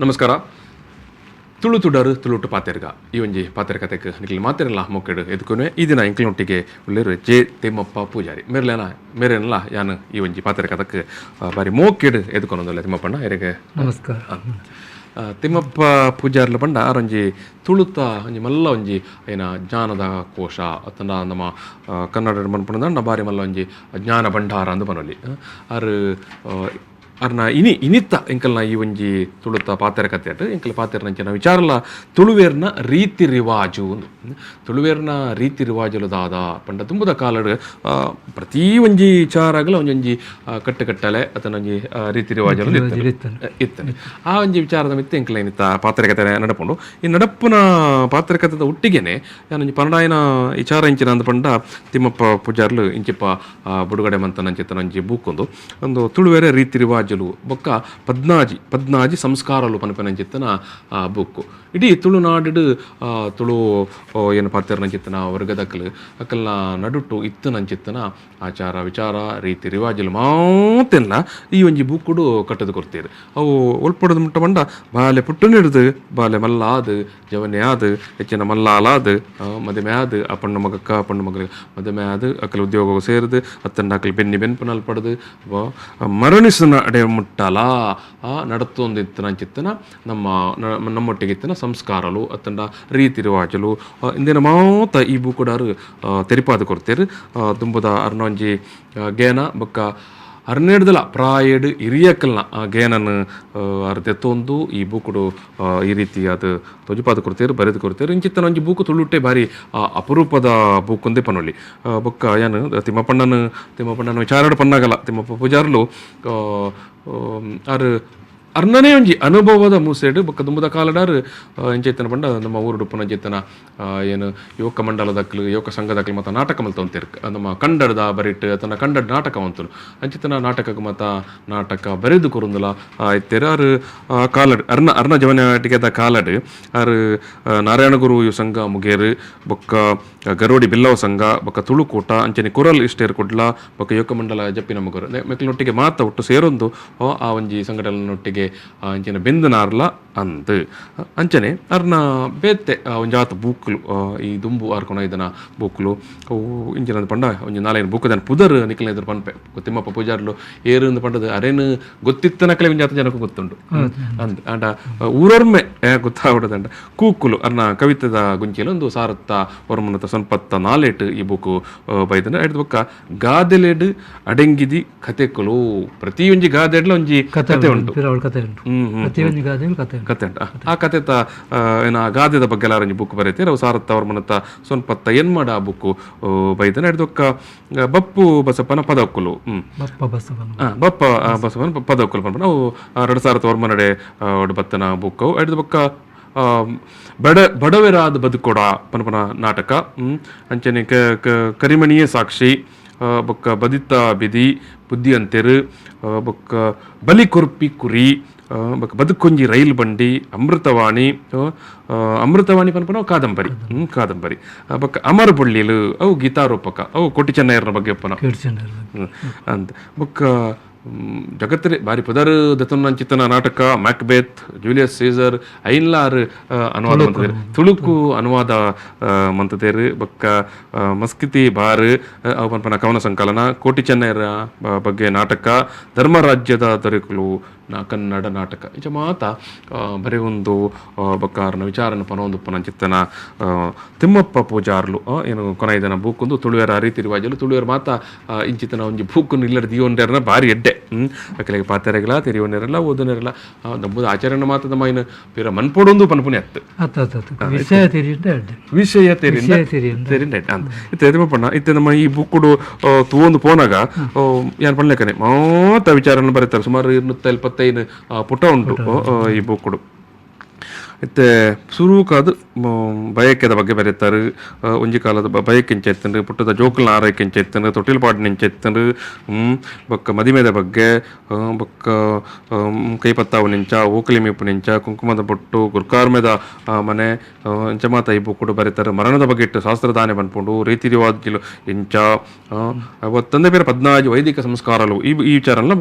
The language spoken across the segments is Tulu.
ನಮಸ್ಕಾರ. ತುಳು ತುಡರು ತುಳುಟು ಪಾತೆರ್ಗ ಈ ಒಂಜಿ ಪಾತೆರ ಕತೆಕ್ ನಿಕ್ಲೆ ಮಾತೆರ್ಲ ಮೊಕ್ಕೆಡ್ ಎದ್ಕೊನುವೆ. ಈ ದಿನ ಎಂಕ್ಲೆನೊಟ್ಟಿಗೆ ಉಲ್ಲೆರ್ ಜೆ ತಿಮ್ಮಪ್ಪ ಪೂಜಾರಿ ಮೇರ್ಲೆನ ಮೇರೆನ್ಲ ಯಾನ್ ಈ ಒಂಜಿ ಪಾತೆರ ಕತೆಕ್ ಬಾರಿ ಮೋಕೆಡ್ ಎದ್ಕೊನೊಂದುಲ್ಲೆ. ತಿಮ್ಮಪ್ಪಣ್ಣ, ಎರೆಗೆ ನಮಸ್ಕಾರ. ತಿಮ್ಮಪ್ಪ ಪೂಜಾರ್ಲು ಪಂಡ ಆರೊಂಜಿ ತುಳುತ ಒಂಜಿ ಮಲ್ಲ ಒಂಜಿ ಐನ ಜ್ಞಾನದ ಕೋಶ ಅತ್ತಂಡ ನಮ್ಮ ಕನ್ನಡ ಮನ್ಪುನದಂಡ ಬಾರಿ ಮಲ್ಲ ಒಂಜಿ ಜ್ಞಾನ ಭಂಡಾರ ಅಂದ್ ಪನೊಲಿ. ಆರ್ ಅರ್ನ ಇನಿ ಇನಿತ್ತ ಎಂಕಲ್ನ ಈ ಒಂಜಿ ತುಳುತ ಪಾತೆರ ಕತೆಟ್ ಎಂಕಲ್ ಪಾತೆರನಂಚಿನ ವಿಚಾರಲ ತುಳುವೇರ್ನ ರೀತಿ ರಿವಾಜು ಉಂದು. ತುಳುವೇರ್ನ ರೀತಿ ರಿವಾಜುಲು ದಾದ ಪಂಡ ದುಂಬುದ ಕಾಲಡ್ ಪ್ರತಿ ಒಂಜಿ ವಿಚಾರಗಳ ಒಂಜೊಂಜಿ ಕಟ್ಟುಕಟ್ಟಲೆ ಅತನ ಒಂಜಿ ರೀತಿ ರಿವಾಜುಲು ಇತ್ತಂಡ್. ಇತ್ತಂಡ್. ಆ ಒಂಜಿ ವಿಚಾರದ ಮಿತ್ತ್ ಎಂಕಲ್ನ ಇನಿತ್ತ ಪಾತೆರ ಕತೆ ನಡಪುಂಡು. ಈ ನಡಪುನ ಪಾತೆರ ಕತೆದ ಒಟ್ಟಿಗೆನೆ ಯಾನೊಂಜಿ ಪನಡಾಯಿನ ವಿಚಾರ ಇಂಚಿನ ಅಂದ್ ಪಂಡ ತಿಮ್ಮಪ್ಪ ಪೂಜಾರ್ಲು ಇಂಚಿಪ್ಪ ಬುಡುಗಡೆ ಮಂತನಂಚಿತ್ತನ ಒಂಜಿ ಬೂಕ್ ಉಂದು. ಒಂದು ತುಳುವೆರೆ ರೀತಿ ರಿವಾಜುಲು ಬೊಕ್ಕ ಪದ್ನಾಜಿ ಪದ್ನಾಜಿ ಸಂಸ್ಕಾರಲು ಪನ್ಪಿನಂಚಿತ್ತನ ಬೂಕು. ಇಡೀ ತುಳುನಾಡು ತುಳು ಏನು ಪಾತೆರ್ನಂಚಿತ್ತನ ವರ್ಗದಕ್ಲು ಅಕಲ್ನ ನಡುಟು ಇತ್ತನಂಚಿತ್ತನ ಆಚಾರ ವಿಚಾರ ರೀತಿ ರಿವಾಜುಲು ಮಾತೆಲ್ಲ ಈ ಒಂಜಿ ಬೂಕುಡು ಕಟ್ಟದು ಕೊರ್ತೀರು. ಅವು ಒಲ್ಪಡದು ಮುಟ್ಟ ಪಂಡ ಬಾಲೆ ಪುಟ್ಟುನಿಡ್ದು ಬಾಲೆ ಮಲ್ಲಾದ್ ಜವನೆ ಆದ್ ಹೆಚ್ಚಿನ ಮಲ್ಲಾಲಾದ್ ಮದಿಮೆ ಆದ್ ಆ ಪಣ್ಣು ಮಗಕ್ಕ ಪಣ್ಣು ಮಗಲಿಗೆ ಮದಿಮೆ ಆದ್ ಅಕಲ್ ಉದ್ಯೋಗ ಸೇರ್ದು ಅತ್ತಂಡ ಅಕಲ್ ಬೆನ್ನಿ ಬೆನ್ಪುನಲ್ ಪಡೆದು ಮರಣಿಸುನ ಅಡೆ ಮುಟ್ಟಲ ನಡತೊಂದಿತ್ತನಂಚಿತ್ತನ ನಮ್ಮ ನಮ್ಮೊಟ್ಟಿಗೆ ಇತ್ತಿನ ಸಂಸ್ಕಾರಲು ಅತ್ತಂಡ ರೀತಿ ರಿವಾಜುಲು ಇಂದಿನ ಮಾತ ಈ ಬೂಕುಡಾರು ತೆರಿಪಾದ ಕೊರ್ತೀರು. ದುಂಬುದ ಅರ್ನೊಂಜಿ ಗೇನ ಬೊಕ್ಕ ಅರ್ನೆಡ್ದಲ ಪ್ರಾಯಡ್ ಇರಿಯಕಲ್ನ ಗೇನನ್ ಅರ್ ದೆತ್ತೊಂದು ಈ ಬೂಕುಡು ಈ ರೀತಿ ಅದು ತೊಜಿಪಾದ ಕೊರ್ತೀರು, ಬರೆದು ಕೊರ್ತೀರು. ಇಂಚಿತ್ತನ ಒಂಜಿ ಬೂಕು ತುಳುಟೆ ಬಾರಿ ಅಪರೂಪದ ಬೂಕುಂದೇ ಪನೊಲಿ. ಬೊಕ್ಕ ಯಾನ್ ತಿಮ್ಮಪ್ಪಣ್ಣನ ವಿಚಾರಡ್ ಪನ್ನಾಗಲ ತಿಮ್ಮಪ್ಪ ಪೂಜಾರ್ಲು ಆರ್ ಅರ್ನನೇ ಒಂಜಿ ಅನುಭವದ ಮೂಸೆಡ್ ಬೊಕ್ಕ ದುಂಬುದ ಕಾಲಡಾರ್ ಇಂಚೈತನ ಪಂಡ ನಮ್ಮ ಊರುಡು ಪುನಂಚೈತನ ಏನು ಯುವಕ ಮಂಡಲದಕ್ಲು ಯುವಕ ಸಂಘದಕ್ಲು ಮತ್ತ ನಾಟಕ ಮಲ್ತೊಂತೇರ್. ನಮ್ಮ ಕಂಡದ ಬರಿಟ್ ತನ್ನ ಕಂಡಡ್ ನಾಟಕ ಮಂತುಲು. ಅಂಚಿತನ ನಾಟಕಕ್ಕೆ ಮತ್ತ ನಾಟಕ ಬರೆದು ಕೊರುಂದುಲ ಇತ್ತೆರ್. ಆರ್ ಕಾಲಡ್ ಅರ್ನ ಅರ್ನ ಜವನಾಟಿಗೆದ ಕಾಲಡ್ ಆರ್ ನಾರಾಯಣ ಗುರು ಯುವ ಸಂಘ ಮುಗೇರು ಬೊಕ್ಕ ಗರೋಡಿ ಬಿಲ್ಲವ ಸಂಘ ಬೊಕ್ಕ ತುಳುಕೂಟ ಅಂಚನೆ ಕುರಲ್ ಇಷ್ಟೇರ್ ಕುಡ್ಲ ಬೊಕ್ಕ ಯುವಕ ಮಂಡಲ ಜಪ್ಪಿನ ಮುಗರು ಮೆಕ್ಲನೊಟ್ಟಿಗೆ ಮಾತ ಒಟ್ಟು ಸೇರೊಂದು ಆ ಒಂಜಿ ಸಂಘಟನೆಯೊಟ್ಟಿಗೆ ಅಂಚನೆ ಬೆಂದನಾರ್ಲ ಅಂದ್. ಅಂಚನೆ ಅರ್ನ ಬೇತೆ ಒಂಜಾತ್ ಬೂಕ್ಲು ಈ ದುಂಬು ಆರ್ಕೊಣ ಇದನ ಬೂಕ್ಲು ಅವು ಇಂಚಿನ ಪಂಡ ಒಂಜಿ ನಾಲೈನ್ ಬೂಕುದನ್ ಪುದರ್ ನಿಕ್ಲೆ ಎದುರು ಪನ್ಪೆ. ತಿಮ್ಮಪ್ಪ ಪೂಜಾರ್ಲು ಏರು ಅಂದ್ ಪಂಡದು ಅರೇನು ಗೊತ್ತಿತ್ತನಕಲೆ ಒಂಜಾತ ಜನಕ್ಕೆ ಗೊತ್ತುಂಡು ಅಂದ್. ಆಂಡ ಊರೊರ್ಮೆ ಗೊತ್ತಾವಡದಂಡ ಕೂಕುಲು ಅರ್ನ ಕವಿತೆದ ಗುಂಚಿಲು ಒಂದು ಸಾರತ್ತ ಒರ್ಮನತ ಸಂಪತ್ತ ನಾಲೇಟ್ ಈ ಬೂಕು ಬೈದನ. ಐಡ್ದ್ ಬೊಕ್ಕ ಗಾದೆಲೆಡ್ ಅಡೆಂಗಿದಿ ಕತೆಕುಲು, ಪ್ರತಿಯೊಂಜಿ ಗಾದೆಡ್ಲ ಒಂಜಿ ಕತೆ ಉಂಟು. ಪಿರಾವಳ ಕತೆ ಉಂಟು. ಹ್ಮ್ ಹ್ಮ್ ಪ್ರತಿಯೊಂದು ಗಾದೆಯು ಕತೆ ಉಂಟು. ಕತೆ ಉಂಟು. ಆ ಕತೆತ ಏನ ಆ ಗಾದೆದ ಬಗ್ಗೆ ಎಲ್ಲಾರ ಒಂಜಿ ಬುಕ್ ಬರೀತೀರ. ಅವು ಸಾರತ್ತ ವರ್ಮನತ ಸೊನ್ಪತ್ತ ಎನ್ಮಡ ಆ ಬುಕ್ಕು ಬೈದನ. ಐಡ್ದ್ ಬೊಕ್ಕ ಬಪ್ಪು ಬಸಪ್ಪನ ಪದಕ್ಕುಲು ಬಪ್ಪ ಬಸವನ ಬಪ್ಪ ಬಸವನ ಪದಕ್ಕುಲು ಪನ್ಪುನ ಅವು 2000 ಒರ್ಮನಡೆ ಬತ್ತನ ಬುಕ್ ಅವು. ಐಡ್ದ್ ಬೊಕ್ಕ ಬಡವೆರಾದ ಬದುಕೊಡ ಪನ್ಪುನ ನಾಟಕ, ಅಂಚನೆ ಕರಿಮಣಿಯೇ ಸಾಕ್ಷಿ, ಬೊಕ್ಕ ಬದಿತ ಬಿದಿ ಬುದ್ಧಿಯಂತೆರು, ಬೊಕ್ಕ ಬಲಿ ಕೊರ್ಪಿ ಕುರಿ, ಬೊಕ್ಕ ಬದುಕೊಂಜಿ ರೈಲ್ ಬಂಡಿ, ಅಮೃತವಾಣಿ, ಅಮೃತವಾಣಿ ಪನ್ಪುನ ಕಾದಂಬರಿ, ಕಾದಂಬರಿ, ಬೊಕ್ಕ ಅಮರ ಬೊಳ್ಳಿಲು ಅವು ಗೀತಾರೂಪಕ, ಅವು ಕೋಟಿ ಚೆನ್ನಯ್ಯರ ಬಗ್ಗೆ ಒಪ್ಪನ ಅಂತ. ಬೊಕ್ಕ ಜಗತ್ತರೆ ಬಾರಿ ಪುದರ್ ದತ್ತೊಂಚಿತ್ತನ ನಾಟಕ ಮ್ಯಾಕ್ಬೆತ್, ಜೂಲಿಯಸ್ ಸೀಸರ್ ಐನ್ಲಾರ್ ಅನುವಾದ ಮಂತದೇರು, ತುಳುಕು ಅನುವಾದ ಮಂತದೇರು. ಬೊಕ್ಕ ಮಸ್ಕಿತಿ ಬಾರ್ ಅವು ಪನ್ಪನ ಕವನ ಸಂಕಲನ, ಕೋಟಿ ಚೆನ್ನಯ್ಯರ ಬಗ್ಗೆ ನಾಟಕ, ಧರ್ಮರಾಜ್ಯದ ದೊರೆಕುಲು ಕನ್ನಡ ನಾಟಕ ಇಂಚ ಮಾತ ಬರೀ ಒಂದು ಬೊಕ್ಕ ಅರ್ನ ವಿಚಾರನ ಪನೊಂದು ಚಿತ್ತನ ತಿಮ್ಮಪ್ಪ ಪೂಜಾರ್ಲು ಏನು ಕೊನೈದನ ಬೂಕೊಂದು ತುಳುವೆರ ರೀತಿ ರಿವಾಜಲು ತುಳುವೆರ್ ಮಾತ ಇಂಚಿತನ ಒಂಜಿ ಬೂಕುನು ಇಲ್ಲರ ದಿಯೋಂಡೇರ್ನ ಬಾರಿ ಎಡ್ಡೆ. ಅಕಲೆಗೆ ಪಾತೆರೆಗಳ ತೆರಿಯೋನೆರಲ್ಲ ಓದನೆರಲ್ಲ ನಂಬುದು ಆಚರಣೆ ಮಾತ ನಮ್ಮ ಇನ್ನು ಪಿರ ಮನ್ಪೊಡೊಂದು ಪನ್ಪುನೆ ಅತ್ತು. ಅತ್ತ ಅತ್ತ ಅತ್ತ ವಿಷಯ ತೆರಿಯುಂಡ ಎಡ್ಡೆ. ವಿಷಯ ತೆರಿಂದ ವಿಷಯ ತೆರಿಯುಂಡ. ತೆರಿಂದ ಅಂತ ಇತ್ತೆ ತಿಮ್ಮಪ್ಪಣ್ಣ, ಇತ್ತೆ ನಮ್ಮ ಈ ಬುಕ್ಕುಡು ತೂವೊಂದು ಪೋನಾಗ ಯಾನ್ ಪನ್ಲೆಕನೆ ಮಾತ ವಿಚಾರನ ಬರೀತಾರೆ. ಸುಮಾರು 275 ಪುಟ ಉಂಟು ಈ ಬುಕ್ಕುಡು. ಇತ್ತೆ ಸುರುಕಾದ್ ಬಯಕೆದ ಬಗ್ಗೆ ಬರೆತಾರೆ. ಒಂಜಿ ಕಾಲದ ಬಯಕೆ ಇಂಚ ಇತ್ತಂಡು, ಪುಟ್ಟದ ಜೋಕುಲ್ನ ಆರೈಕೆ ಇಂಚ ಇತ್ತಂಡು, ತೊಟ್ಟಿಲ್ ಪಾಡಿನ ಇಂಚ ಇತ್ತಂಡು, ಬೊಕ್ಕ ಮದಿಮೆದ ಬಗ್ಗೆ, ಬೊಕ್ಕ ಕೈಪತ್ತಾವು ನಿಂಚ, ಓಕಲಿ ಮೀಪು ನಿಂಚ, ಕುಂಕುಮದ ಬೊಟ್ಟು, ಗುರ್ಕಾರ್ಮೆದ ಮನೆ ಇಂಚ ಮಾತ ಈ ಬುಕ್ಕುಡು ಬರೆತಾರೆ. ಮರಣದ ಬಗ್ಗೆ ಇಟ್ಟು ಶಾಸ್ತ್ರದಾನೆ ಪನ್ಪುಂಡು, ರೀತಿ ರಿವಾಜುಲು ಇಂಚ, ತಂದೆ ಬೇರೆ 14 ವೈದಿಕ ಸಂಸ್ಕಾರಲು ಈ ಈ ವಿಚಾರಲ್ಲ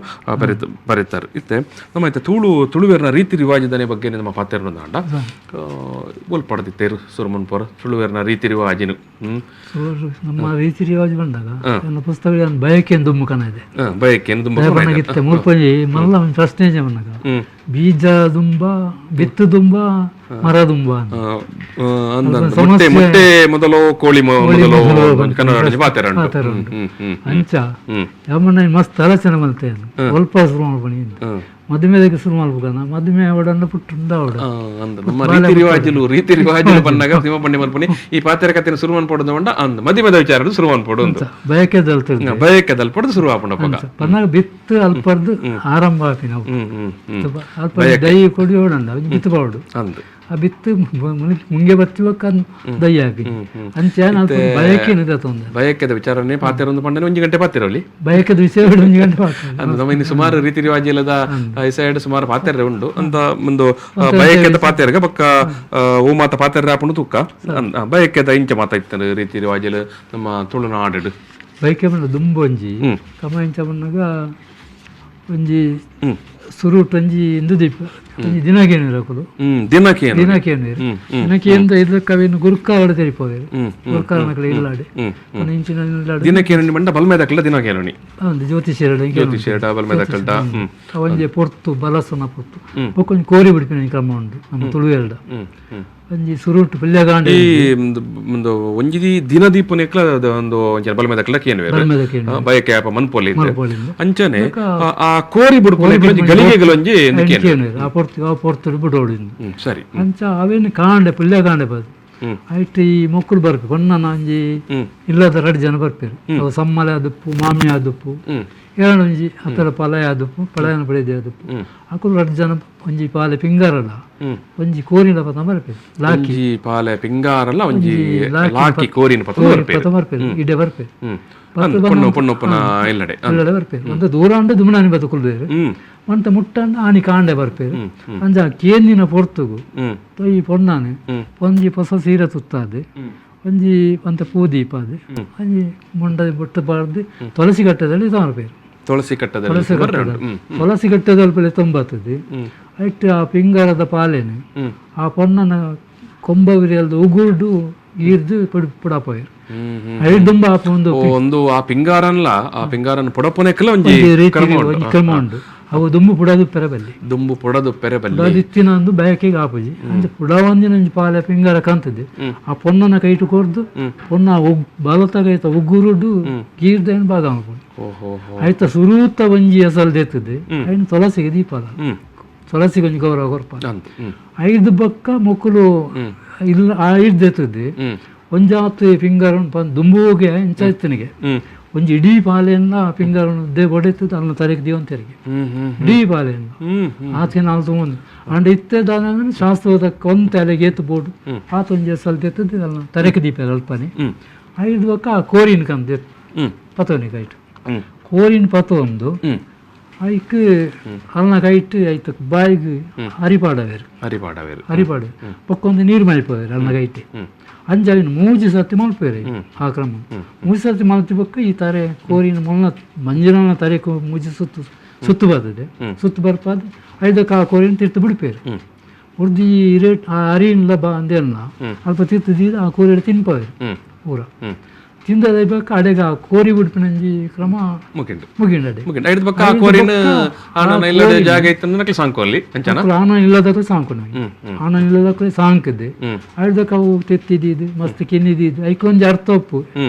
ಬರೀತಾರೆ. ಇತ್ತೆ ನಮ್ಮ ಇತ್ತೆ ತುಳುವೆರ್ನ ರೀತಿ ರಿವಾಜದನೆ ಬಗ್ಗೆ ನಮ್ಮ ಪಾತೆರ್ನದಾಂಡ ಒಲ್ಪಡ್ದಿತ್ತೇರು ಸುರಮನ್ಪುರ ತುಳುವೆರ್ನ ರೀತಿ ರಿವಾಜಿನು. ನಮ್ಮ ರೀತಿ ರಿವಾಜು ಬಂದಾಗ ನನ್ನ ಪುಸ್ತಕ ಬಯಕೆ ದುಮ್ಮುಕನ ಇದೆ. ಬಯಕೆ ದುಮ್ಮುಕನ ಇತ್ತೆ ಮುಲ್ಪಂಜಿ ಮಲ್ಲ ಒಂದು ಪ್ರಶ್ನೆ ಬಂದಾಗ ಬೀಜ ದುಂಬ, ಬಿತ್ತು ದುಂಬ, ಮರ ದುಂಬ. ಮೊಟ್ಟೆ ಮೊಟ್ಟೆ ಮೊದಲು ಕೋಳಿ ಮೊದಲು ಕನ್ನಡ ಪಾತೆರ. ಅಂಚ ಯಮನ ಮಸ್ತ್ ಆಲೋಚನೆ ಮಲ್ತೆ ಸ್ವಲ್ಪ ಶುರು ಮಾಡ್ಬಣಿ ಮದುಮೆದಕ್ಕೆ ಶುರು ಮಾಡ್ಬೇಕನ್ನ ಮದುವೆ ಅವಡನ್ನ ಪುಟ್ಟುಂದ ಅವಡ. ನಮ್ಮ ರೀತಿ ರಿವಾಜುಲು ರೀತಿ ರಿವಾಜುಲು ಬಂದಾಗ ಸಿಂಹ ಪಂಡಿ ಮಲ್ಪನಿ ಈ ಪಾತೆರ ಕಥೆನ ಶುರು ಮನ್ಪೊಡು ಅಂಡ ಅಂದ್ ಮದಿಮೆದ ವಿಚಾರ ಶುರು ಮನ್ಪೊಡು ಅಂತ ಬಯಕೆದಲ್ ಬಯಕೆದಲ್ ಪೊಡು ಶುರು ಆಪುಂಡಪ್ಪ. ಪನ್ನಾಗ ಬಿತ್ತು ಅಲ್ಪರ್ದು ಆರಂಭ ಆಪಿ ನಾವು ಅಲ್ಪ ದೈ ಕೊಡಿ ಓಡಂಡ ಬಿತ್ತು ಪಾಡು ಅಂದ್ ಆ ಬಿತ್ತು ಮುಂಗೆ ಬತ್ತಿವಕ್ಕ ದೈ ಹಾಕಿ ಅಂಚೆ ಬಯಕೆ ತೊಂದರೆ. ಬಯಕೆದ ವಿಚಾರನೆ ಪಾತೆರ ಒಂದು ಪಂಡನೆ ಒಂಜಿ ಗಂಟೆ ಪಾತೆರಲಿ ಬಯಕೆದ ವಿಷಯ ಒಂಜಿ ಗಂಟೆ ಪಾತೆರ. ನಮ್ಮ ಇನ್ನು ಸುಮಾರು ರೀತಿ ರಿವಾಜಿ ಇಲ್ಲದ ಈ ಸೈಡ್ ಸುಮಾರು ಪಾತೆರ ಉಂಡು ಅಂತ ಒಂದು ಬಯಕೆದ ಪಾತೆರಗ ಬೊಕ್ಕ ಓ ಮಾತ ಪಾತೆರ ಆಪುಂಡು ತುಕ್ಕ ಬಯಕೆದ ಇಂಚ ಮಾತ ಇತ್ತು ರೀತಿ ರಿವಾಜಿಲು ನಮ್ಮ ತುಳುನಾಡು. ಬಯಕೆ ಬಂದ ದುಂಬು ಒಂಜಿ ಕಮ ಇಂಚ ಬಂದಾಗ ಒಂಜಿ ಸುರುಟ್ ಒಂಜಿ ಇಂದು ದೀಪ ಒಂಜಿ ದಿನಕೇನು ದಿನಕೇನು ದಿನಕೇನು ದಿನಕೇಂದ ಇದಕ್ಕೆ ಅವೇನು ಗುರುಕಾವಡೆ ತೆರಿಪೋವೇರು ಗುರುಕಾರನ ಕಡೆ ಇಲ್ಲಾಡೆ ಇಂಚಿನ ಇಲ್ಲಾಡೆ ದಿನಕೇನು ಮಂಡ ಬಲ್ಮೆದಕ್ಕಲ್ಲ ದಿನಕೇನು ಒಂದು ಜ್ಯೋತಿಷ್ಯರ ಜ್ಯೋತಿಷ್ಯರ ಬಲ್ಮೆದಕ್ಕಲ್ಟ ಒಂಜಿ ಪೊರ್ತು ಬಲಸನ ಪೊರ್ತು ಬೊಕ್ಕ ಒಂಜಿ ಕೋರಿ ಬಿಡ್ಪಿನ ಕ್ರಮ ಉಂಡು ನಮ್ಮ ತುಳುವೆರಡ ಒಂಜಿ ಸುರುಟು ಪಿಲ್ಯಗಾಂಡ ಈ ಒಂದು ಒಂಜಿ ದಿನ ದೀಪನೆಕ್ಲ ಒಂದು ಒಂಜಿ ಬಲ್ಮೆದಕ್ಕಲ್ಲ ಕೇನುವೇರು ಬಯಕೆ ಆಪ ಮನ್ಪೊಲಿ ಅಂಚನೆ ಆ ಕೋರಿ ಬುಡ್ಪುನೆ ಗಳಿಗೆಗಳೊಂಜಿ ಆ ಪೊರ್ತು ಆ ಪೊರ್ತು ಬಿಡೋಡಿಂದು ಸರಿ. ಅಂಚ ಅವೇನು ಕಾಂಡೆ ಪುಲ್ಯ ಕಾಂಡೆ ಬದು ಐಟ್ ಈ ಮೊಕ್ಕಲು ಬರ್ಪೆ ಹೊನ್ನನ ಒಂಜಿ ಇಲ್ಲದ ರಡ್ಡು ಜನ ಬರ್ಪೇರು ಅವು ಸಮ್ಮಲೆ ಆದುಪ್ಪು ಮಾಮಿ ಆದುಪ್ಪು ಏಳು ಒಂಜಿ ಅತರ ಪಲಯ ಆದುಪ್ಪು ಪಳಯನ ಪಡೆದೇ ಆದುಪ್ಪು ಅಕುಲು ರಡ್ಡು ಜನ ಒಂಜಿ ಪಾಲೆ ಪಿಂಗಾರಲ್ಲ ಒಂಜಿ ಕೋರಿನ ಪತ ಬರ್ಪೇರು ಲಾಕಿ ಪಾಲೆ ಪಿಂಗಾರಲ್ಲ ಒಂಜಿ ಲಾಕಿ ಕೋರಿನ ಪತ ಪತ ಬರ್ಪೇರು ಇಡೆ ಬರ್ಪೇರು ಪೊಣ್ಣು ಇಲ್ಲಡೆ ಇಲ್ಲಡೆ ಬರ್ಪೇರು ಒಂದು ದೂರ ಅಂಡ ದುಮನಾನಿ ಬದುಕುಲ್ಬೇರು ಒಂತ ಮುಟ್ಟಂಡ ಆನಿ ಕಾಂಡೆ ಬರ್ಪೇರು ಅಂಚ ಕೇಂದಿನ ಪೊರ್ತುಗು ಈ ಪೊಣ್ಣಾನೆ ಒಂಜಿ ಹೊಸ ಸೀರೆ ತುತ್ತಾದೆ ಒಂಜಿ ಒಂತ ಪೂ ದೀಪ ಅದು ಒಂಜಿ ಮುಂಡ ಬೊಟ್ಟು ಬಾರ್ದು ತುಳಸಿ ಕಟ್ಟದಲ್ಲಿ ತಗೊಂಡ್ಪೇರು. ತುಳಸಿ ಕಟ್ಟದಲ್ಲಿ ತುಳಸಿ ಕಟ್ಟದ ತುಳಸಿ ಕಟ್ಟದಲ್ಲಿ ತೊಂಬತ್ತದು ಐಟ್ ಆ ಪಿಂಗಾರದ ಪಾಲೇನೆ ಆ ಪೊಣ್ಣನ ಕೊಂಬವಿರಿಯಲ್ದು ಉಗುರ್ಡು ಈರ್ದು ಪುಡಪೋಯರು ಐದುಂಬ ಒಂದು ಒಂದು ಆ ಪಿಂಗಾರನ್ಲ ಆ ಪಿಂಗಾರನ್ ಪುಡಪುನೆಕ್ಲ ಒಂಜಿ ಒಂಜಿ ಕ್ರಮ ಉಂಡು. ಅವು ದುಂಬು ಪುಡದು ಪೆರಬಲ್ಲಿ ದುಂಬು ಪುಡದು ಪೆರಬಲ್ಲಿ ಪುಡದು ಇತ್ತಿನ ಒಂದು ಬಯಕೆಗೆ ಆಪುಜಿ ಅಂಚ ಪುಡವಂದಿನ ಒಂಜಿ ಪಾಲೆ ಪಿಂಗಾರ ಕಾಂತದೆ ಆ ಪೊನ್ನನ ಕೈಟು ಕೊರ್ದು ಪೊನ್ನ ಬಲತ ಕೈತ ಉಗುರುಡು ಗೀರ್ದೇನು ಭಾಗ ಮಲ್ಪುಂಡು. ಐತ ಸುರೂತ ಒಂಜಿ ಅಸಲ್ ದೇತದೆ ಐನ್ ತುಳಸಿಗೆ ದೀಪಲ ತುಳಸಿಗೆ ಒಂಜಿ ಗೌರವ ಕೊರ್ಪ ಐದು ಬಕ್ಕ ಮೊಕ್ಕಲು ಇಲ್ಲ ಐದು ದೇತದೆ ಒಂಜಾತ್ ಪಿಂಗಾರ ದುಂಬುಗೆ ಇಂಚ ಇತ್ತನಿಗೆ ಒಂಜಿ ಇಡೀ ಪಾಲೆಯನ್ನ ಪಿಂಗಾರನ್ನು they ಬಡೆತದ ಅನ್ನ ತರೆಗೆ ದಿವಂತರಿಗೆ ಇಡೀ ಪಾಲೆಯನ್ನು ಆತ ನಾಲ್ ತುಂಬ ಅಂಡ ಇತ್ತೆ ದಾನ ಶಾಸ್ತ್ರದ ಒಂತ ಅಲೆಗೆ ಏತು ಬೋರ್ಡು ಆತ ಒಂಜಿ ಸಲ್ ತೆತ್ತದ ಅಲ್ಲ ತರೆಗೆ ದೀಪ ಅಲ್ಪನೆ ಐದು ಬಕ್ಕ ಆ ಕೋರಿನ ಕಂದ ಪತೋನಿ ಕೈಟ್ ಕೋರಿನ ಪತ ಒಂದು ಐಕ್ ಅಲ್ನ ಕೈಟ್ ಐತ ಬಾಯಿಗೆ ಹರಿಪಾಡವೇರು ಹರಿಪಾಡವೇರು ಹರಿಪಾಡು ಪಕ್ಕೊಂದು ನೀರು ಮಲ್ಪವೇರು ಅಲ್ನ ಕೈಟ್ ಅಂಚ ಮೂಜಿ ಸರ್ತಿ ಮಲ್ಪೇರು ಆ ಕ್ರಮ ಮೂಜಿ ಸರ್ತಿ ಮಲ್ತಿ ಬೊಕ್ಕ ಈ ತಾರೆ ಕೋರಿನ ಮೊಲ್ಲ ಮಂಜಿನ ತಾರೆ ಮೂಜಿ ಸುತ್ತು ಸುತ್ತು ಬರ್ತದೆ ಸುತ್ತು ಬರ್ಪಾದ ಐದಕ್ಕೆ ಆ ಕೋರಿನ ತಿರ್ತು ಬಿಡ್ಪೇರು ಉರ್ದಿ ರೇಟ್ ಆ ಅರಿನ್ಲ ಬಾ ಅಂದೇನ ಅಲ್ಪ ತಿರ್ತು ದೀದ ಆ ಕೋರಿ ತಿನ್ಪವೇರು ಪೂರ ತಿಂದದ ಬೊಕ್ಕ ಅಡೆಗ ಆ ಕೋರಿ ಬಿಡ್ಪಿನಂಜಿ ಕ್ರಮ ಮುಗಿಂಡು ಮುಗಿಂಡಡೆ ಮುಗಿಂಡು ಐದು ಬೊಕ್ಕ ಆ ಕೋರಿನ ಆನನ ಇಲ್ಲದ ಜಾಗ ಇತ್ತಂದ್ರೆ ಸಾಂಕೋಲ್ಲಿ ಅಂಚನ ಆನ ಇಲ್ಲದಕ್ಕೆ ಸಾಂಕು ನಾಯಿ ಆನ ಇಲ್ಲದಕ್ಕೆ ಸಾಂಕಿದ್ದೆ ಐದಕ್ಕೆ ಅವು ತೆತ್ತಿದ್ದೀದು ಮಸ್ತ್ ಕಿನ್ನಿದ್ದೀದು ಐಕೊಂಜಿ ಅರ್ಥ ಒಪ್ಪು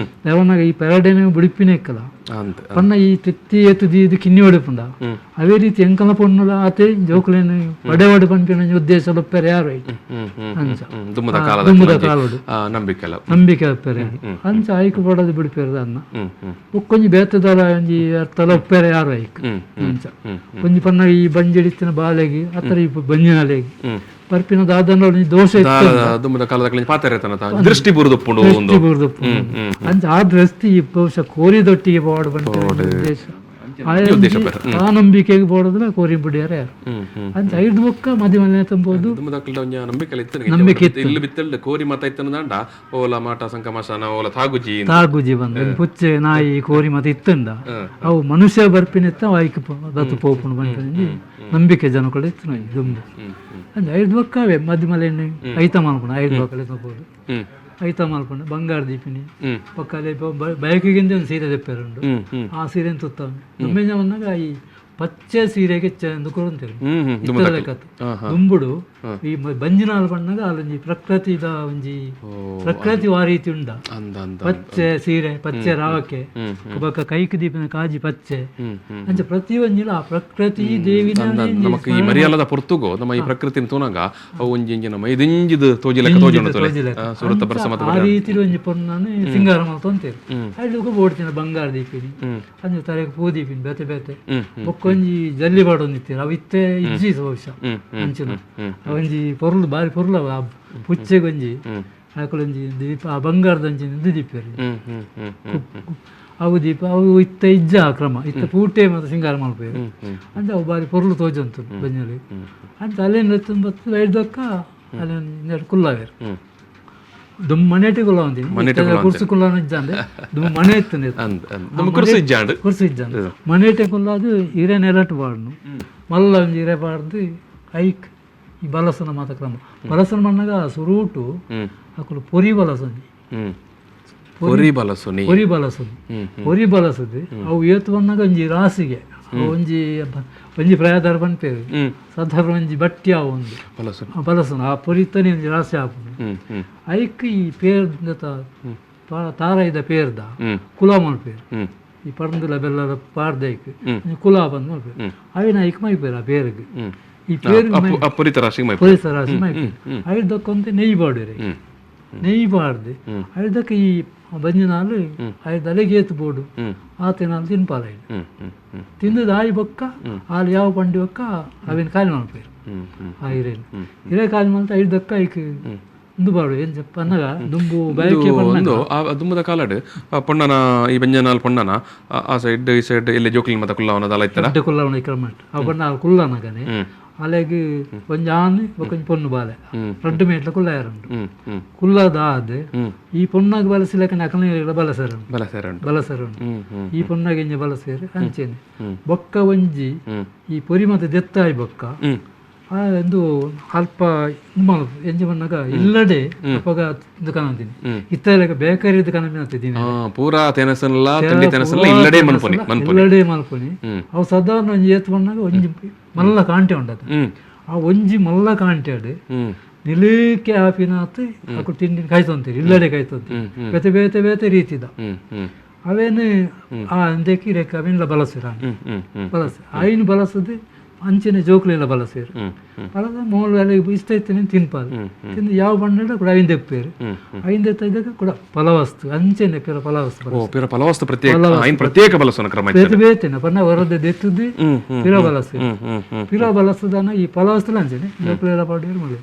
ದೇವನಾಗ ಈ ಪೆರಡೇನೆ ಬಿಡಿಪಿನ ಇಕ್ಕಲ ಪನ್ನ ಈ ತೆತ್ತಿ ಎತ್ತುದೀದು ಕಿನ್ನಿ ಹೊಡಿಪುಂಡ ಅವೇ ರೀತಿ ಎಂಕಲ ಪೊನ್ನುಲ ಆತೆ ಜೋಕುಲೇನು ವಡೆ ವಡೆ ಪನ್ಪಿನ ಉದ್ದೇಶ ಒಪ್ಪೆರೆ ಯಾರು ಐಟ್ ಅಂಚ ದುಮ್ಮದ ಕಾಲಡು ನಂಬಿಕೆ ನಂಬಿಕೆ ಒಪ್ಪೆರೆ ಅಂಚ ಐಕ್ ಪಡೋದು ಬಿಡಿಪೇರು ಅನ್ನ ಬೊಕ್ಕೊಂಜಿ ಬೇತದಲ ಒಂಜಿ ಅರ್ಥಲ ಒಪ್ಪೆರೆ ಯಾರು ಐಕ್ ಅಂಚ ಒಂಜಿ ಪನ್ನ ಈ ಬಂಜಿಡಿತ್ತಿನ ಬಾಲೆಗೆ ಅತ್ತರ ಈ ಬಂಜಿನಾಲೆಗೆ ಪರ್ಪಿನ ದಾದನ ಒಂಜಿ ದೋಷ ಇತ್ತು. ದುಂಬುದ ಕಾಲದ ಪಾತೆರ ದೃಷ್ಟಿ ಬುರುದುಪ್ಪುಂಡು ಒಂದು. ದೃಷ್ಟಿ ಬುರುದುಪ್ಪುಂಡು. ಅಂಚ ಆ ದೃಷ್ಟಿ ಈ ಬಹುಶಃ ಕೋರಿದೊಟ್ಟಿಗೆ ಬೋಡು ಪನ್ಪಿನ ಉದ್ದೇಶ, ಆ ಉದ್ದೇಶ. ಆ ನಂಬಿಕೆಗೆ ಬೋಡೋದ್ರೆ ಕೋರಿ ಬಿಡಿಯಾರೆ ಯಾರು. ಹ್ಮ್ ಹ್ಮ್ ಅಂಚ ಐದು ಬೊಕ್ಕ ಮದಿಮನೆ ತುಂಬೋದು. ದುಂಬುದಕ್ಲೆಡ ಒಂಜಿ ನಂಬಿಕೆ ಇತ್ತು. ನಂಬಿಕೆ. ಇಲ್ಲು ಬಿತ್ತಲ್ಡ್ ಕೋರಿ ಮಾತ ಇತ್ತನ ದಾಂಡ ಓಲ ಮಾಟ ಸಂಕಮಾಶನ ಓಲ ತಾಗುಜಿ. ತಾಗುಜಿ ಬಂದು ಒಂಜಿ ಪುಚ್ಚೆ ನಾಯಿ ಕೋರಿ ಮತ್ತೆ ಇತ್ತಂಡ ಅವು ಮನುಷ್ಯ ಬರ್ಪಿನಿತ್ತ ಐಕ್ ದತ್ತು ಪೋಪುಂಡು ಪನ್ಪಿನ ಒಂಜಿ ನಂಬಿಕೆ ಜನಕುಲು ಇತ್ತು ದುಂಬು. ಹ್ಮ್ ಹ್ಮ್ ಅಂಚ ಐದು ಬೊಕ್ಕವೇ ಮದಿಮಲೆನ್ ಐತ ಮಲ್ಪುಂಡು, ಐದು ಬೊಕ್ಕಲೆ ತಗೋದು. ಐತ ಮಲ್ಪುಂಡು, ಬಂಗಾರ ದೀಪಿನಿ. ಬೊಕ್ಕ ಅಲ್ಲಿ ಬಯಕೆಗಿಂತ ಒಂದು ಸೀರೆ ದೆಪ್ಪೆರುಂಡು. ಹ್ಮ್ ಹ್ಮ್ ಆ ಸೀರೆನ್ ತುತ್ತವನೆ ದುಂಬೆಂಜ ಬಂದಾಗ ಈ ಪಚ್ಚೆ ಸೀರೆಗೆ ಎಂದು ಕೊರಂತೇವೆ. ಹ್ಮ್ ಹ್ಮ್ ಇತ್ತರ ಲೆಕ್ಕತ್ತು ದುಂಬುಡು ಈ ಬಂಜಿನಾಲ್ ಬಣ್ಣಗ ಅಲ್ಲೊಂಜಿ ಪ್ರಕೃತಿದ ಒಂಜಿ ಪ್ರಕೃತಿ ಆ ರೀತಿ ಉಂಡ. ಅಂದ ಅಂದ. ಪಚ್ಚೆ ಸೀರೆ, ಪಚ್ಚೆ ರಾವಕೆ, ಬೊಕ್ಕ ಕೈಕ್ ದೀಪಿನ ಕಾಜಿ ಪಚ್ಚೆ. ಹ್ಮ್ ಹ್ಮ್ ಅಂಚ ಪ್ರತಿ ಒಂಜಿಲ ಆ ಪ್ರಕೃತಿ ದೇವಿನ ನಮಕ್ ಈ ಮರಿಯಾಲದ ಪೊರ್ತುಗು ನಮ್ಮ ಈ ಪ್ರಕೃತಿನ ತೂನಗ ಅವು ಒಂಜಿ ಇಂಜಿನ ಮೈದಿಂಜಿದ್ ತೋಜಿಲೆಕ್ಕ ತೋಜುಂಡು ತೋಲೆ. ಸುರುತ ಬರ್ಸ ಮತ. ಆ ರೀತಿ ಒಂಜಿ ಪೊನ್ನನು ಸಿಂಗಾರ ಮಲ್ತೊಂತೇರು. ಅಲ್ಲಿ ಬೋಡ್ತಿನ ಬಂಗಾರ ದೀಪಿನಿ, ಅಂಚ ತಲೆಗೆ ಪೂ ದೀಪಿನಿ ಬೇತೆ ಬೇತೆ. ಹ್ಮ್ ಬೊಕ್ಕೊಂಜಿ ಜಲ್ಲಿ ಪಾಡೊಂದಿತ್ತೀರ, ಅವು ಇತ್ತೆ ಇಜ್ಜಿ ಬಹುಶಃ. ಹ್ಮ್ ಹ್ಮ್ ಅಂಚಿನ ಒಂಜಿ ಪೊರ್ಲು, ಬಾರಿ ಪೊರ್ಲು ಅವು. ಆ ಪುಚ್ಚೆಗೊಂಜಿ ಆಕುಲೊಂಜಿ ದೀಪ, ಆ ಬಂಗಾರದ ಒಂಜಿ ಇದು ದೀಪೇರು. ಹ್ಮ್ ಹ್ಮ್ ಹ್ಮ್ ಹ್ಮ್ ಅವು ದೀಪ ಅವು ಇತ್ತ ಇಜ್ಜ ಆ ಕ್ರಮ ಇತ್ತ ಪೂಟೆ ಮತ್ತು ಸಿಂಗಾರ ಮಲ್ಪೇರು. ಹ್ಮ್ ಹ್ಮ್ ಅಂಚ ಅವು ಬಾರಿ ಪೊರ್ಲು ತೋಜಂತು ಬಂಜಲಿ. ಅಂಚ ಅಲ್ಲೇನು ಬತ್ತು ಐದಕ್ಕ ಅಲ್ಲೇನು ಕುಲ್ಲಾವೇರು. ದುಮ್ ಮನೆಟಿ ಕುಲ್ಲ ಅಂತೀನಿ, ಕುರ್ಸು ಕುಲ್ಲಾನ ಇಜ್ಜಾಂದೆ ದುಮ್ ಮನೆ ಇತ್ತು. ಅಂದ್ ಅಂದ್ ನಮ್ಮ ಕುರ್ಸು ಇಜ್ಜಾಂಡ್. ಕುರ್ಸು ಇಜ್ಜಾಂದೆ ಮನೆಟೆ ಕುಲ್ಲಾದು ಹಿರೇ ನೆಲಟ್ ಬಾಡ್ನು ಮಲ್ಲ ಒಂಜಿ ಹಿರೆ ಬಾಡ್ದು ಐಕ್ ಈ ಬಲಸನ ಮಾತ ಕ್ರಮ. ಬಲಸನ ಮಣ್ಣಗ ಸುರೂಟು ಅಕುಲು ಪೊರಿ ಬಲಸನಿ. ಪೊರಿ ಬಲಸುನಿ. ಪೊರಿ ಬಲಸುನಿ. ಪೊರಿ ಬಲಸುದು ಅವು ಏತು ಬಂದಾಗ ಒಂಜಿ ರಾಸಿಗೆ ಅವು ಒಂಜಿ ಒಂಜಿ ಪ್ರಾಯದಾರ ಪನ್ಪೇರು ಸಾಧಾರಣ ಒಂಜಿ ಬಟ್ಟಿ ಅವು ಒಂದು ಬಲಸುನಿ. ಆ ಬಲಸುನ ಆ ಪೊರಿತನೆ ಒಂಜಿ ರಾಸಿ ಆಪುಂಡು. ಹ್ಮ್ ಹ್ಮ್ ಐಕ್ ಈ ಪೇರ್ದ ತಾರಾಯಿದ ಪೇರ್ದ ಕುಲ ಮಲ್ಪೇರು. ಈ ಪರಂದುಲ ಬೆಲ್ಲದ ಪಾಡ್ದೈಕ್ ಕುಲ ಬಂದು ಮಲ್ಪೇರು. ಅವಿನ ಐಕ್ ಮೈಪೇರು ಆ ಪೇರ್ಗ್. ಈ ಪೇರ್ ಆ ಪೊರಿತ ರಾಶಿಗೆ ಮೈ ಪೊಲೀಸ ರಾಶಿ ಮೈಪೇರು. ಐದಕ್ಕೊಂತೆ ನೆಯ್ಯಿ ಬಾಡುವೆ. ನೆಯ್ಯಿ ಬಾಡ್ದು ಐದಕ್ಕೆ ಈ ಬಂಜಿನಾಲು ಐದು ಅಲೆಗೆ ಏತು ಬೋಡು ಆತೇನಾಲು ತಿನ್ಪಾಲ. ಹ್ಮ್ ಹ್ಮ್ ಹ್ಮ್ ತಿಂದದ ಆಯಿ ಬೊಕ್ಕ ಆಲ್ ಯಾವ ಪಂಡಿ ಬೊಕ್ಕ ಅವಿನ ಖಾಲಿ ಮಲ್ಪೇರು. ಹ್ಮ್ ಹ್ಮ್ ಆ ಹಿರೇನು ಹಿರೇ ಖಾಲಿ ಮಲ್ತ ಐದಕ್ಕ ಐಕ್ ಇಂದು ಬಾಡು ಏನ್ ಪನ್ನಗ ದುಂಬು ಬಯಕೆ. ಒಂದು ಆ ದುಂಬುದ ಕಾಲಡ್ ಆ ಪೊಣ್ಣನ ಈ ಬೆಂಜನಾಲ್ ಪೊಣ್ಣನ ಆ ಆ ಸೈಡ್ ಈ ಸೈಡ್ ಇಲ್ಲಿ ಜೋಕ್ಲಿನ ಮತ ಕುಲ್ಲವನ ದಾಲ ಇತ್ತಡ. ಅಡ್ಡ ಕುಲ್ಲವನ ಕ್ರಮ ಆ ಪೊಣ್ಣ ಕುಲ್ಲನಗನೆ ಅಲೆಗ್ ಒಂಜಿ ಆನ್ ಬೊಕ್ಕ ಒಂಜಿ ಪೊಣ್ಣು ಬಾಲೆ ರಡ್ಡು ಮೇಟ್ಲ ಕುಲ್ಲಾಯರುಂಡು. ಹ್ಮ್ ಹ್ಮ್ ಕುಲ್ಲದ ಆದ್ ಈ ಪೊಣ್ಣಗ್ ಬಲಸಿಲಕನೆ ಅಕಲ್ನ ಬಲಸರುಂಡು. ಬಲ ಸೇರ ಉಂಟು. ಬಲಸರುಂಡು. ಹ್ಮ್ ಹ್ಮ್ ಈ ಪೊಣ್ಣಗ್ ಇಂಜ ಬಲಸೇರು ಅಂಚೆನೆ ಬೊಕ್ಕ ಒಂಜಿ ಈ ಪೊರಿ ಮತ ದೆತ್ತಾಯಿ ಬೊಕ್ಕ ಆ ಒಂದು ಅಲ್ಪ ಎಂಜ ಬನ್ನಗ ಇಲ್ಲಡೆ ಅಪಗ ದುಕಾನ ಅಂತೀನಿ ಇತ್ತಲೆಕ ಬೇಕರಿ ದುಕಾನ ಅಂತಿದ್ದೀನಿ. ಪೂರಾ ತೆನಸನ್ಲ ತಿಂಡಿ ತೆನಸನ್ಲ ಇಲ್ಲಡೆ ಮನ್ಪುನಿ ಮನ್ಪುನಿ. ಇಲ್ಲಡೆ ಮಲ್ಪುನಿ. ಅವು ಸಾಧಾರಣ ಒಂಜಿ ಏತ್ ಬಣ್ಣಗ ಒಂಜಿ ಮಲ್ಲ ಕಾಂಟೆ ಉಂಡದು. ಆ ಒಂಜಿ ಮಲ್ಲ ಕಾಂಟೆಡ್ ನಿಲೀಕೆ ಆಪಿನಾತ್ ಅಕುಲು ತಿಂಡಿನ ಕಾಯ್ತೊಂತೀರಿ, ಇಲ್ಲಡೆ ಕಾಯ್ತೊಂತೀರಿ. ಹ್ಮ್ ಬೇತೆ ಬೇತೆ ಬೇತೆ ರೀತಿದ ಹ್ಮ್ ಹ್ಮ್ ಅವೇನು ಆ ಅಂದಕ್ಕೆ ಇರೆಕ್ ಅವೇನ್ಲ ಬಲಸಿರ. ಹ್ಮ್ ಹ್ಮ್ ಹ್ಮ್ ಬಲಸ ಆಯಿನ ಬಲಸದು ಅಂಚಿನ ಜೋಕುಲೆಲ್ಲ ಬಲಸೇರು. ಹ್ಮ್ ಹ್ಮ್ ಬಳಸ ಮೂಲ ಇಷ್ಟ ಇತ್ತು ತಿನ್ಪಾದು ತಿಂದು ಯಾವ ಬಣ್ಣ ಕೂಡ ಐಂದ ಎಪ್ಪೇರು. ಐಂದ ಎತ್ತದಾಗ ಕೂಡ ಫಲವಸ್ತು ಅಂಚೆನೆ ಪಿರ ಫಲವಸ್ತು. ಓ ಪಿರ ಫಲವಸ್ತು ಪ್ರತ್ಯೇಕ ಐನ್ ಪ್ರತ್ಯೇಕ ಬಲಸುನ ಕ್ರಮ ಇತ್ತು. ಬೇತೆ ಬೇತೆನ ಪನ್ನ ಹೊರದ ದೆತ್ತದು ಹ್ಮ್ ಹ್ಮ್ ಪಿರ ಬಲಸು. ಹ್ಮ್ ಹ್ಮ್ ಹ್ಮ್ ಪಿರ ಬಲಸದಾನ ಈ ಫಲವಸ್ತುಲ ಅಂಚೆನೆ ಜೋಕುಲೆಲ್ಲ ಪಾಡೇರು ಮಳೆ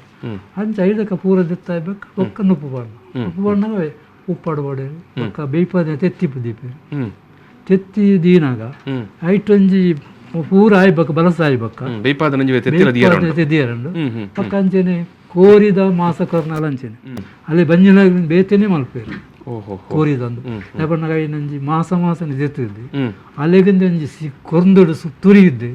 ಅಂಚೆ ಐದಕ್ಕ ಪೂರ ದೆತ್ತಾಯ್ಬೇಕು ಬೊಕ್ಕ ನುಪ್ಪು ಪಾಡ್ನ. ಉಪ್ಪು ಪಾಡ್ನಾಗ ಉಪ್ಪಾಡು ಪಾಡೇರು ಬೊಕ್ಕ ಬೇಯ್ಪದ ತೆತ್ತಿಪ್ಪು ದೀಪೇರು. ತೆತ್ತಿ ದೀನಾಗ ಐಟೊಂಜಿ ಪೂರ ಆಯ್ಬಕ್ಕ ಬಲಸ ಆಯ್ಬಕ್ಕ. ಬೇಯ್ಪಾದ ನಂಜಿ ತೆತ್ತಿಲ ದಿಯರ ಉಂಟು. ತೆದಿಯರಂಡು. ಹ್ಮ್ ಹ್ಮ್ ಪಕ್ಕ ಅಂಚೆನೆ ಕೋರಿದ ಮಾಸ ಕೊರ್ನಾಲ ಅಂಚೆನೆ ಅಲ್ಲಿ ಬಂಜಿನ ಬೇತೆನೆ ಮಲ್ಪೇರು. ಓಹೋ ಕೋರಿದಂದು ಲೇಪಣ್ಣಗ ಐನಂಜಿ ಮಾಸ ಮಾಸನೆ ದೆತ್ತಿದ್ದು ಅಲೆಗಿಂದ ಒಂಜಿ ಸಿ ಕೊರ್ಂದುಡು ತುರಿಯಿದ್ದು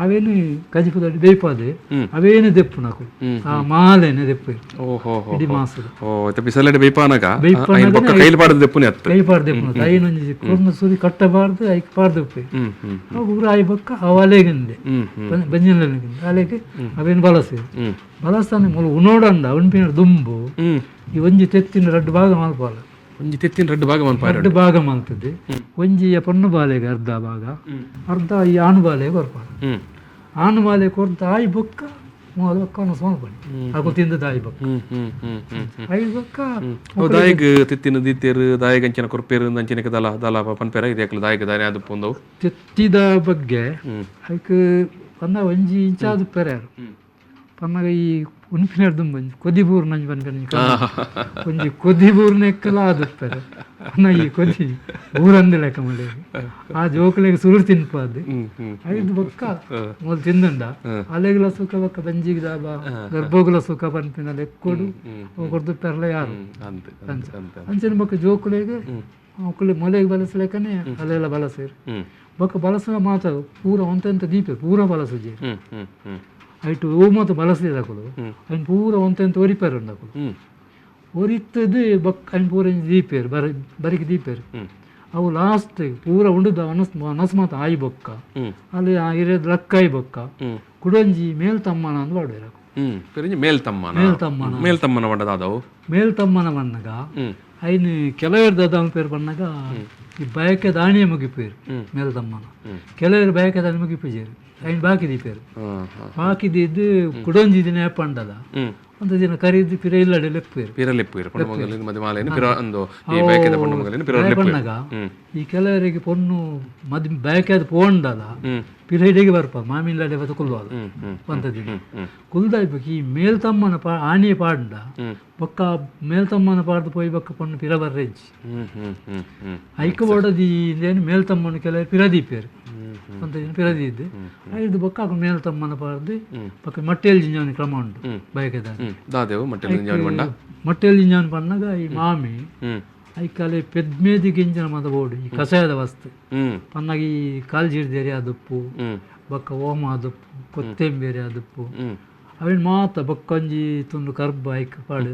ಅವೇನು ಕಜಿಪುದಡಿ ಬೇಯ್ಪಾದೆ ಅವೇನು ದೆಪ್ಪುನಕು ಆ ಮಾಲೆನೆ ದೆಪ್ಪು ಓಹೋ ಇಡೀ ಮಾಸದ. ಓ ಇತ್ತ ಬಿಸಲಡೆ ಬೇಯ್ಪಾನಗ ಬೇಯ್ಪಾನಗನೆ ಐನ್ ಬೊಕ್ಕ ಕೈಲಿ ಪಾಡದ ದೆಪ್ಪುನಿ ಅತ್ತು. ಕೈ ಪಾಡ್ದು ದೆಪ್ಪುನ ಐನೊಂಜಿ ಕೊರ್ಂದು ಸುರಿ ಕಟ್ಟಬಾರ್ದು ಐಕ್ ಪಾಡ್ದು ದೆಪ್ಪು. ಹ್ಮ್ ಹ್ಮ್ ಅವು ಪೂರ ಆಯಿ ಬೊಕ್ಕ ಅವು ಅಲೆಗಿಂದೆ ಹ್ಮ್ ಹ್ಮ್ ಬಂಜಿನಲೆಗಿಂದೆ ಅಲೆಗೆ ಅವೇನು ಬಲಸಿ ಬಲಸ್ತಾನೆ ಮೂಲ ಉಣೋಡಂದ ಉಣ್ಪಿನ ದುಂಬು ಈ ಒಂಜಿ ತೆತ್ತಿನ ರಡ್ಡು ಭಾಗ ಮಲ್ಪಾಲ. ಒಂಜಿ ತೆತ್ತಿನ ರಡ್ಡು ಭಾಗ ಮನ್ಪಾರ. ರಡ್ಡು ಭಾಗ ಮಲ್ತದೆ. ಒಂಜಿ ಪೊಣ್ಣು ಬಾಲೆಗೆ ಅರ್ಧ ಭಾಗ, ಅರ್ಧ ಈ ಆಣು ಬಾಲೆಗೆ ಕೊರ್ಪಾಲ. ಆಣು ಬಾಲೆ ಕೊರ್ದು ಆಯಿ ಬೊಕ್ಕ ಮೂಲ ಬೊಕ್ಕ ಮಲ್ಪಣಿ ಅಕು ತಿಂದ ದಾಯಿ ಬೊಕ್ಕ ಹ್ಮ್ ಹ್ಮ್ ಹ್ಮ್ ಹ್ಮ್ ಹ್ಮ್ ಆಯಿ ಬೊಕ್ಕ. ಅವು ದಾಯಿಗ್ ತೆತ್ತಿನ ದೀತೇರು ದಾಯಿಗ್ ಅಂಚಿನ ಕೊರ್ಪೇರು ಅಂಚಿನ ದಲ ದಲ ಪನ್ಪೇರ ಇದು ಯಾಕಲ ದಾಯಿಗ್ ದಾನೆ ಅದು ಪೊಂದವು. ತೆತ್ತಿದ ಬಗ್ಗೆ ಐಕ್ ಪನ್ನ ಒಂಜಿ ಇಂಚಾದು ಪೆರ್ಯಾರು ಪನ್ನಗ ಈ ಉನ್ಪಿನ ದುಂಬಂಜಿ ಕೊದಿ ಬೂರ್ನಂಜಿ ಪನ್ಪಿನ ಒಂಜಿ ಕೊದಿ ಬೂರ್ನೆಕ್ಕಲ ಆದುಪ್ಪೆರೆ ಪನ್ನ ಈ ಕೊದಿ ಊರಂದು ಲೆಕ್ಕ ಮಲ್ಲೆ ಆ ಜೋಕುಲೆಗ್ ಸುರು ತಿನ್ಪಾದ್ ಹ್ಮ್ ಹ್ಮ್ ಐದು ಬೊಕ್ಕ ಮೊದಲು ತಿಂದಂಡ ಅಲೆಗ್ಲ ಸುಖ ಬೊಕ್ಕ ಬಂಜಿಗ್ ದಾಬ ಗರ್ಭೋಗುಲ ಸುಖ ಪನ್ಪಿನ ಲೆಕ್ಕೊಡು ಅವು ಕೊರ್ದು ಪೆರ್ಲ ಯಾರು ಅಂದ್ ಅಂದ್ ಅಂದ್ ಅಂಚನೆ ಬೊಕ್ಕ ಜೋಕುಲೆಗ್ ಅಕುಲು ಮೊಲೆಗ್ ಬಲಸಲೆಕ್ಕನೆ ಅಲೆಲ ಬಲಸೆರ್ ಹ್ಮ್ ಬೊಕ್ಕ ಬಲಸುನ ಮಾತ ಪೂರ ಒಂತೆಂತ ದೀಪೆ ಪೂರ ಬಲಸುಜೆರ್ ಹ್ಮ್ ಹ್ಮ್ ಹ್ಮ್ ಐಟ್ ಓ ಮಾತ ಬಲಸಿದ ಅಕುಲು ಐನ್ ಪೂರ ಒಂತೆಂತ ಒರಿಪೆರ್ ಉಂಡು ಅಕುಲು ಹ್ಮ್ ಒರಿತ್ತದು ಬೊಕ್ಕ ಐನ್ ಪೂರ ಇಂಚ ದೀಪೆರ್ ಬರಿ ಬರಿಗೆ ದೀಪೆರ್ ಹ್ಮ್ ಅವು ಲಾಸ್ಟ್ ಪೂರ ಉಂಡುದ ಅನಸ್ ಅನಸ್ ಮಾತ ಆಯಿ ಬೊಕ್ಕ ಹ್ಮ್ ಅಲ್ಲಿ ಆ ಇರೆದ್ ಲಕ್ಕಾಯಿ ಬೊಕ್ಕ ಹ್ಮ್ ಕುಡೊಂಜಿ ಮೇಲ್ ತಮ್ಮನ ಅಂದ್ ಪಾಡುವೆರ್ ಅಕುಲು. ಹ್ಮ್ ಪಿರಿಂಜಿ ಮೇಲ್ತಮ್ಮನ ಮೇಲ್ತಮ್ಮನ. ಮೇಲ್ತಮ್ಮನ ಪಂಡ ದಾದವು ಮೇಲ್ತಮ್ಮನ ಬನ್ನಗ ಹ್ಮ್ ಐನ್ ಕೆಲವೆರ್ ದಾದ ಪೇರ್ ಬನ್ನಗ ಈ ಬಯಕೆ ದಾಣಿಯ ಮುಗಿಪೇರು ಮೇಲ್ತಮ್ಮನ ಕೆಲವರು ಬಯಕೆ ದಾಣಿ ಮುಗಿಪುಜೇರು ಐನ್ ಬಾಕಿ ದೀಪೇರು ಹಾ ಹಾ ಬಾಕಿ ದೀದ್ ಕುಡೊಂಜಿ ದಿನ ಪಂಡಲ ಹ್ಮ್ ಒಂದು ದಿನ ಕರೀದು ಪಿರ ಇಲ್ಲಡೆ ಲೆಪ್ಪೇರು ಪಿರಲೆಪ್ಪುವೆರ್ ಪೊಣ್ಣು ಮಗಲಿನ ಮದಿಮಾಲೆನ್ ಪಿರ ಅಂದು ಈ ಬಯಕೆದ ಪೊಣ್ಣು ಮಗಲಿನ ಪಿರಲೆಪ್ಪುವೆರ್ ಪಣ್ಣಗ ಹ್ಮ್ ಈ ಕೆಲವರಿಗೆ ಪೊಣ್ಣು ಮದ್ ಬಯಕೆ ಅದು ಪೋಂಡಲ ಹ್ಮ್ ಪಿರ ಇಡೆಗೆ ಬರ್ಪ ಮಾಮಿಲ್ಲಡೆ ಬತ್ತ ಕುಲ್ವಾಲ ಹ್ಮ್ ಹ್ಮ್ ಒಂತ ದಿನ ಹ್ಮ್ ಕುಲ್ದಾಯ್ಬೇಕು ಈ ಮೇಲ್ತಮ್ಮನ ಪಾ ಆಣಿ ಪಾಡ್ದ ಹ್ಮ್. ಬೊಕ್ಕ ಮೇಲ್ತಮ್ಮನ ಪಾಡ್ದು ಪೋಯಿ ಬೊಕ್ಕ ಪೊಣ್ಣು ಪಿರ ಬರ್ರೆಜ್ಜಿ ಹ್ಮ್ ಹ್ಮ್ ಹ್ಮ್ ಹ್ಮ್ ಐಕ ಬೋಡದಿ ಇಂದೇನು ಮೇಲ್ತಮ್ಮನ ಕೆಲವರು ಪಿರದೀಪೇರು ಹ್ಮ್ ಹ್ಮ್ ಅಂತ ದಿನ ಪಿರದೀದ್ದು ಐದು ಬೊಕ್ಕ ಅಕು ಮೇಲ್ತಮ್ಮನ ಪಾಡ್ದು ಬೊಕ್ಕ ಮಟ್ಟೆಲ್ ಜಿಂಜವನ ಕ್ರಮ ಉಂಟು ಬಯಕೆದ ಹ್ಮ್ ದಾದೇವು ಮಟ್ಟೆಲ್ ಜಿಂಜಾವಣಿ ಪಂಡ ಮಟ್ಟೆಲ್ ಜಿಂಜವನ ಪನ್ನಗ ಈ ಮಾಮಿ ಹ್ಮ್ ಐಕಾಲೆ ಪೆದ್ಮೇದಿ ಗಿಂಜನ ಮದ ಬೋಡು ಈ ಕಷಾಯದ ವಸ್ತು ಹ್ಮ್ ಪನ್ನಾಗ ಈ ಕಾಲ್ಜೀರ್ದೇರಿ ಆದುಪ್ಪು ಹ್ಮ್ ಬೊಕ್ಕ ಓಮ ಆದುಪ್ಪು ಕೊತ್ತಂಬೇರಿ ಆದುಪ್ಪು ಹ್ಮ್ ಅವಿನ ಮಾತ ಬೊಕ್ಕೊಂಜಿ ತುಂಡು ಕರ್ಬ ಐಕ್ ಪಾಡು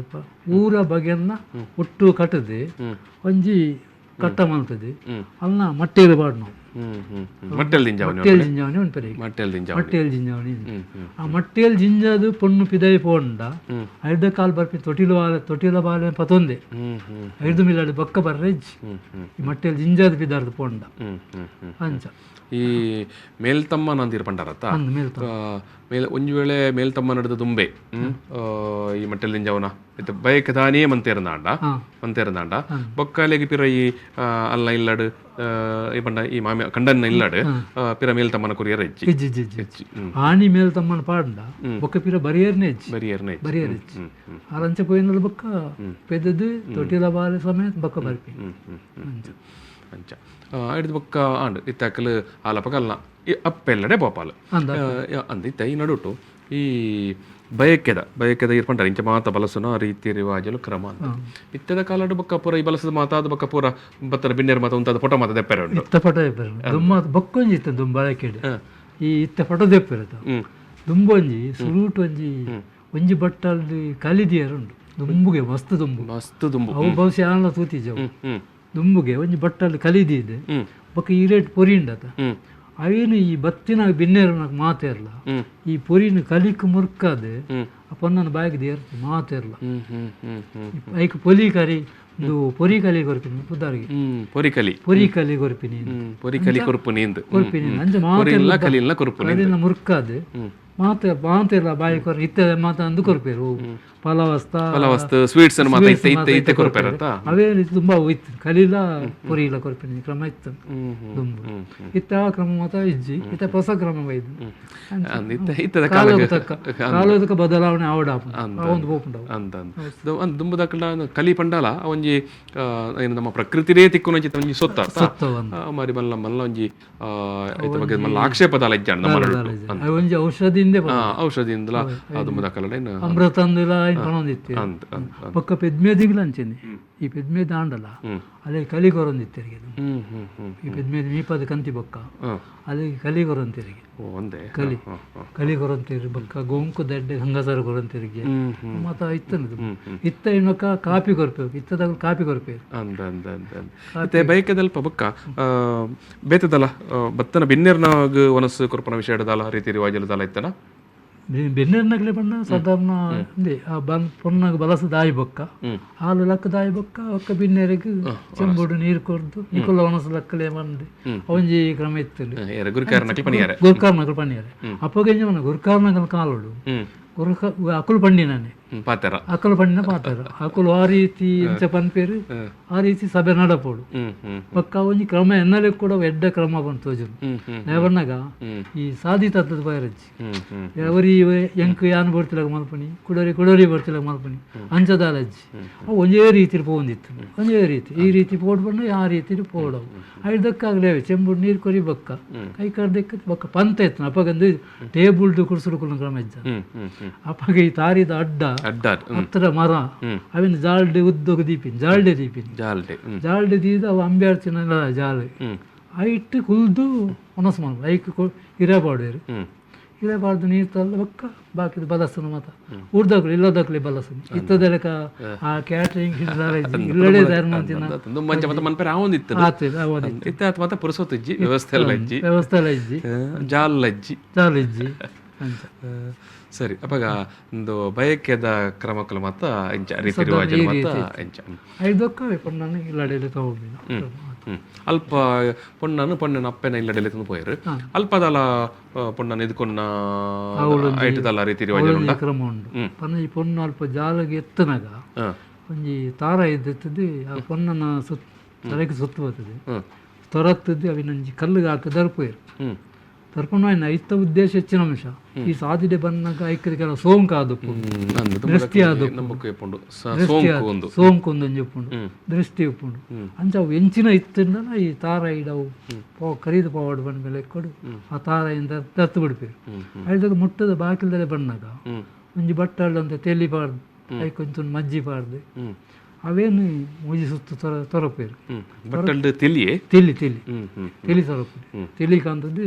ಊರ ಬಗೆಯನ್ನ ಒಟ್ಟು ಕಟ್ಟದೆ ಒಂಜಿ ಕಟ್ಟ ಮಲ್ತದೆ ಹ್ಮ್. ಅಲ್ನ ಮಟ್ಟೆಲ್ ಪಾಡು ನಾವು ಹ್ಮ್ ಹ್ಮ್ ಹ್ಮ್ ಮಟ್ಟೆಲ್ ದಿಂಜಾವಣಿ ಮಟ್ಟೆಲ್ ಜಿಂಜಾವಣಿ ಉಂಟು ಮಟ್ಟೆಲ್ ದಿಂಜಾವಣಿ ಮಟ್ಟೆಲ್ ಜಿಂಜಾವಣಿ ಹ್ಮ್ ಹ್ಮ್ ಆ ಮಟ್ಟೆಲ್ ಜಿಂಜಾದು ಪೊಣ್ಣು ಪಿದೈ ಪೋಂಡ ಹ್ಮ್. ಐದ ಕಾಲ್ ಬರ್ಪಿ ತೊಟಿಲು ಬಾಲೆ ತೊಟಿಲ ಬಾಲೆ ಪತೊಂದೆ ಹ್ಮ್ ಹ್ಮ್ ಐದು ಮಿಲಾಡಿ ಬೊಕ್ಕ ಬರ್ರೆಜ್ ಹ್ಮ್ ಹ್ಮ್ ಈ ಮಟ್ಟೆಲ್ ಜಿಂಜಾದು ಪಿದಾರ್ದು ಪೋಂಡ ಹ್ಮ್ ಹ್ಮ್ ಹ್ಮ್ ಅಂಚ ಈ ಮೇಲ್ತಮ್ಮನ ಅಂದಿರ ಪಂಡರತ್ತ ಅಂದ್ ಮೇಲ್ತ ಮೇಲ್ ಒಂಜಿ ವೇಳೆ ಮೇಲ್ತಮ್ಮ ನಡೆದ ದುಂಬೆ ಹ್ಮ್ ಈ ಮಟ್ಟೆಲ್ ದಿಂಜವನ ಇತ್ತೆ ಬಯಕೆ ತಾನೇ ಮಂತೇರ್ನಾಂಡ ಹಾ. ಮಂತೇರ್ನಾಂಡ ಬೊಕ್ಕಲೆಗ್ ಪಿರ ಈ ಅಲ್ಲ ಇಲ್ಲಡ್ ಈ ಪಂಡ ಈ ಮಾಮಿ ಕಂಡನ್ನ ಇಲ್ಲಡ್ ಪಿರ ಮೇಲ್ತಮ್ಮನ ಕೊರಿಯರ್ ಹೆಚ್ಚಿ ಇಜ್ಜಿ ಇಜ್ಜಿ ಇಜ್ಜಿ ಹೆಚ್ಚಿ ಹ್ಮ್ ಆಣಿ ಮೇಲ್ ತಮ್ಮನ ಪಾಡ್ದ ಬೊಕ್ಕ ಪಿರ ಬರಿಯರ್ನೆ ಇಜ್ಜಿ ಬರಿಯರ್ನೆ ಹೆಚ್ಚಿ ಬರಿಯರ್ ಇಜ್ಜಿ ಹ್ಮ್ ಹ್ಮ್ ಆರಂಚ ಪೋಯಿನದ ಬೊಕ್ಕ ಪೆದದು ತೊಟಿಲ ಬಾಲೆ ಸಮೇತ ಬೊಕ್ಕ ಬರ್ಪಿ ಹ್ಮ್ ಹ್ಮ್ ಹ್ಮ್ ಅಂಚ ಹಿಡ್ದು ಬೊಕ್ಕ ಆಂಡ್ ಇತ್ತಾಕಲ್ ಆಲಪಕ ಅಲ್ಲ ಈ ಅಪ್ಪೆಲ್ಲಡೆ ಪೋಪಾಲ್ ಅಂದ ಅಂದ ಇತ್ತ ಈ ನಡುಟು ಈ ಬಯಕೆದ ಬಯಕೆದ ಇರ್ಪಂಟಾರೆ ಇಂಚ ಮಾತ ಬಲಸುನ ರೀತಿ ರಿವಾಜಲು ಕ್ರಮ ಅಂತ ಇತ್ತದ ಕಾಲಡು ಬೊಕ್ಕ ಪೂರ ಈ ಬಲಸದ ಮಾತಾದ ಬೊಕ್ಕ ಪೂರ ಬತ್ತರ ಬಿನ್ನೆರ್ ಮಾತ ಉಂತಾದ ಫೋಟೋ ಮಾತ ದೆಪ್ಪರೆ ಉಂಡು ಇತ್ತ ಪಟ ದೆಪ್ಪರು ದುಮ್ಮ ಬೊಕ್ಕೊಂಜಿ ಇತ್ತ ದುಂಬಳಕೆಡ್ ಈ ಇತ್ತ ಪಟ ದೆಪ್ಪರು ಹ್ಮ್ ದುಂಬೊಂಜಿ ಸುರೂಟ್ ಒಂಜಿ ಒಂಜಿ ಬಟ್ಟಲ್ಲಿ ಕಲಿದಿಯರ್ ಉಂಡು ದುಂಬುಗೆ ಮಸ್ತ್ ದುಂಬು ಮಸ್ತ್ ದುಂಬು ಅವು ಬಹುಶಃ ಆನ್ಲ ತೂತಿಜವು ಹ್ಮ್ ಹ್ಮ್ ದುಂಬುಗೆ ಒಂಜಿ ಬಟ್ಟಲ್ಲಿ ಕಲಿದಿದೆ ಹ್ಮ್ ಬೊಕ್ಕ ಈ ರೇಟ್ ಪೊರಿ ಉಂಡತ ಹ್ಮ್ ಅವೇನು ಈ ಬತ್ತಿನ ಬಿನ್ನೇರು ಮಾತೇರ್ಲ ಹ್ಮ್ ಈ ಪೊರಿನ ಕಲಿಕ್ ಮುರ್ಕದು ಹ್ಮ್ ಆ ಪೊನ್ನನ ಬಾಯಿಗೆ ದೇರ್ ಮಾತೇರ್ಲ ಹ್ಮ್ ಹ್ಮ್ ಹ್ಮ್ ಹ್ಮ್ ಐಕ್ ಪೊಲಿ ಕರಿ ಇದು ಪೊರಿ ಕಲಿ ಕೊರ್ಪಿನಿ ಪುದಾರಿಗೆ ಹ್ಮ್ ಪೊರಿಕಲಿ ಪೊರಿ ಕಲಿ ಕೊರ್ಪಿನಿ ಹ್ಮ್ ಪೊರಿಕಲಿ ಕೊರ್ಪು ನೀಂದು ಕೊರ್ಪಿನಿ ಅಂಚ ಪೊರಿಲ್ಲ ಮಾತೆರ್ಲ ಕಲಿಲ್ಲ ಕೊರ್ಪು ನೀಂದು ಕಲಿನ ಮುರ್ಕದು ಹ್ಮ್ ಮಾತೆ ಮಾತೆರ್ಲ ಬಾಯಿ ಕೊರ್ ಇತ್ತ ಮಾತ ಅಂದು ಕೊರ್ಪೇರು ಫಲವಸ್ತ ಫಲವಸ್ತು ಸ್ವೀಟ್ಸ್ ಅನ್ನು ಮಾತ ಇತ್ತೆ ಇತ್ತೆ ಇತ್ತೆ ಕೊರ್ಪೇರತ್ತ ಅವೇ ರೀತಿ ತುಂಬಾ ಇತ್ತು ಕಲಿಲ ಪೊರಿಲ ಕೊರ್ಪಿನಿ ಕ್ರಮ ಇತ್ತು ಹ್ಮ್ ಹ್ಮ್ ದುಂಬು ಹ್ಮ್ ಹ್ಮ್ ಇತ್ತ ಆ ಕ್ರಮ ಮಾತ ಇಜ್ಜಿ ಇತ್ತ ಹೊಸ ಕ್ರಮ ಬೈದು ಅಂದ್ ಇತ್ತ ಇತ್ತದ ಕಾಲದ ಕಾಲಕ್ಕೆ ತಕ್ಕ ಕಾಲದ ಬದಲಾವಣೆ ಆವಡ ಒಂದು ಪೋಪುಂಡವು ಅಂತ ಅಂದ್ ದುಂಬುದಕ್ಕಲ ಕಲಿ ಪಂಡಲ ಆ ಒಂಜಿ ಏನು ನಮ್ಮ ಪ್ರಕೃತಿನೇ ತಿಕ್ಕುನ ಒಂಜಿ ಒಂಜಿ ಸೊತ್ತ ಅರ್ಥ? ಸೊತ್ತವಂತ. ಆ, ಮಾರಿ ಮಲ್ಲ ಮಲ್ಲ ಒಂಜಿ ಐತ ಬಗ್ಗೆ ಮಲ್ಲ ಆಕ್ಷೇಪದ ಇಜ್ಜಾಂಡ್ ನಮ್ಮ ನಡುಟು. ಅವು ಒಂಜಿ ಔಷಧಿಯಿಂದೆ ಆ, ಔಷಧಿಯಿಂದಲ ದುಂಬುದಕ್ಕಲ ಏನು ಅಮೃತ ಅಂದಿಲ್ಲ ಇನ್ ಪಣೊಂದಿತ್ತು ಅಂದ್ ಅಂದ್ ಅಂದ್. ಬೊಕ್ಕ ಪೆದ್ಮೇದಿಗ್ಲ ಅಂಚೆನೆ ಈ ಪೆದ್ಮೇದ ಆಂಡಲ ಹ್ಮ್. ಅಲ್ಲಿ ಕಲಿ ಕೊರೊಂದಿತ್ತೆರಿಗೆ ಹ್ಮ್ ಹ್ಮ್ ಹ್ಮ್ ಈ ಪೆದ್ಮೇದ ಮೀಪದ ಕಂತಿ ಬೊಕ್ಕ ಹ್ಮ್. ಅಲ್ಲಿ ಕಲಿ ಕೊರೊಂತಿರಿಗೆ ಓ ಒಂದೇ ಕಲಿ ಹ್ಮ್, ಹ್ಮ್. ಕಲಿ ಕೊರೊಂತಿರಿ ಬೊಕ್ಕ ಗೋಂಕು ದಡ್ಡೆ ಗಂಗಾಸರ ಕೊರೊಂತಿರಿಗೆ ಹ್ಮ್ ಹ್ಮ್ ಮತ್ತ ಇತ್ತನದು ಇತ್ತ ಇನ್ನೊಕ್ಕ ಕಾಪಿ ಕೊರ್ಪೇವು ಇತ್ತದಾಗ ಕಾಪಿ ಕೊರ್ಪೇರು ಅಂದ ಅಂದ ಅಂದ ಅಂದ ಮತ್ತೆ ಬೈಕದಲ್ಪ ಬೊಕ್ಕ ಬೇತದಲ್ಲ ಬತ್ತನ ಬಿನ್ನೆರ್ನಾಗ ಒನಸ್ಸು ಕೊರ್ಪನ ವಿಷಯ ದಾಲ ರೀತಿ ರಿವಾಜಲ ದಾಲ ಇತ್ತನ ಬೆನ್ನೆರ್ನಗಲೆ ಬಣ್ಣ ಸಾಧಾರಣ ಇಂದೆ ಆ ಬನ್ ಪೊನ್ನಾಗ ಬಲಸ ದಾಯಿ ಬೊಕ್ಕ ಹಾಲು ಲಕ್ಕ ದಾಯಿ ಬೊಕ್ಕ ಒಕ್ಕ ಬಿನ್ನೆರೆಗ್ ಚೆಂಬುಡು ನೀರು ಕೊರ್ದು ನಿಕುಲ ಒಣಸು ಲಕ್ಕಲೆ ಬಂದು ಒಂಜಿ ಕ್ರಮ ಇತ್ತು ಏರ ಗುರುಕಾರನಕ್ಲಿ ಪನಿಯಾರೆ ಗುರ್ಕಾರ್ನಗಲ್ ಪಣ್ಣಿಯಾರೆ ಅಪ್ಪಗೆಂಜ ಮನ ಗುರ್ಕಾರ್ನಗಲ್ ಕಾಲೋಡು ಹ್ಮ್ ಗುರುಕ ಅಕುಲು ಪಂಡಿನಾನೆ ಪಾತೆರ ಅಕುಲು ಪಂಡಿನ ಪಾತೆರ ಅಕುಲು ಆ ರೀತಿ ಎಂಚ ಪನ್ಪೇರು ಆ ರೀತಿ ಸಭೆ ನಡಪೋಡು. ಹ್ಮ್ ಹ್ಮ್ ಬೊಕ್ಕ ಒಂಜಿ ಕ್ರಮ ಎನ್ನಲೆ ಕೂಡ ಎಡ್ಡ ಕ್ರಮ ಬಂತು ತೋಜುಂಡು. ಹ್ಮ್ ಹ್ಮ್ ನೇವರ್ನಗ ಈ ಸಾಧಿತತ್ವದ ಬಯರಜ್ಜಿ ಹ್ಮ್ ಹ್ಮ್ ఎవರಿ ಎಂಕ್ ಯಾನ್ ಬರ್ತಿಲಗ ಮಲ್ಪನಿ ಕುಡರಿ ಕುಡರಿ ಬರ್ತಿಲಗ ಮಲ್ಪನಿ ಅಂಚದಾಲಜ್ಜಿ ಅವು ಒಂಜೇ ರೀತಿಲಿ ಪೋವೊಂದಿತ್ತು, ಒಂಜೇ ರೀತಿ ಈ ರೀತಿ ಪೋಡು ಬಣ್ಣ ಆ ರೀತಿಲಿ ಪೋಡವು. ಐದಕ್ಕಾಗಲೇ ಚೆಂಬುಡು ನೀರು ಕೊರಿ ಬೊಕ್ಕ ಕೈ ಕರ್ದಕ್ಕೆ ಬೊಕ್ಕ ಪಂತ ಇತ್ತು. ಅಪಗಂದು ಟೇಬುಲ್ಡು ಕುರ್ಸುಡು ಕುಲ್ಲ ಕ್ರಮ ಇಜ್ಜ. ಹ್ಮ್ ಹ್ಮ್ ಹ್ಮ್ ಅಪಗ ಈ ತಾರಿದ ಅಡ್ಡ ಅಡ್ಡ ಹತ್ತಿರ ಮರ ಅವಿನ ಜಾಲ್ಡೆ ಉದ್ದಗ ದೀಪಿನಿ, ಜಾಲ್ಡೆ ದೀಪಿನಿ, ಜಾಲ್ಡೆ ಜಾಲ್ಡೆ ದೀದ ಅವು ಅಂಬ್ಯಾಡ್ತಿನ ಜಾಲು ಐಟ್ ಕುಲ್ದು ಒನಸ್ ಮಲ್ಪು ಐಕ್ ಹಿರೇ ಪಾಡುವೆರು. ಹಿರೇ ಪಾಡ್ದು ನೀರು ತಲ್ಲ ಬೊಕ್ಕ ಬಾಕಿದ ಬಲಸನ ಮಾತ ಊರ್ದಕ್ಲು ಇಲ್ಲದಕ್ಲೆ ಬಲಸನ ಇತ್ತದಲೆಕ ಆ ಕ್ಯಾಟ್ರಿಂಗ್ ಇಲ್ಲಡೆ ತಯಾರು ಮಾಡ್ತಿನ ಮಂಚ ಮತ್ತೆ ಮನ್ಪೇರೆ ಆವೊಂದಿತ್ತು ಆತು ಅವೊಂದಿತ್ತು. ಇತ್ತೆ ಆತ್ ಮಾತ ಪುರುಸೊತ್ತು ಇಜ್ಜಿ, ವ್ಯವಸ್ಥೆ ಎಲ್ಲ ಇಜ್ಜಿ, ವ್ಯವಸ್ಥೆ ಎಲ್ಲ ಇಜ್ಜಿ, ಜಾಲ್ ಇಜ್ಜಿ, ಜಾಲ್ ಇಜ್ಜಿ ಅಂಚ. ಸರಿ ಅಪಗ ಒಂದು ಬಯಕೆದ ಕ್ರಮಕ್ಕಲು ಮಾತ ಇಂಚ ರೀತಿ ರಿವಾಜು ಮಾತ ಇಂಚ. ಐದಕ್ಕ ಪೊಣ್ಣನ ಇಲ್ಲಡೆಲೆ ತಗೋಬಿನ. ಅಲ್ಪ ಪೊಣ್ಣನು ಪೊಣ್ಣನ ಅಪ್ಪೆನ ಇಲ್ಲಡೆಲೆ ತಂದು ಪೋಯರು. ಅಲ್ಪದಲ ಪೊಣ್ಣನ ಇದ್ಕೊನ್ನ ಐಟದಲ್ಲ ರೀತಿ ರಿವಾಜು ಉಂಡ ಕ್ರಮ ಉಂಡು. ಪನ್ನ ಈ ಪೊಣ್ಣು ಅಲ್ಪ ಜಾಲಗೆ ಎತ್ತನಾಗ ಒಂಜಿ ತಾರ ಇದ್ದತ್ತದೆ, ಆ ಪೊಣ್ಣನ ಸುತ್ತ ತಲೆಗೆ ಸುತ್ತು ಬರ್ತದೆ, ತೊರತ್ತದ್ದು ಅವಿನೊಂಜಿ ಕಲ್ಲಿಗೆ ಹಾಕಿ ದರ್ಪೋಯರು. ದರ್ಪಣ ಐತ ಉದ್ದೇಶ ಹೆಚ್ಚಿನ ಅಂಶ ಈ ಸಾದಿಡೆ ಬಂದಾಗ ಐಕರಿ ಕೆಲವು ಸೋಂಕು ಆದಪ್ಪು, ದೃಷ್ಟಿ ಆದಪ್ಪು, ಸೋಂಕು ಒಂದೊಂಜಿ ಉಪ್ಪುಂಡು, ದೃಷ್ಟಿ ಉಪ್ಪುಂಡು. ಅಂಚ ಅವು ಎಂಚಿನ ಇತ್ತಿಂದಲ ಈ ತಾರ ಇಡವು ಪೋ ಕರೀದು ಪೋವಾಡು ಬಂದ ಮೇಲೆ ಕೊಡು ಆ ತಾರಾಯಿಂದ ದತ್ತು ಬಿಡ್ಪೇರು. ಐದಾಗ ಮುಟ್ಟದ ಬಾಕಿಲ್ದಲ್ಲೇ ಬಂದಾಗ ಒಂಜಿ ಬಟ್ಟಳ್ಳಂತ ತೆಲಿ ಪಾಡ್ದು ಐಕೊಂಚು ಮಜ್ಜಿ ಪಾಡ್ದು ಅವೇನು ಮೂಜಿ ಸುತ್ತು ತೊರಪೇರು. ಬಟ್ಟಲ್ಡು ತೆಲಿಯೇ ತೆಲಿ ತೆಲಿ ತೆಲಿ ತೊರಪು ತೆಲಿ ಕಾಂತದ್ದು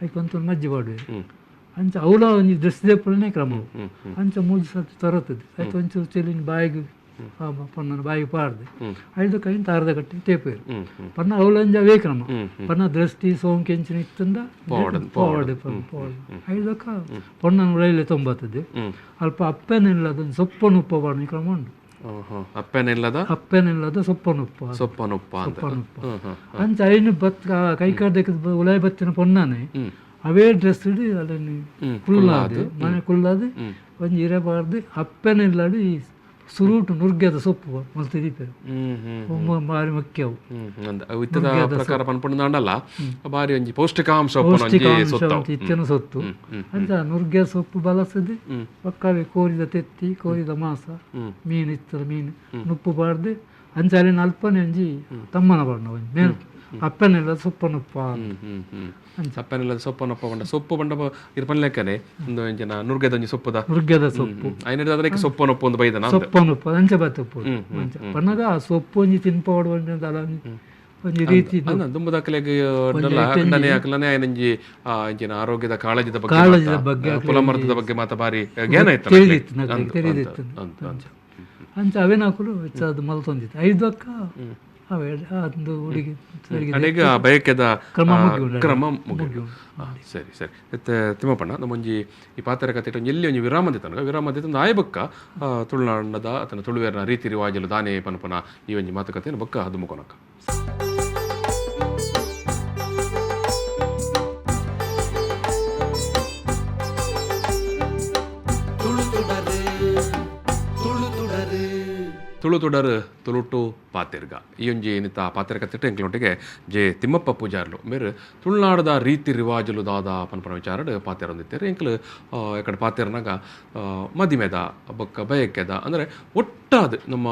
ಐಕೊಂಚು ಮಜ್ಜಿ ಪಾಡುವೆರು. ಅಂಚ ಅವಳ ಒಂಜಿ ದೃಷ್ಟಿ ದೆಪ್ಪುಲನೇ ಕ್ರಮವು. ಅಂಚ ಮೂಜಿ ಸತ್ತು ತೊರತದ್ದು ಆಯ್ತು ಒಂಚೂರು ತೆಲಿನ ಬಾಯಿಗೆ ಪನ್ನನ ಬಾಯಿಗೆ ಪಾಡ್ದು ಐದು ಕೈನ ತಾರದ ಕಟ್ಟಿ ತೇಪೇರು. ಪನ್ನ ಅವಳಂಜ ಅವೇ ಕ್ರಮ ಪನ್ನ ದೃಷ್ಟಿ ಸೋಂಕು ಎಂಚಿನ ಇತ್ತಂದ ಪೋವಾಡು ಪೋವಾಡು ಐದಕ್ಕ ಪೊಣ್ಣನ ಉಳೈಲೆ ತೊಂಬತ್ತದ್ದು. ಅಲ್ಪ ಅಪ್ಪೆನಿಲ್ಲದ ಸೊಪ್ಪನುಪ್ಪ ಪಾಡುವ ಕ್ರಮ ಉಂಟು. ಅಪ್ಪೆನಿಲ್ಲದ ಅಪ್ಪೆನಿಲ್ಲದ ಸೊಪ್ಪನುಪ್ಪ ಸೊಪ್ಪನುಪ್ಪ ಸೊಪ್ಪನುಪ್ಪ ಅಂಚ ಐನು ಬತ್ ಕೈ ಕಾರ್ದಕ್ಕೆ ಉಲಾಯಿ ಬತ್ತಿನ ಪೊಣ್ಣನೆ ಅವೇ ಡ್ರೆಸ್ ಅದನ್ನು ಕುಲ್ಲಾದು ಮನೆ ಕುಲ್ಲಾದು ಒಂಜಿ ಇರಬಾರ್ದು. ಅಪ್ಪೆನಿಲ್ಲಡು ಈ ಸುರುಟು ನುರ್ಗೆದ ಸೊಪ್ಪು ಮಲ್ತ್ ದೀಪೆರ್ ಬಾರಿ ಮುಖ್ಯವು. ಇತ್ತದ ಪ್ರಕಾರ ಪನ್ಪುಂಡಾಂಡಲ ಬಾರಿ ಒಂಜಿ ಪೌಷ್ಟಿಕಾಂಶ ಪೌಷ್ಟಿಕಾಂಶ ಇತ್ತಿನ ಸೊತ್ತು. ಅಂಚ ನುರ್ಗೆ ಸೊಪ್ಪು ಬಲಸದು ಪಕ್ಕವೇ ಕೋರಿದ ತೆತ್ತಿ ಕೋರಿದ ಮಾಂಸ ಮೀನು ಇತ್ತದ ಮೀನು ನುಪ್ಪು ಪಾಡ್ದು ಅಂಚ ಅಲ್ಲಿನ ಅಲ್ಪನೆ ಒಂಜಿ ತಮ್ಮನ ಪಾಡ್ನ ಒಂಜಿ ಮೇಲ್ ಅಪ್ಪನೆಲ್ಲ ಸೊಪ್ಪನುಪ್ಪ ಅಪ್ಪನೆಲ್ಲ ಸೊಪ್ಪನಪ್ಪ ಪಂಡ ಸೊಪ್ಪು ಪಂಡ ಇರ್ ಪನ್ಲೆಕ್ಕನೆ ಒಂದು ಎಂಚಿನ ನುರ್ಗೆದ ಒಂಜಿ ಸೊಪ್ಪುದ ನುರ್ಗೆದ ಸೊಪ್ಪು ಐನದಾದ್ರೆ ಸೊಪ್ಪನೊಪ್ಪ ಒಂದು ಬೈದನ ಸೊಪ್ಪನುಪ್ಪ ಅಂಚ ಬತ್ತಪ್ಪು ಅಂಚ ಪನ್ನಗ ಆ ಸೊಪ್ಪು ಒಂಜಿ ತಿನ್ಪೋಡು ಒಂಜಿ ಒಂಜಿ ರೀತಿ ದುಂಬುದಕ್ಲೆಗ್ ಅಕ್ಲನೆ ಐನಂಜಿ ಎಂಚಿನ ಆರೋಗ್ಯದ ಕಾಳಜಿದ ಬಗ್ಗೆ ಕಾಳಜಿದ ಬಗ್ಗೆ ಪುಲಮರ್ದದ ಬಗ್ಗೆ ಮಾತ ಬಾರಿ ಜ್ಞಾನ ಇತ್ತು ತಿಳಿದಿತ್ತು ತಿಳಿದಿತ್ತು. ಅಂಚ ಅವೇನಾಕುಲು ಹೆಚ್ಚಾದ ಮಲ್ತೊಂದಿತ್ತು ಐದು ಅಕ್ಕ ಒಂದು ಹುಡುಗಿ ಅಡೆಗೆ ಆ ಬಯಕೆದ ಕ್ರಮ ಮುಗಿಯು. ಸರಿ ಸರಿ ಇತ್ತೆ ತಿಮ್ಮಪ್ಪಣ್ಣ ನಮ್ಮೊಂಜಿ ಈ ಪಾತ್ರ ಕತೆ ಒಂಜಿ ಎಲ್ಲಿ ಒಂಜಿ ವಿರಾಮ ತನಕ ವಿರಾಮ ದಿತ್ತಂದು ಆಯ ಬೊಕ್ಕ ತುಳುನಾಡದ ಅತನ ತುಳುವೇರ್ನ ರೀತಿ ರಿವಾಜಲು ದಾನೆ ಪನ್ಪನ ಈ ಒಂಜಿ ಮಾತುಕತೆಯನ್ನು ಬೊಕ್ಕ ಅದು ಮುಕೊನಕ. ತುಳುತುಡರ್ ತುಳುಟು ಪಾತೆರ್ಗ ಈ ಒಂಜಿ ಏನಿತ್ತ ಪಾತೆರ ಕತ್ತಿಟ್ಟು ಎಂಕ್ಲೊಟ್ಟಿಗೆ ಜೆ ತಿಮ್ಮಪ್ಪ ಪೂಜಾರ್ಲು ಮೇರು ತುಳುನಾಡದ ರೀತಿ ರಿವಾಜುಲು ದಾದ ಪನ್ಪನ ವಿಚಾರಡ್ ಪಾತೆರೊಂದಿತ್ತೇರು. ಎಂಕ್ಲು ಎಕಡೆ ಪಾತೆರ್ನಾಗ ಮದಿಮೆದ ಬೊಕ್ಕ ಬಯಕೆದ ಅಂದರೆ ಒಟ್ಟಾದ ನಮ್ಮ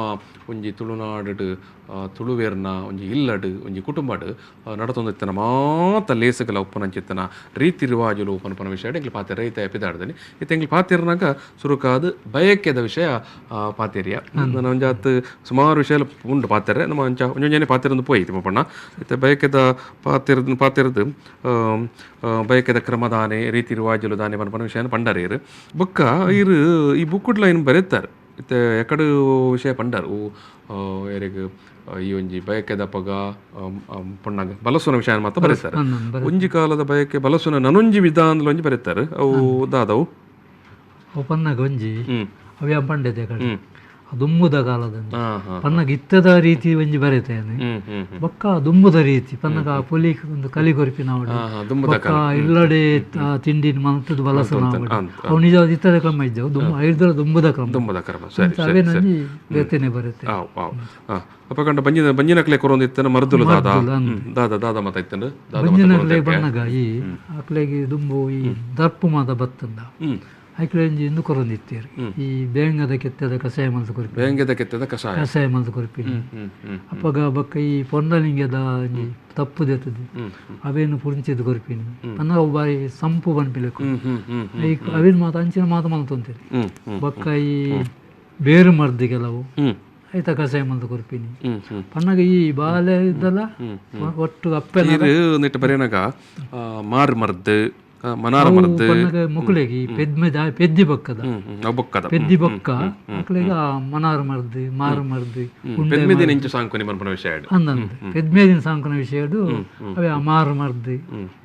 ಒಂಜಿ ತುಳುನಾಡು ತುಳುವೇರ್ನ ಒಂಜಿ ಇಲ್ಲಡ್ ಒಂಜಿ ಕುಟುಂಬಡ್ ನಡತೊಂದಿತ್ತನ ಮಾತ ಲೇಸುಗಳ ಉಪ್ಪನಂಚಿತ್ತನ ರೀತಿ ರಿವಾಜುಲು ಪನ್ಪನ ವಿಷಯ ಎಂಕ್ಲು ಪಾತೆರ ಇತ್ತೆ ಪಿದಾಡ್ದನಿ. ಇತ್ತೆ ಎಂಕ್ಲು ಪಾತೆರ್ನಾಗ ಸುರುಕಾದ ಬಯಕೆದ ವಿಷಯ ಪಾತೆರಿಯ ನನ್ನ ಒಂಜಾತ್ ಸುಮಾರು ವಿಷಯ ಉಂಡು ಪಾತೆರೆ ನಮ್ಮ ಅಂಚ ಒಂಜೊಂಜನೆ ಪಾತೆರಂದು ಪೋಯಿ ತಿಮ್ಮಪ್ಪಣ್ಣ. ಇತ್ತೆ ಬಯಕೆದ ಪಾತೆರದು ಪಾತೆರದು ಬಯಕೆದ ಕ್ರಮದಾನೆ ರೀತಿ ರಿವಾಜುಲು ದಾನೆ ಪನ್ಪನ ವಿಷಯನ ಪಂಡರೇರು. ಬೊಕ್ಕ ಇರು ಈ ಬುಕ್ಕುಡ್ಲ ಏನು ಬರೆತಾರೆ ಇತ್ತೆ ಎಕಡು ವಿಷಯ ಪಂಡರು ಎರೆಗ್ ಈ ಒಂಜಿ ಬಯಕೆದ ಪಗ ಪೊಣ್ಣಗ ಬಲಸುನ ವಿಷಯ ಮಾತ್ರ ಬರೆತಾರೆ. ಒಂಜಿ ಕಾಲದ ಬಯಕೆ ಬಲಸುನ ನನೊಂಜಿ ವಿಧಾನದಲ್ಲಿ ಒಂಜಿ ಬರೆತಾರೆ ಅವು ದಾದವು ಅವು ಪನ್ನಾಗ ಒಂಜಿ ಅವ್ಯಾ ಪಂಡೆದೆ ಕಡೆ ದುಂಬುದ ಕಾಲದಂಚ ಹಾ ಹಾ ಪನ್ನಗ ಇತ್ತದ ರೀತಿ ಒಂಜಿ ಬರೆತೇನೆ ಹ್ಮ್ ಹ್ಮ್ ಹ್ಮ್ ಬೊಕ್ಕ ದುಂಬುದ ರೀತಿ ಪನ್ನಗ ಆ ಪುಲಿ ಒಂದು ಕಲಿ ಕೊರ್ಪಿನವಡು ಹಾ ಹಾ ದುಂಬುದ ಬೊಕ್ಕ ಇಲ್ಲಡೆ ತಿಂಡಿನ ಮಂತದ ಬಲಸನಾವಡು ಅವು ನಿಜವಾದ ಇತ್ತದ ಕ್ರಮ ಇದ್ದವು ದುಂಬು ಐದರ ದುಂಬುದ ಕ್ರಮ ದುಂಬುದ ಕ್ರಮ ಸರಿ ಸರಿ ಅವೇನಂಜಿ ಬೇತೆನೆ ಬರುತ್ತೆ. ಆವ್ ಆವ್ ಹಾ ಅಪ್ಪ ಕಂಡ ಬಂಜಿನ ಬಂಜಿನಕ್ಲೆ ಕೊರೊಂದು ಇತ್ತನ ಮರ್ದುಲು ದಾದಾ ದಾದಾ ದಾದಾ ಮತ ಇತ್ತಂಡು ದಾದಾ ಮತ ಬಂಜಿನಕ್ಲೆ ಬಣ್ಣಗ ಈ ಅಕ್ಲೆಗೆ ದುಂಬು ಈ ದರ್ಪು ಮಾತ ಬತ್ತಂದ ಹ್ಮ್ ಐಕ್ಲೆ ಒಂಜಿ ಇಂದು ಕೊರೊಂದಿತ್ತೇರು ಈ ಬೇಂಗದ ಕೆತ್ತದ ಕಷಾಯ ಮಲ್ತ್ ಕೊರ್ಪಿ ಬೇಂಗೆದ ಕೆತ್ತದ ಕಷಾಯ ಕಷಾಯ ಮಲ್ತ್ ಕೊರ್ಪಿ ಹ್ಮ್ ಹ್ಮ್ ಹ್ಮ್ ಅಪಗ ಬೊಕ್ಕ ಈ ಪೊಂಡಲಿಂಗದ ಒಂಜಿ ತಪ್ಪು ದೆತ್ತದು ಅವೇನು ಪುಂಚಿದ್ ಕೊರ್ಪಿನಿ ಪನ್ನ ಅವು ಬಾರಿ ಸಂಪು ಪನ್ಪಿಲೆಕ್ಕ ಹ್ಮ್ ಹ್ಮ್ ಹ್ಮ್ ಹ್ಮ್ ಐಕ್ ಅವೇನು ಮಾತ ಅಂಚಿನ ಮಾತ ಮಲ್ತೊಂತೇರು ಹ್ಮ್ ಹ್ಮ್ ಬೊಕ್ಕ ಈ ಬೇರು ಮರ್ದು ಕೆಲವು ಹ್ಮ್ ಐತ ಕಷಾಯ ಮಲ್ತ್ ಕೊರ್ಪಿನಿ ಹ್ಮ್ ಹ್ಮ್ ಪನ್ನಗ ಈ ಬಾಲೆ ಇದ್ದಲ್ಲ ಒಟ್ಟು ಅಪ್ಪೆನ ನೀರು ನೆಟ್ ಬರೇನಗ ಮಾರ್ ಮರ್ದು ಮನಾರ ಮರ್ದು ಪನ್ನಗ ಮುಕುಲೆಗೆ ಈ ಪೆದ್ಮೆ ಪೆದ್ದಿ ಬೊಕ್ಕದ ಹ್ಮ್ ಹ್ಮ್ ಅವು ಬೊಕ್ಕದ ಪೆದ್ದಿ ಬೊಕ್ಕ ಮಕ್ಕಳಿಗೆ ಆ ಮನಾರ್ ಮರ್ದು ಮಾರು ಮರ್ದು ಉಂಡೆ ಪೆದ್ಮೆದಿನ ಇಂಚು ಸಾಂಕುನಿ ಮನ್ಪುನ ವಿಷಯ ಆಯ್ಡು. ಅಂದಂದು ಪೆದ್ಮೇದಿನ ಸಾಂಕುನ ವಿಷಯಡು ಅವೇ ಆ ಮಾರು ಮರ್ದು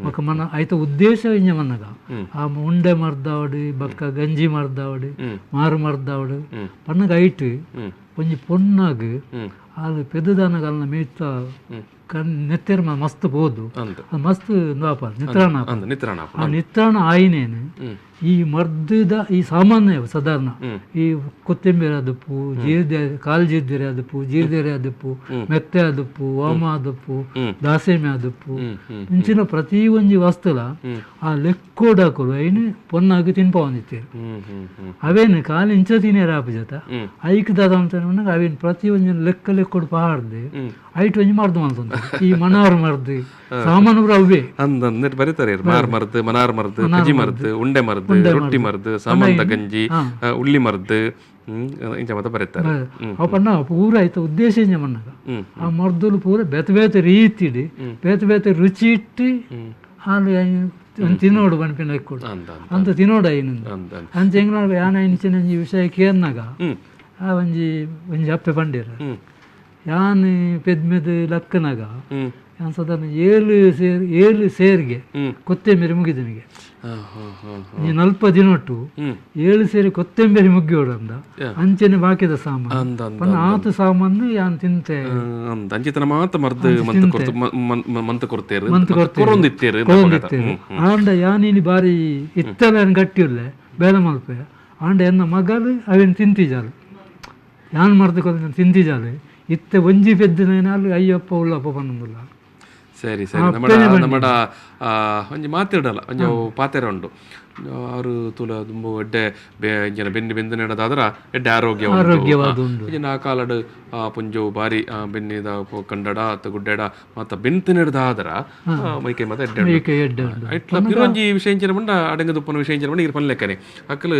ಬೊಕ್ಕ ಮನ ಐತ ಉದ್ದೇಶ ಇಂಜ ಮನ್ನಗ ಆ ಉಂಡೆ ಮರ್ದಾವಡು ಬೊಕ್ಕ ಗಂಜಿ ಮರ್ದಾವಡು ಮಾರು ಮರ್ದಾವಡು ಪನ್ನಗ ಐಟ್ ಒಂಜಿ ಪೊನ್ನಾಗ್ ಆಲ್ ಪೆದ್ದುದಾನಗ ಅಲ್ನ ಮೇತ ಕಣ್ ನೆತ್ತೆರ್ ಮಸ್ತ್ ಪೋದು ಅಂದ್ ಅದು ಮಸ್ತ್ ದ್ವಾಪ ನಿತ್ರಾಣ ಅಂದ್ ನಿತ್ರಾಣ ಆ ನಿತ್ರಾಣ ಆಯಿನೇನು ಈ ಮರ್ದದ ಈ ಸಾಮಾನ್ಯ ಸಾಧಾರಣ ಈ ಕೊತ್ತಂಬರಿ ಆದಪ್ಪು ಜೀರ್ದೆ ಕಾಲು ಜೀರ್ದಿರೆ ಆದಪ್ಪು ಜೀರ್ದೆರೆ ಆದಪ್ಪು ಮೆತ್ತೆ ಆದಪ್ಪು ವಾಮ ಆದಪ್ಪು ದಾಸೆಮೆ ಆದಪ್ಪು ಇಂಚಿನ ಪ್ರತಿ ಒಂಜಿ ವಸ್ತುಲ ಆ ಲೆಕ್ಕೋಡಾಕುಲು ಐನು ಪೊನ್ನಾಗಿ ತಿನ್ಪವಂದಿತ್ತೇರು ಹ್ಮ್ ಹ್ಮ್ ಹ್ಮ್ ಅವೇನು ಕಾಲು ಇಂಚ ತಿನೇರ ಆಪು ಜೊತೆ ಐಕ್ ದಾದ ಅಂತ ಅವೇನು ಪ್ರತಿ ಒಂಜಿ ಲೆಕ್ಕ ಲೆಕ್ಕೋಡು ಪಾಡ್ದು ಐಟ್ ಒಂಜಿ ಮರ್ದು ಮಲ್ತೊಂದು ಈ ಮನಾರ್ ಮರ್ದು ಸಾಮಾನು ಪೂರ ಅವ್ವೇ ಅಂದ್ ಅಂದ್ ನೆಟ್ ಬರೀತಾರೆ ಇವ್ರು. ಮಾರ್ ಮರ್ದು ಮನಾರ್ ಮರ್ದು ಕಜಿ ಮರ್ದು ಉಂಡೆ ಮರ್ದು ರೊಟ್ಟಿ ಮರ್ದು ಸಾಮಂತ ಗಂಜಿ ಉಳ್ಳಿ ಮರ್ದು ಹ್ಮ್ ಇಂಚ ಮತ ಬರೀತಾರೆ ಅವು ಪಣ್ಣ ಪೂರ ಐತ ಉದ್ದೇಶ ಇಂಜ ಮಣ್ಣಗ ಹ್ಮ್. ಆ ಮರ್ದುಲು ಪೂರ ಬೇತೆ ಬೇತೆ ರೀತಿಡ್ ಬೇತೆ ಬೇತೆ ರುಚಿ ಇಟ್ಟು ಹಾಲು ತಿನ್ನೋಡು ಪನ್ಪಿನ ಕೊಡು ಅಂದ್ ಅಂದ್ ಅಂತ ತಿನ್ನೋಡು ಐನಿಂದ ಅಂದ್ ಅಂದ್ ಅಂಚ ಎಂಗ್ಲ ಯಾನ ಇಂಚಿನ ಒಂಜಿ ವಿಷಯ ಕೇರ್ನಾಗ ಹ್ಮ್ ಆ ಒಂಜಿ ಒಂಜಿ ಅಪ್ಪೆ ಪಂಡೇರ ಹ್ಮ್ ಯಾನ್ ಪೆದ್ಮೆದ್ ಲಕ್ಕನಾಗ ಹ್ಮ್ ಯಾನ್ ಸಾಧಾರಣ 7 ಸೇರ್ 7 ಸೇರಿಗೆ ಕೊತ್ತಂಬರಿ ಮುಗಿದನಿಗೆ ಹಾ ಹಾ ಹಾ ಈ ನಲ್ಪ ದಿನೊಟ್ಟು ಹ್ಮ್ 7 ಸೇರಿ ಕೊತ್ತಂಬರಿ ಮುಗ್ಗಿಯೋಡು ಅಂದ ಅಂಚೆನೆ ಬಾಕಿದ ಸಾಮಾನು ಅಂದ್ ಅಂದ್ ಪಂಡ ಆತು ಸಾಮಾನು ಯಾನ್ ತಿಂತೆ ಅಂದ್ ಅಂಚಿತನ ಮಾತ ಮರ್ದು ಮಂತ್ ಕೊರ್ತು ಮಂತ್ ಕೊರ್ತೇರು ಮಂತ್ ಕೊರ್ತೇರು. ಕೊರೊಂದಿತ್ತೇರು ಕೊರೊಂದಿತ್ತೇರು ಆಂಡ ಯಾನಿನಿ ಬಾರಿ ಇತ್ತಲ ಯಾನ್ ಗಟ್ಟಿಯುಲ್ಲೆ ಬೇಲೆ ಮಲ್ಪೆ ಆಂಡ ಎನ್ನ ಮಗಲು ಅವೇನು ತಿಂತಿಜಾಲು ಯಾನ್ ಮರ್ದು ಕೊರ್ದು ತಿಂತಿಜಾಲು ಇತ್ತೆ ಒಂಜಿ ಪೆದ್ದಿನ ಅಯ್ಯಪ್ಪ ಉಳ್ಳಪ್ಪ ಪನ್ನೊಂದುಲ್ಲ ಸರಿ ಸರಿ ನಮ್ಮಡ ನಮ್ಮಡ ಒಂಜಿ ಮಾತಿಡಲ್ಲ ಒಂಜಿ ಅವು ಪಾತೆರ ಉಂಡು ಆರು ತುಲ ದುಂಬು ಎಡ್ಡೆ ಇಂಚಿನ ಬೆನ್ನಿ ಬೆಂದು ನೆಡದಾದ್ರ ಎಡ್ಡೆ ಆರೋಗ್ಯ ಉಂಟು. ಆರೋಗ್ಯವಾದ ಉಂಡು. ಇಂಚಿನ ಆ ಕಾಲಡ್ ಪುಂಜು ಬಾರಿ ಬೆನ್ನಿದ ಕಂಡಡ ಅತ್ತ ಗುಡ್ಡೆಡ ಮತ್ತ ಬೆಂತು ನೆಡದಾದ್ರ ಮೈಕೈ ಮಾತ ಎಡ್ಡೆ ಉಂಡು. ಮೈಕೈ ಎಡ್ಡೆ ಉಂಡು. ಐಟ್ಲ ಪಿರೊಂಜಿ ವಿಷಯ ಇಂಚಿನ ಪಂಡ ಅಡಂಗ ದುಪ್ಪನ ವಿಷಯ ಇಂಚಿನ ಪಂಡ ಇರ್ ಪನ್ಲೆಕ್ಕನೆ ಅಕ್ಕಲು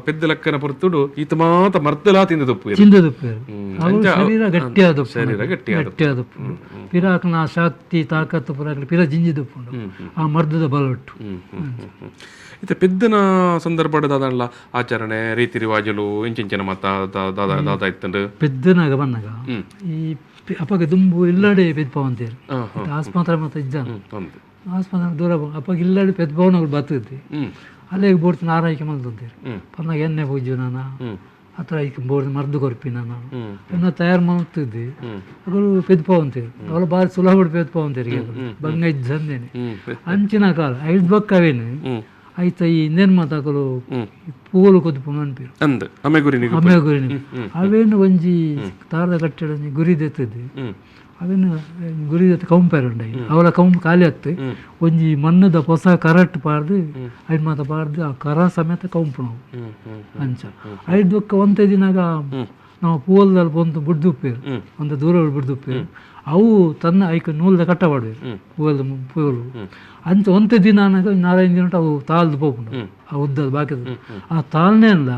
ಪೆದ್ದ ಲಕ್ಕನ ಪೊರ್ತುಡು ಈತ ಮಾತ ಮರ್ತಲಾ ತಿಂದು ತುಪ್ಪು ತಿಂದದುಪ್ಪೇರು ಹ್ಮ್. ಅವು ಶರೀರ ಗಟ್ಟಿಯಾದ ಶರೀರ ಗಟ್ಟಿಯಾದ ಗಟ್ಟಿಯಾದ ಪಿರಾಕ್ನ ಶಕ್ತಿ ತಾಕತ್ತು ಪುರಾಕ್ನ ಪಿರ ಜಿಂಜಿದುಪ್ಪುಂಡು ಆ ಮರ್ದದ ಬಲೊಟ್ಟು ಹ್ಮ್, ಹ್ಮ್, ಹ್ಮ್, ಹ್ಮ್. ಇತ್ತೆ ಪೆದ್ದನ ಸಂದರ್ಭಡ್ ದಾದಲ್ಲ ಆಚರಣೆ ರೀತಿ ರಿವಾಜುಲು ಇಂಚಿಂಚಿನ ಮತ ದಾದ ದಾದ ಇತ್ತಂಡು ಪೆದ್ದನಾಗ ಬನ್ನಗ ಈ ಅಪ್ಪಗೆ ದುಂಬು ಇಲ್ಲಡೆ ಪೆದ್ಪವಂತೇರು ಹಾ, ಆಸ್ಪತ್ರೆ ಮತ್ತೆ ಇಜ್ಜಾನ ಹ್ಮ್, ಒಂದು ಆಸ್ಪತ್ರೆ ದೂರ ಅಪ್ಪಗೆ ಇಲ್ಲಡೆ ಪೆದ್ಪವನಗಳು ಬರ್ತದೆ ಹ್ಮ್ ಅಲ್ಲಿಗೆ ಬೋಡ್ತು ನಾರಾಯ್ಕೆ ಮಲ್ತಂತೇರು ಹ್ಮ್. ಪನ್ನಾಗ ಎಣ್ಣೆ ಪೂಜು ನಾನು ಹ್ಮ್ ಹತ್ರ ಐಕ್ ಬೋರ್ಡ್ ಮರ್ದು ಕೊರ್ಪಿ ನಾನು ಹ್ಮ್ ಎನ್ನ ತಯಾರು ಮಾಡ್ತಿದ್ದೆ ಹ್ಮ್. ಅವರು ಪೆದ್ಪವಂತೇರು ಅವಳು ಭಾರಿ ಸುಲಭ ಪೆದ್ಪವಂತೇರು ಬಂಗ ಇದ್ದಂದೇನೆ ಹ್ಮ್ ಅಂಚಿನ ಕಾಲ ಐದು ಬಕ್ಕವೇನು ಹ್ಮ್ ಐತ ಈ ಇನ್ನೇನು ಮಾತಾಕಲು ಹ್ಮ್. ಪೂಲು ಕೊದುಪು ಮನ್ಪಿರು ಅಂದ್ ಅಮೆ ಗುರಿ ನಿಗು ಅಮ್ಮೆ ಗುರಿನ ಅವೇನು ಒಂಜಿ ತಾರದ ಕಟ್ಟಡ ಒಂಜಿ ಗುರಿ ದೆತ್ತದು ಹ್ಮ್ ಅವೇನು ಗುರಿ ದೆತ್ತ ಕೌಂಪೇರ್ ಉಂಡೈ ಅವಳ ಕೌಂಪ್ ಖಾಲಿ ಆತ್ತು ಒಂಜಿ ಮಣ್ಣದ ಹೊಸ ಕರಟ್ ಪಾಡ್ದು ಐದು ಮಾತ ಪಾಡ್ದು ಆ ಕರ ಸಮೇತ ಕೌಂಪು ನಾವು ಹ್ಮ್ ಹ್ಮ್ ಅಂಚ ಐದು ಬೊಕ್ಕ ಒಂತೆ ದಿನಾಗ ನಾವು ಪೂವಲ್ದಲ್ಲಿ ಪೊಂತು ಬುಡ್ದುಪ್ಪೇರು ಒಂದು ದೂರ ಬುಡ್ದುಪ್ಪೇರು ಅವು ತನ್ನ ಐಕ್ ನೂಲ್ದ ಕಟ್ಟ ಪಾಡ್ವೇರು ಪೂವಲ್ದ ಪೂವಲು ಅಂಚ ಒಂತೆ ದಿನ ಆನಾಗ ನಾಲ್ಕೈದು ದಿನ ಅವು ತಾಲ್ದು ಪೋಪುಂಡು ಆ ಉದ್ದದ ಬಾಕಿದ ಆ ತಾಳ್ನೆ ಅಲ್ಲ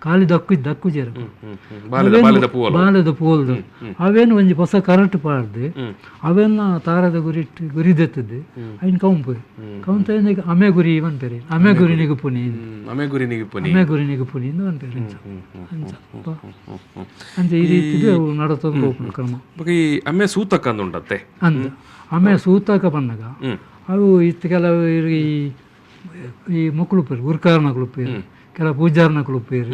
ಖಾಲಿ ದಕ್ಕು ದಕ್ಕು ಜೇರು ಹ್ಮ್ ಹ್ಮ್ ಬಾಲೆದ ಬಾಲೆದ ಪೂವಲು ಬಾಲೆದ ಪೂವಲ್ದು ಅವೇನು ಒಂಜಿ ಹೊಸ ಕರಟ್ ಪಾಡ್ದು ಅವೆಲ್ಲ ತಾರದ ಗುರಿಟ್ಟು ಗುರಿ ದೆತ್ತದ್ದು ಐನ್ ಕೌಂಪು ಕೌಂತ ಅಮೆ ಗುರಿ ಪನ್ಪೇರು ಅಮೆ ಗುರಿ ನಿಗುಪುನಿ ಹ್ಮ್ ಅಮೆ ಗುರಿ ನಿಗುಪುನಿ ಅಮೆ ಗುರಿ ನಿಗುಪುನಿ ಇಂದು ಪನ್ಪೇರು ಅಂಚ ಹ್ಮ್ ಹ್ಮ್ ಅಂಚ ಹ್ಮ್ ಹ್ಮ್ ಅಂಚ ಈ ರೀತಿದು ಅವು ನಡತೊಂದು ಪೋಪುಂಡು ಕ್ರಮ ಬೊಕ ಈ ಅಮ್ಮೆ ಸೂತಕ ಅಂದ್ ಉಂಡತ್ತೆ ಅಂದ್ ಆಮೆ ಸೂತಕ ಪನ್ನಗ ಹ್ಮ್ ಅವು ಇತ್ತು ಕೆಲವು ಈ ಈ ಮೊಕ್ಕಳು ಉಪ್ಪೇರು ಗುರ್ಕಾರನಕುಲು ಉಪ್ಪೇರು ಕೆಲವು ಪೂಜಾರನಕುಲು ಉಪ್ಪೇರು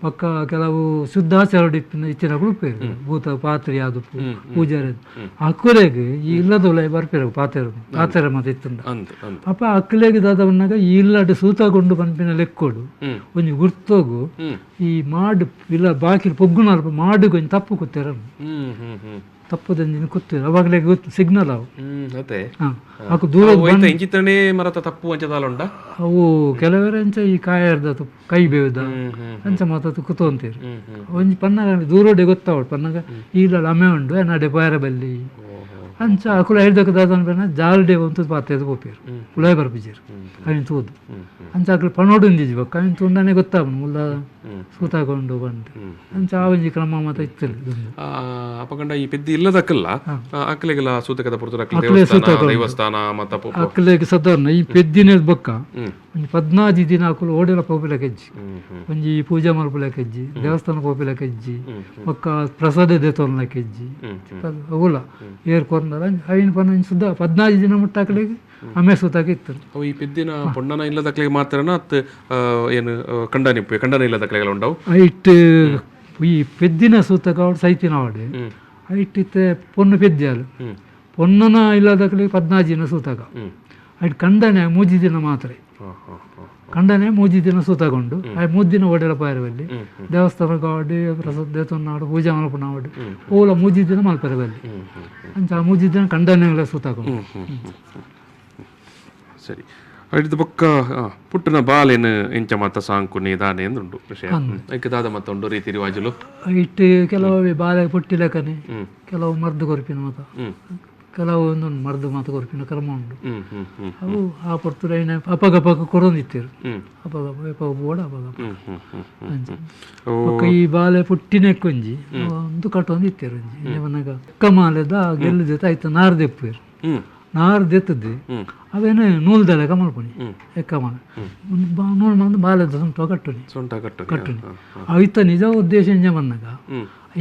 ಬೊಕ್ಕ ಕೆಲವು ಶುದ್ಧಾಚಾರ ಇತ್ತಿನ ಇತ್ತಿನಕುಲು ಉಪ್ಪೇರು ಭೂತ ಪಾತ್ರಿ ಆದುಪ್ಪು ಪೂಜಾರಿ ಅಕುಲೆಗ್ ಈ ಇಲ್ಲದೊಳ ಬರ್ಪೇರು ಪಾತೆರ ಪಾತೆರ ಮಾತ ಇತ್ತುಂಡ. ಅಂದ್ ಅಂದ್. ಅಪ್ಪ ಅಕ್ಲೆಗ್ ದಾದ ಪನ್ನಗ ಈ ಇಲ್ಲಡ್ ಸೂತಗೊಂಡು ಪನ್ಪಿನ ಲೆಕ್ಕೊಡು ಒಂಜಿ ಗುರ್ತೋಗು ಈ ಮಾಡು ಇಲ್ಲ ಬಾಕಿ ಪೊಗ್ಗುನಲ್ಪ ಮಾಡುಗ್ ಒಂಜಿ ತಪ್ಪು ಕುತ್ತೇರ ಹ್ಮ್ ಹ್ಮ್ ಹ್ಮ್ ತಪ್ಪುದಂಜಿನ ಕುತ್ತೇರು ಅವಾಗಲೇ ಗೊತ್ತು ಸಿಗ್ನಲ್ ಅವು. ಅತೆ. ಹಾ ಅಕು ದೂರ ಹೋಯ್ತ ಇಂಚಿತ್ತನೇ ಮರತ ತಪ್ಪು ಅಂಚ ದಾಲ ಉಂಡ. ಅವು ಕೆಲವರ ಅಂಚ ಈ ಕಾಯರ್ದ ಕೈ ಬೇವುದ ಹ್ಮ್ ಹ್ಮ್ ಅಂಚ ಮಾತ ಕುತ್ತೊಂತೀರು. ಹ್ಮ್ ಹ್ಮ್ ಒಂಜಿ ಪನ್ನಗ ದೂರೋಡೆ ಗೊತ್ತಾವಡು ಪನ್ನಗ ಇಲ್ಲ ಅಮೆ ಉಂಡು ಎನ್ನಾಡೆ ಪೋಯರ ಬಲ್ಲಿ ಅಂಚ ಅಕುಲು ಐದಕ್ಕೆ ದಾದ ಪನ್ನ ಜಾಲ್ಡೆ ಒಂದು ಪಾತ್ರೆದು ಪೋಪೇರು ಉಳಾಯಿ ಬರ್ಪಿಜೇರು ಅವಿನ ತೂದು ಅಂಚ ಅಕುಲು ಪಣೋಡು ಒಂದಿಜಿ ಬೊಕ್ಕ ಅವಿನ ತುಂಡನೆ ಗೊತ್ತಾಪುಂಡು ಮುಲ್ಲ ಸೂತಾಕೊಂಡು ಬಂದು ಅಂಚ ಆ ಒಂಜಿ ಕ್ರಮ ಮಾತ ಇತ್ತಲ್ಲ ದುಂಬು. ಅಪಗಂಡ ಈ ಪೆದ್ದಿ ಇಲ್ಲದಕ್ಕಲ್ಲ ಅಕ್ಲೆಗೆಲ್ಲ ಸೂತಕದ ಪುರ್ತುಡು ಅಕ್ಲೆ ದೇವಸ್ಥಾನ ದೈವಸ್ಥಾನ ಮತ್ತ ಅಕ್ಲೆಗ್ ಸಾಧಾರಣ ಈ ಪೆದ್ದಿನ ಬೊಕ್ಕ ಒಂಜಿ 14 ದಿನ ಅಕುಲು ಓಡೆಲ ಪೋಪಿಲ ಕೆಜ್ಜಿ ಹ್ಮ್ ಹ್ಮ್ ಒಂಜಿ ಪೂಜೆ ಮಲ್ಪುಲ ಕೆಜ್ಜಿ ದೇವಸ್ಥಾನ ಪೋಪಿಲ ಕೆಜ್ಜಿ ಬೊಕ್ಕ ಪ್ರಸಾದ ದೇತೊನ್ಲ ಕೆಜ್ಜಿ ಹ್ಮ್ ಹ್ಮ್ ಅವುಲ ಏರ್ ಕೊರ್ನಲ ಐನ್ ಪನ್ನ ಸುದ್ದ 14 ದಿನ ಮುಟ್ಟ ಅಕ್ಲೆಗ್ ಅಮೆ ಸೂತಕ ಇತ್ತು. ಅವು ಈ ಪೆದ್ದಿನ ಪೊಣ್ಣನ ಇಲ್ಲದಕ್ಲೆಗೆ ಮಾತ್ರನ ಅತ್ ಏನು ಕಂಡನಿ ಕಂಡನ ಇಲ್ಲದಕ್ಲೆಗೆಲ್ಲ ಉಂಡವು. ಐಟ್ ಈ ಪೆದ್ದಿನ ಸೂತಕ ಅವಡು ಸೈತಿನ ಅವಡೆ ಐಟ್ ಇತ್ತೆ ಪೊಣ್ಣು ಪೆದ್ದಿಯಾಲು ಪೊಣ್ಣನ ಇಲ್ಲದಕ್ಲೆಗ್ 14 ದಿನ ಸೂತಕ ಐಟ್ ಕಂಡನೆ 3 ದಿನ ಮಾತ್ರ ಹಾ ಹಾ ಹಾ ಕಂಡನೆ 3 ದಿನ ಸೂತಕೊಂಡು I 3 ದಿನ ಓಡೆಲ ಪಾಯರವಲ್ಲಿ ದೇವಸ್ಥಾನಕ್ಕೆ ಆಡಿ ಪ್ರಸಾದ ದೇವಸ್ಥಾನ ಆಡು ಪೂಜೆ ಮಲ್ಪುನ ಆಡು ಓಲ 3 ದಿನ ಮಲ್ಪರವಲ್ಲಿ ಅಂಚ ಆ 3 ದಿನ ಕಂಡನೆಗಳ ಸೂತಕೊಂಡು. ಸರಿ ಐಡ್ದು ಬೊಕ್ಕ ಪುಟ್ಟನ ಬಾಲೆನ್ ಎಂಚ ಮಾತ ಸಾಂಕುನಿ ದಾನೆ ಎಂದುಂಡು ವಿಷಯ ಐಕ್ ದಾದ ಮತ್ತ ಉಂಡು ರೀತಿ ರಿವಾಜುಲು. ಇಟ್ಟು ಕೆಲವು ಬಾಲೆ ಪುಟ್ಟಿ ಲೆಕ್ಕನೆ ಕೆಲವು ಮರ್ದು ಕೊರ್ಪಿನ ಮಾತ ಕೆಲವು ಒಂದೊಂದು ಮರ್ದು ಮಾತ ಕೊರ್ಪಿನ ಕ್ರಮ ಉಂಡು. ಹ್ಮ್ ಹ್ಮ್ ಹ್ಮ್ ಅವು ಆ ಪೊರ್ತುಡು ಐನ ಅಪಗಪಗ ಕೊರೊಂದಿತ್ತೇರು ಅಪಗಪ ಎಪಗ ಬೋಡ ಅಪಗಪ ಹ್ಮ್ ಹ್ಮ್ ಹ್ಮ್ ಹ್ಮ್ ಅಂಚ. ಓ ಬೊಕ್ಕ ಈ ಬಾಲೆ ಪುಟ್ಟಿನೆಕ್ಕೊಂಜಿ ಒಂದು ಕಟ್ಟೊಂದು ಇತ್ತೇರು ಒಂಜಿ ಮನಗ ಕಮಾಲೆದ ಗೆಲ್ಲು ಜೊತೆ ಐತ ನಾರ್ ದೆಪ್ಪುವೆರು ನಾರ್ ದೆತ್ತದ್ದು ಅವೇನು ನೂಲ್ದ ಲೆಕ್ಕ ಮಲ್ಪುನಿ ಎಕ್ಕಮಾಲೆ ನೂಲು ಮಂದು ಬಾಲೆದ ಸೊಂಟ ಕಟ್ಟುನಿ ಸೊಂಟ ಕಟ್ಟುನಿ ಕಟ್ಟುನಿ ಅವಿತ ನಿಜ ಉದ್ದೇಶ ಎಂಜ ಬಂದಾಗ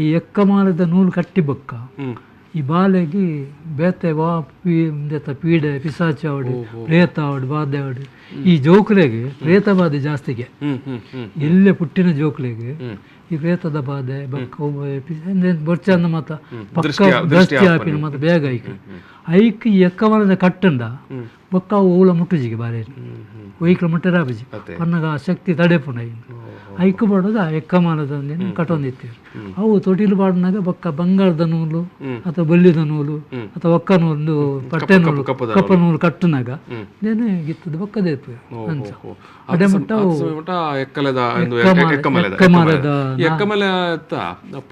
ಈ ಎಕ್ಕಮಾಲದ ನೂಲು ಕಟ್ಟಿ ಬೊಕ್ಕ ಈ ಬಾಲೆಗೆ ಬೇತೆ ವಾ ಪೀ ಪೀಡೆ ಪಿಸಾಚಿ ಆವಡು ಪ್ರೇತ ಆವಡು ಬಾಧೆ ಆವಡು ಈ ಜೋಕುಲೆಗೆ ಪ್ರೇತ ಬಾಧೆ ಜಾಸ್ತಿಗೆ ಹ್ಮ್ ಹ್ಮ್ ಹ್ಮ್ ಎಲ್ಲೇ ಪುಟ್ಟಿನ ಜೋಕುಲೆಗೆ ಈ ಪ್ರೇತದ ಬಾಧೆ ಬೊಕ್ಕ ಬೊರ್ಚಂದ ಮಾತ ಪಕ್ಕ ದೃಷ್ಟಿ ಆಪಿನ ಮಾತ ಬೇಗ ಐಕ್ ಐಕ್ ಈ ಎಕ್ಕಮಾಲದ ಕಟ್ಟಂಡ ಬೊಕ್ಕ ಅವು ಓಲ ಮುಟ್ಟುಜಿಗೆ ಬಾರೆ ಒಯ್ಕ್ಲ ಮುಟ್ಟರಾಪುಜಿ ಪನ್ನಗ ಆ ಶಕ್ತಿ ತಡೆಪುಂಡು ಐನ್ ಐಕ್ ಪಾಡೋದು ಆ ಎಕ್ಕಮಾಲದ ಕಟ್ಟೊಂದಿತ್ತೇರು ಅವು ತೊಟಿಲು ಪಾಡಿನಾಗ ಬೊಕ್ಕ ಬಂಗಾರದ ನೂಲು ಅಥವಾ ಬೊಲ್ಲಿದ ನೂಲು ಅಥವಾ ಒಕ್ಕ ನೂಲು ಪಟ್ಟೆ ನೂಲು ಕಪ್ಪ ನೂಲು ಕಟ್ಟುನಾಗ ನೇನೆ ಗಿತ್ತದ ಬೊಕ್ಕ ದೇಪು ಅಂಚ ಅಡೆ ಮುಟ್ಟ ಮಟ್ಟ ಎಕ್ಕಲೆದ ಒಂದು ಎಕ್ಕಮಲೆದ ಎಕ್ಕಮಾಲದ ಈ ಎಕ್ಕಮಲೆ ಅತ್ತ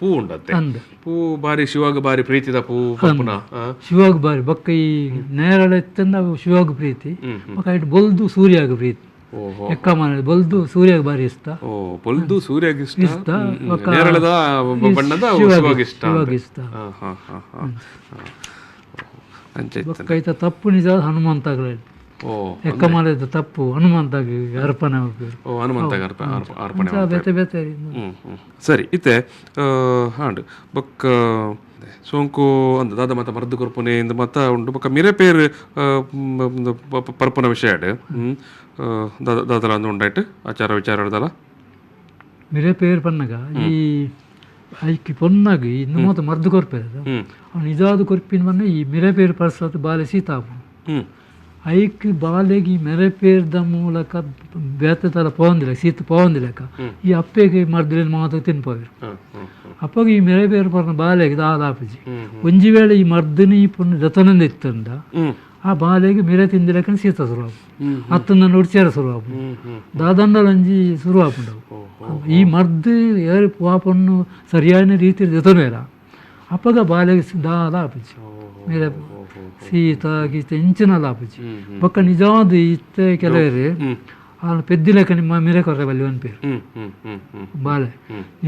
ಪೂ ಉಂಡತ್ತೆ ಅಂದ್ ಪೂ ಬಾರಿ ಶಿವಾಗ ಬಾರಿ ಪ್ರೀತಿದ ಪೂ ಪುನಃ ಶಿವಾಗ ಬಾರಿ ಬೊಕ್ಕ ಈ ನೇರಳೆ ಇತ್ತಂದ ಅವು ಶಿವಾಗ ಪ್ರೀತಿ ಬೊಕ್ಕ ಐಟ್ ಬೊಲ್ದು ಸೂರ್ಯಾಗ ಪ್ರೀತಿ ಓಹೋ ಎಕ್ಕಮಾಲ ಬೊಲ್ದು ಸೂರ್ಯಾಗ ಬಾರಿ ಇಷ್ಟ ಓ ಬೊಲ್ದು ಸೂರ್ಯಾಗ ಇಷ್ಟ ಇಷ್ಟ ಬೊಕ್ಕ ನೇರಳದ ಬಣ್ಣದ ಶಿವಾಗ ಇಷ್ಟ ಶಿವಾಗ ಇಷ್ಟ. ಹಾ ಹಾ ಹಾ ಹಾ ಅಂಚ ಇತ್ತು. ಬೊಕ್ಕ ಐತ ತಪ್ಪು ನಿಜ ಹನುಮಂತಗಳ ಓ ಎಕ್ಕಮಾಲದ ತಪ್ಪು ಹನುಮಂತಾಗಿ ಅರ್ಪಣೆ ಮಾಡ್ಬೇಕು. ಓ ಹನುಮಂತಗ ಅರ್ಪಣೆ ಅಂಚ ಬೇತೆ ಬೇತೆ ಹ್ಮ್ ಹ್ಮ್ ಸರಿ ಇತ್ತೆ ಹಾಂಡ್ ಬೊಕ್ಕ ಸೋಂಕು ಅಂದ ದಾದ ಮತ್ತ ಮರ್ದು ಕೊರ್ಪುನೆ ಇಂದ ಮತ್ತ ಉಂಡು ಬೊಕ್ಕ ಮಿರೆ ಪೇರ್ ಪರ್ಪುನ ವಿಷಯ ಹ್ಮ್ ದಾದಲ ಅಂದ್ ಉಂಡಾಯ್ತು ಆಚಾರ ವಿಚಾರ ಹಿಡ್ದಲ್ಲ ಮಿರೆ ಪೇರ್ ಪನ್ನಗ ಈ ಐಕಿ ಪೊನ್ನಾಗ ಇನ್ನು ಮಾತ ಮರ್ದು ಕೊರ್ಪೇರು ಅವ್ನು ನಿಜವಾದ ಕೊರ್ಪಿನ ಬನ್ನ ಈ ಮಿರೆ ಪೇರ್ ಪರ್ಸತ್ ಬಾಲೆ ಸೀತಾಪು ಹ್ಮ್ ಐಕ್ ಬಾಲೆಗೆ ಈ ಮೆರೆ ಪೇರ್ದ ಮೂಲಕ ಬೇತೆ ತರ ಪೋಂದಿಲ್ಲ ಸೀತ ಪೋಂದಿಲ್ಲಕ ಈ ಅಪ್ಪೆಗೆ ಮರ್ದಿನ ಮಾತ್ರ ತಿನ್ಪೋರು ಹ್ಮ್ ಹ್ಮ್ ಅಪ್ಪಗೆ ಈ ಮೆರೆ ಪೇರ್ ಪರ್ನ ಬಾಲೆಗೆ ದಾದಾಪುಜಿ ಒಂಜಿ ವೇಳೆ ಈ ಮರ್ದಿನ ಈ ಪೊಣ್ಣು ಜತನಂದ ಇತ್ತಂದ ಹ್ಮ್ ಆ ಬಾಲೆಗೆ ಮಿರೆ ತಿಂದಿಲಕನ ಸೀತ ಸುರುವಾಪು ಅತ್ತಂದ ಉಡ್ಚಾರ ಸುರುವಾಪು ಹ್ಮ್ ಹ್ಮ್ ದಾದಂಡಲಂಜಿ ಸುರುವಾಪುಂಡವು ಈ ಮರ್ದು ಏರು ಆ ಪೊಣ್ಣು ಸರಿಯಾದ ರೀತಿಯಲ್ಲಿ ಜತನ ಅಪ್ಪಗ ಬಾಲೆಗೆ ದಾದ ಆಪುಜಿ ಮೇರೆ ಸೀತ ಗೀತ ಇಂಚಿನಲ ಆಪುಜಿ ಬೊಕ್ಕ ನಿಜವಾದ ಇತ್ತೆ ಕೆಲವರು ಆ ಪೆದ್ದಿಲೆಕ್ಕ ನಿಮ್ಮ ಮಿರೆ ಕೊರ್ರೆ ಬಲ್ಲಿ ಪೇರು ಹ್ಮ್ ಹ್ಮ್ ಹ್ಮ್ ಹ್ಮ್ ಬಾಲೆ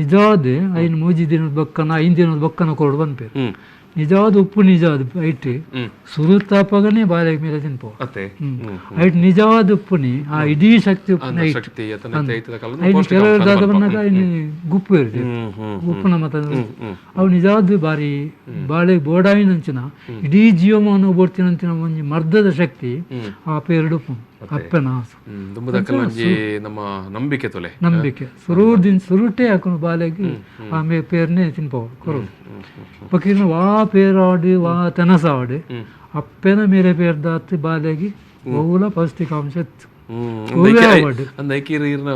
ನಿಜವಾದ ಐನು ಮೂಜಿ ದಿನದ ಬೊಕ್ಕನ 5 ದಿನದ ಬೊಕ್ಕನ ಕೊರಡು ಪನ್ಪೇರು ಹ್ಮ್ ನಿಜವಾದ ಉಪ್ಪು ನಿಜವಾದ ಐಟ್ ಹ್ಮ್ ಸುರುತಾಪಗನೇ ಬಾಲೆಗೆ ಮೇಲೆ ತಿನ್ಪೋ ಅತ್ತೆ ಹ್ಮ್ ಐಟ್ ನಿಜವಾದ ಉಪ್ಪುನಿ ಆ ಇಡೀ ಶಕ್ತಿ ಉಪ್ಪುನ ಐಟ್ ಶಕ್ತಿ ಅತನ ಐತದ ಕಾಲದ ಐನು ಕೆಲವರು ದಾದ ಬಂದಾಗ ಐನು ಗುಪ್ಪು ಇರ್ತದೆ ಹ್ಮ್ ಹ್ಮ್ ಉಪ್ಪುನ ಮತ ಹ್ಮ್ ಅವು ನಿಜವಾದ ಬಾರಿ ಬಾಳೆ ಬೋಡಾಯಿನಂಚಿನ ಇಡೀ ಜೀವಮಾನ ಬೋಡ್ತಿನಂಚಿನ ಒಂಜಿ ಮರ್ದದ ಶಕ್ತಿ ಆ ಪೇರಡು ಉಪ್ಪು. ಅಪ್ಪೆನ ಆಸು. ದುಂಬುದಕ್ಕಲ್ಲ ಒಂಜಿ ನಮ್ಮ ನಂಬಿಕೆ ತೊಲೆ. ನಂಬಿಕೆ ಸುರುದಿನ ಸುರುಟೇ ಹಾಕೊಂಡು ಬಾಲೆಗೆ ಆಮೆ ಪೇರ್ನೆ ತಿನ್ಪವು ಕೊರೋದು. ಬೊಕ ವಾ ಪೇರಾಡು ವಾ ತೆನಸಾಡು ಅಪ್ಪೆನ ಮೇರೆ ಪೇರ್ದಾತ್ ಬಾಲೆಗೆ ಬಹುಲ ಪೌಷ್ಟಿಕಾಂಶ ಇತ್ತು.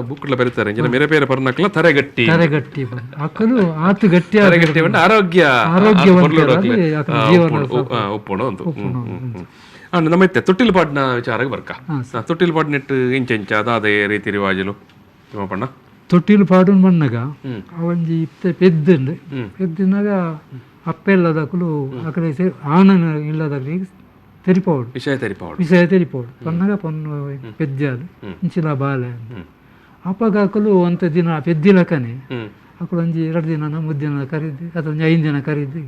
ಬುಕ್ಲ ಬರೀತಾರೆ ಮೇರೆ ಪೇರೆ ಪರ್ನಕ್ಲ ತರೆಗಟ್ಟಿ. ತರೆಗಟ್ಟಿ ಅಕ್ಕಲು ಆತು ಗಟ್ಟಿ ತರೆಗಟ್ಟಿ ಆರೋಗ್ಯ ಆರೋಗ್ಯವಂತರಾಗಿ ಜೀವನ ಉಪ್ಪುಣು ಅಂತ. ನಮ್ಮ ಇತ್ತೆ ತೊಟ್ಟಿಲ್ ಪಾಡ್ನ ವಿಚಾರಕ್ಕೆ ಬರ್ಕ. ತೊಟ್ಟಿಲ್ ಪಾಡ್ನೆಟ್ ಇಂಚ ಇಂಚ ಅದಾದೆ ರೀತಿ ರಿವಾಜುಲು ತಿಮ್ಮಪ್ಪಣ್ಣ? ತೊಟ್ಟಿಲು ಪಾಡುನ್ ಬಣ್ಣಗ ಅವಂಜಿ ಇತ್ತೆ ಪೆದ್ದುಂಡು. ಪೆದ್ದಿನಾಗ ಅಪ್ಪೆ ಇಲ್ಲದಕ್ಕಲು ಅಕಲೆ ಆನನ ಇಲ್ಲದಕ್ಲಿಗೆ ತೆರಿಪೋಡು. ವಿಷಯ ತೆರಿಪಾವಡು. ವಿಷಯ ತೆರಿಪೋಡು ಪನ್ನಗ ಪೊನ್ನು ಪೆದ್ಯಾಲು ಇಂಚಿನ ಬಾಲೆ ಅಪ್ಪಗ ಅಕಲು ಅಂತ ದಿನ ಪೆದ್ದಿಲಕನೆ ಅಕುಲು ಒಂಜಿ 2 ದಿನ 3 ದಿನ ಕರೀದು ಅಥವಾ ಒಂಜಿ 5 ದಿನ ಕರೀದು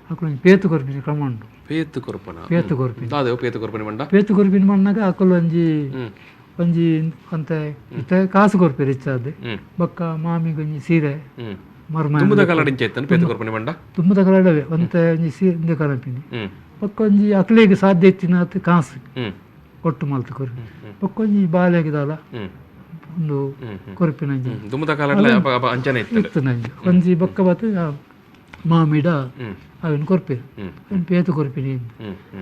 ಅಕುಲು ಒಂಜಿ ಪೇತು ಕೊರ್ಪಿನ ಕ್ರಮ ಉಂಟು. ಪೇತು ಕೊರ್ಪನ. ಪೇತು ಕೊರ್ಪಿನ. ದಾದೆವು ಪೇತು ಕೊರ್ಪಿನ ಮಂಡ? ಪೇತು ಕೊರ್ಪಿನ ಮಣ್ಣಾಗ ಅಕುಲು ಒಂಜಿ ಒಂಜಿ ಅಂತ ಇತ್ತೆ ಕಾಸು ಕೊರ್ಪೇರು ಇಚ್ಚಾದ್ ಬೊಕ್ಕ ಮಾಮಿಗೆ ಒಂಜಿ ಸೀರೆ ಮರ್ಮ. ತುಂಬುದ ಕಲಡ್ ಇಂಚ ಇತ್ತನ ಪೇತು ಕೊರ್ಪಿನ ಮಂಡ? ತುಂಬುದ ಕಲಡವೆ ಒಂತೆ ಒಂಜಿ ಸೀರೆ ಇಂದು ಕಲಪಿನಿ ಬೊಕ್ಕ ಒಂಜಿ ಅಕ್ಲೆಗ್ ಸಾಧ್ಯ ಇತ್ತಿನಾತ್ ಕಾಸು ಒಟ್ಟು ಮಲ್ತ್ ಕೊರ್ಪಿ ಬೊಕ್ಕ ಒಂಜಿ ಬಾಲೆಗ್ ದಾಲ ಒಂದು ಕೊರ್ಪಿನ ಒಂಜಿ ದುಂಬುದ ಕಾಲಡ್ಲ ಅಂಚನೆ ಇತ್ತು. ಇತ್ತು ನಂಜಿ ಒಂಜಿ ಬೊಕ್ಕ ಬತ್ತು ಮಾಮಿಡ ಅವೆನ್ ಕೊರ್ಪೇರು ಅವೆನ್ ಪೇತು ಕೊರ್ಪಿನಿ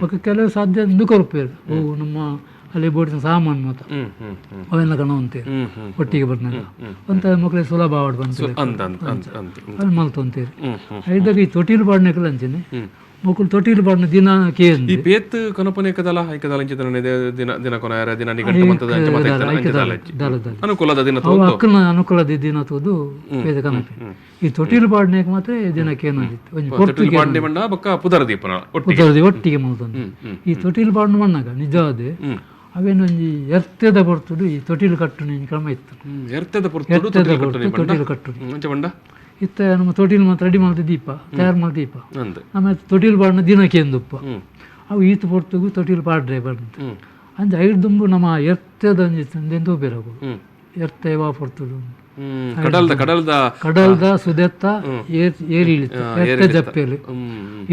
ಬೊಕ್ಕ ಕೆಲವು ಸಾಧ್ಯ ಇಂದು ಕೊರ್ಪೇರು. ಓ ನಮ್ಮ ಅಲ್ಲಿ ಬೋಡಿನ ಸಾಮಾನು ಮಾತ ಅವೆಲ್ಲ ಕಣ ಅಂತೀರಿ ಒಟ್ಟಿಗೆ ಬಂದಾಗ ಅಂತ ಮಕ್ಕಳಿಗೆ ಸುಲಭ ಆವಡ್ ಬಂತು ಅಂದ ಅಂದ ಅಂದ ಅಂದ ಅಲ್ಲಿ ಮಲ್ತೊಂತೀರಿ. ಐದಾಗ ಈ ತೊಟ್ಟಿಲು ಪಾಡ್ನೆಕಲ ಅಂಚನೆ ಮಕ್ಕಳು ತೊಟ್ಟಿಲು ಪಾಡಿನ ದಿನ ಕೇಂದ್ರ. ಈ ಪೇತ್ ಕನಪನೆ ಕದಲ ಐಕದಲ ಇಂಚಿತನ ದಿನ ದಿನ ಕೊನಾರ ದಿನ ನಿಘಂಟು ಮಂತದ ಅಂಚ ಮಾತ ಇತ್ತನ ಅಂಚ ದಾಲ ದಾಲ ದಾಲ ಅನುಕೂಲದ ದಿನ ಅವು ಅಕ್ಕನ ಅನುಕೂಲದ ದಿನ ತೋದು ಪೇದ ಕನಪೆ. ಈ ತೊಟ್ಟಿಲು ಪಾಡ್ನೆಕ್ ಮಾತ್ರ ದಿನಕ್ಕೆ ಏನೊಂದಿತ್ತು ಒಂಜಿ ಪೊರ್ತು. ತೊಟ್ಟಿಲು ಪಾಡ್ನೆ ಬಂಡ ಬೊಕ್ಕ ಪುದರ್ ದೀಪನ ಒಟ್ಟಿಗೆ. ಪುದರ್ದಿ ಒಟ್ಟಿಗೆ ಮಲ್ತೊಂದು. ಈ ತೊಟ್ಟಿಲು ಪಾಡ್ನ ಮಣ್ಣಾಗ ನಿಜವಾದ ಅವೇನೊಂಜಿ ಎರ್ತೆದ ಪೊರ್ತುಡು ಈ ತೊಟ್ಟಿಲು ಕಟ್ಟುನ ಕ್ರಮ ಇತ್ತು. ಎರ್ತೆದ ಪೊರ್ತುಡು ತೊಟ್ಟಿಲು ಕಟ್ಟುನಿ ಬಂಡ. ತೊಟ್ಟಿಲು ಕಟ್ಟುನಿ. ಅಂಚ ಬಂಡ ಇತ್ತ ನಮ್ಮ ತೊಟ್ಟಿಲು ಮಾತ್ರ ರೆಡಿ ಮಲ್ತ ದೀಪ ತಯಾರು ಮಲ್ತ ದೀಪ. ಆಮೇಲೆ ತೊಟ್ಟಿಲು ಪಾಡಿನ ದಿನಕ್ಕೆ ಎಂದುಪ್ಪ ಅವು ಈತ ಪೊರ್ತುಗು ತೊಟ್ಟಿಲು ಪಾಡ್ರೆ ಬಂತು. ಅಂಚ ಐದು ದುಂಬು ನಮ್ಮ ಎರ್ತೆದ ಒಂಜಿ ತಂದೆಂದು ಬೇರಗು ಎರ್ತೆ ವಾ ಪೊರ್ತುಡು. ಕಡಲ್ದ ಕಡಲ್ದ ಕಡಲ್ದ ಸುದೆತ್ತ ಏರಿ ಇಳಿತ ಎರ್ತೆ ಜಪ್ಪೇಲು.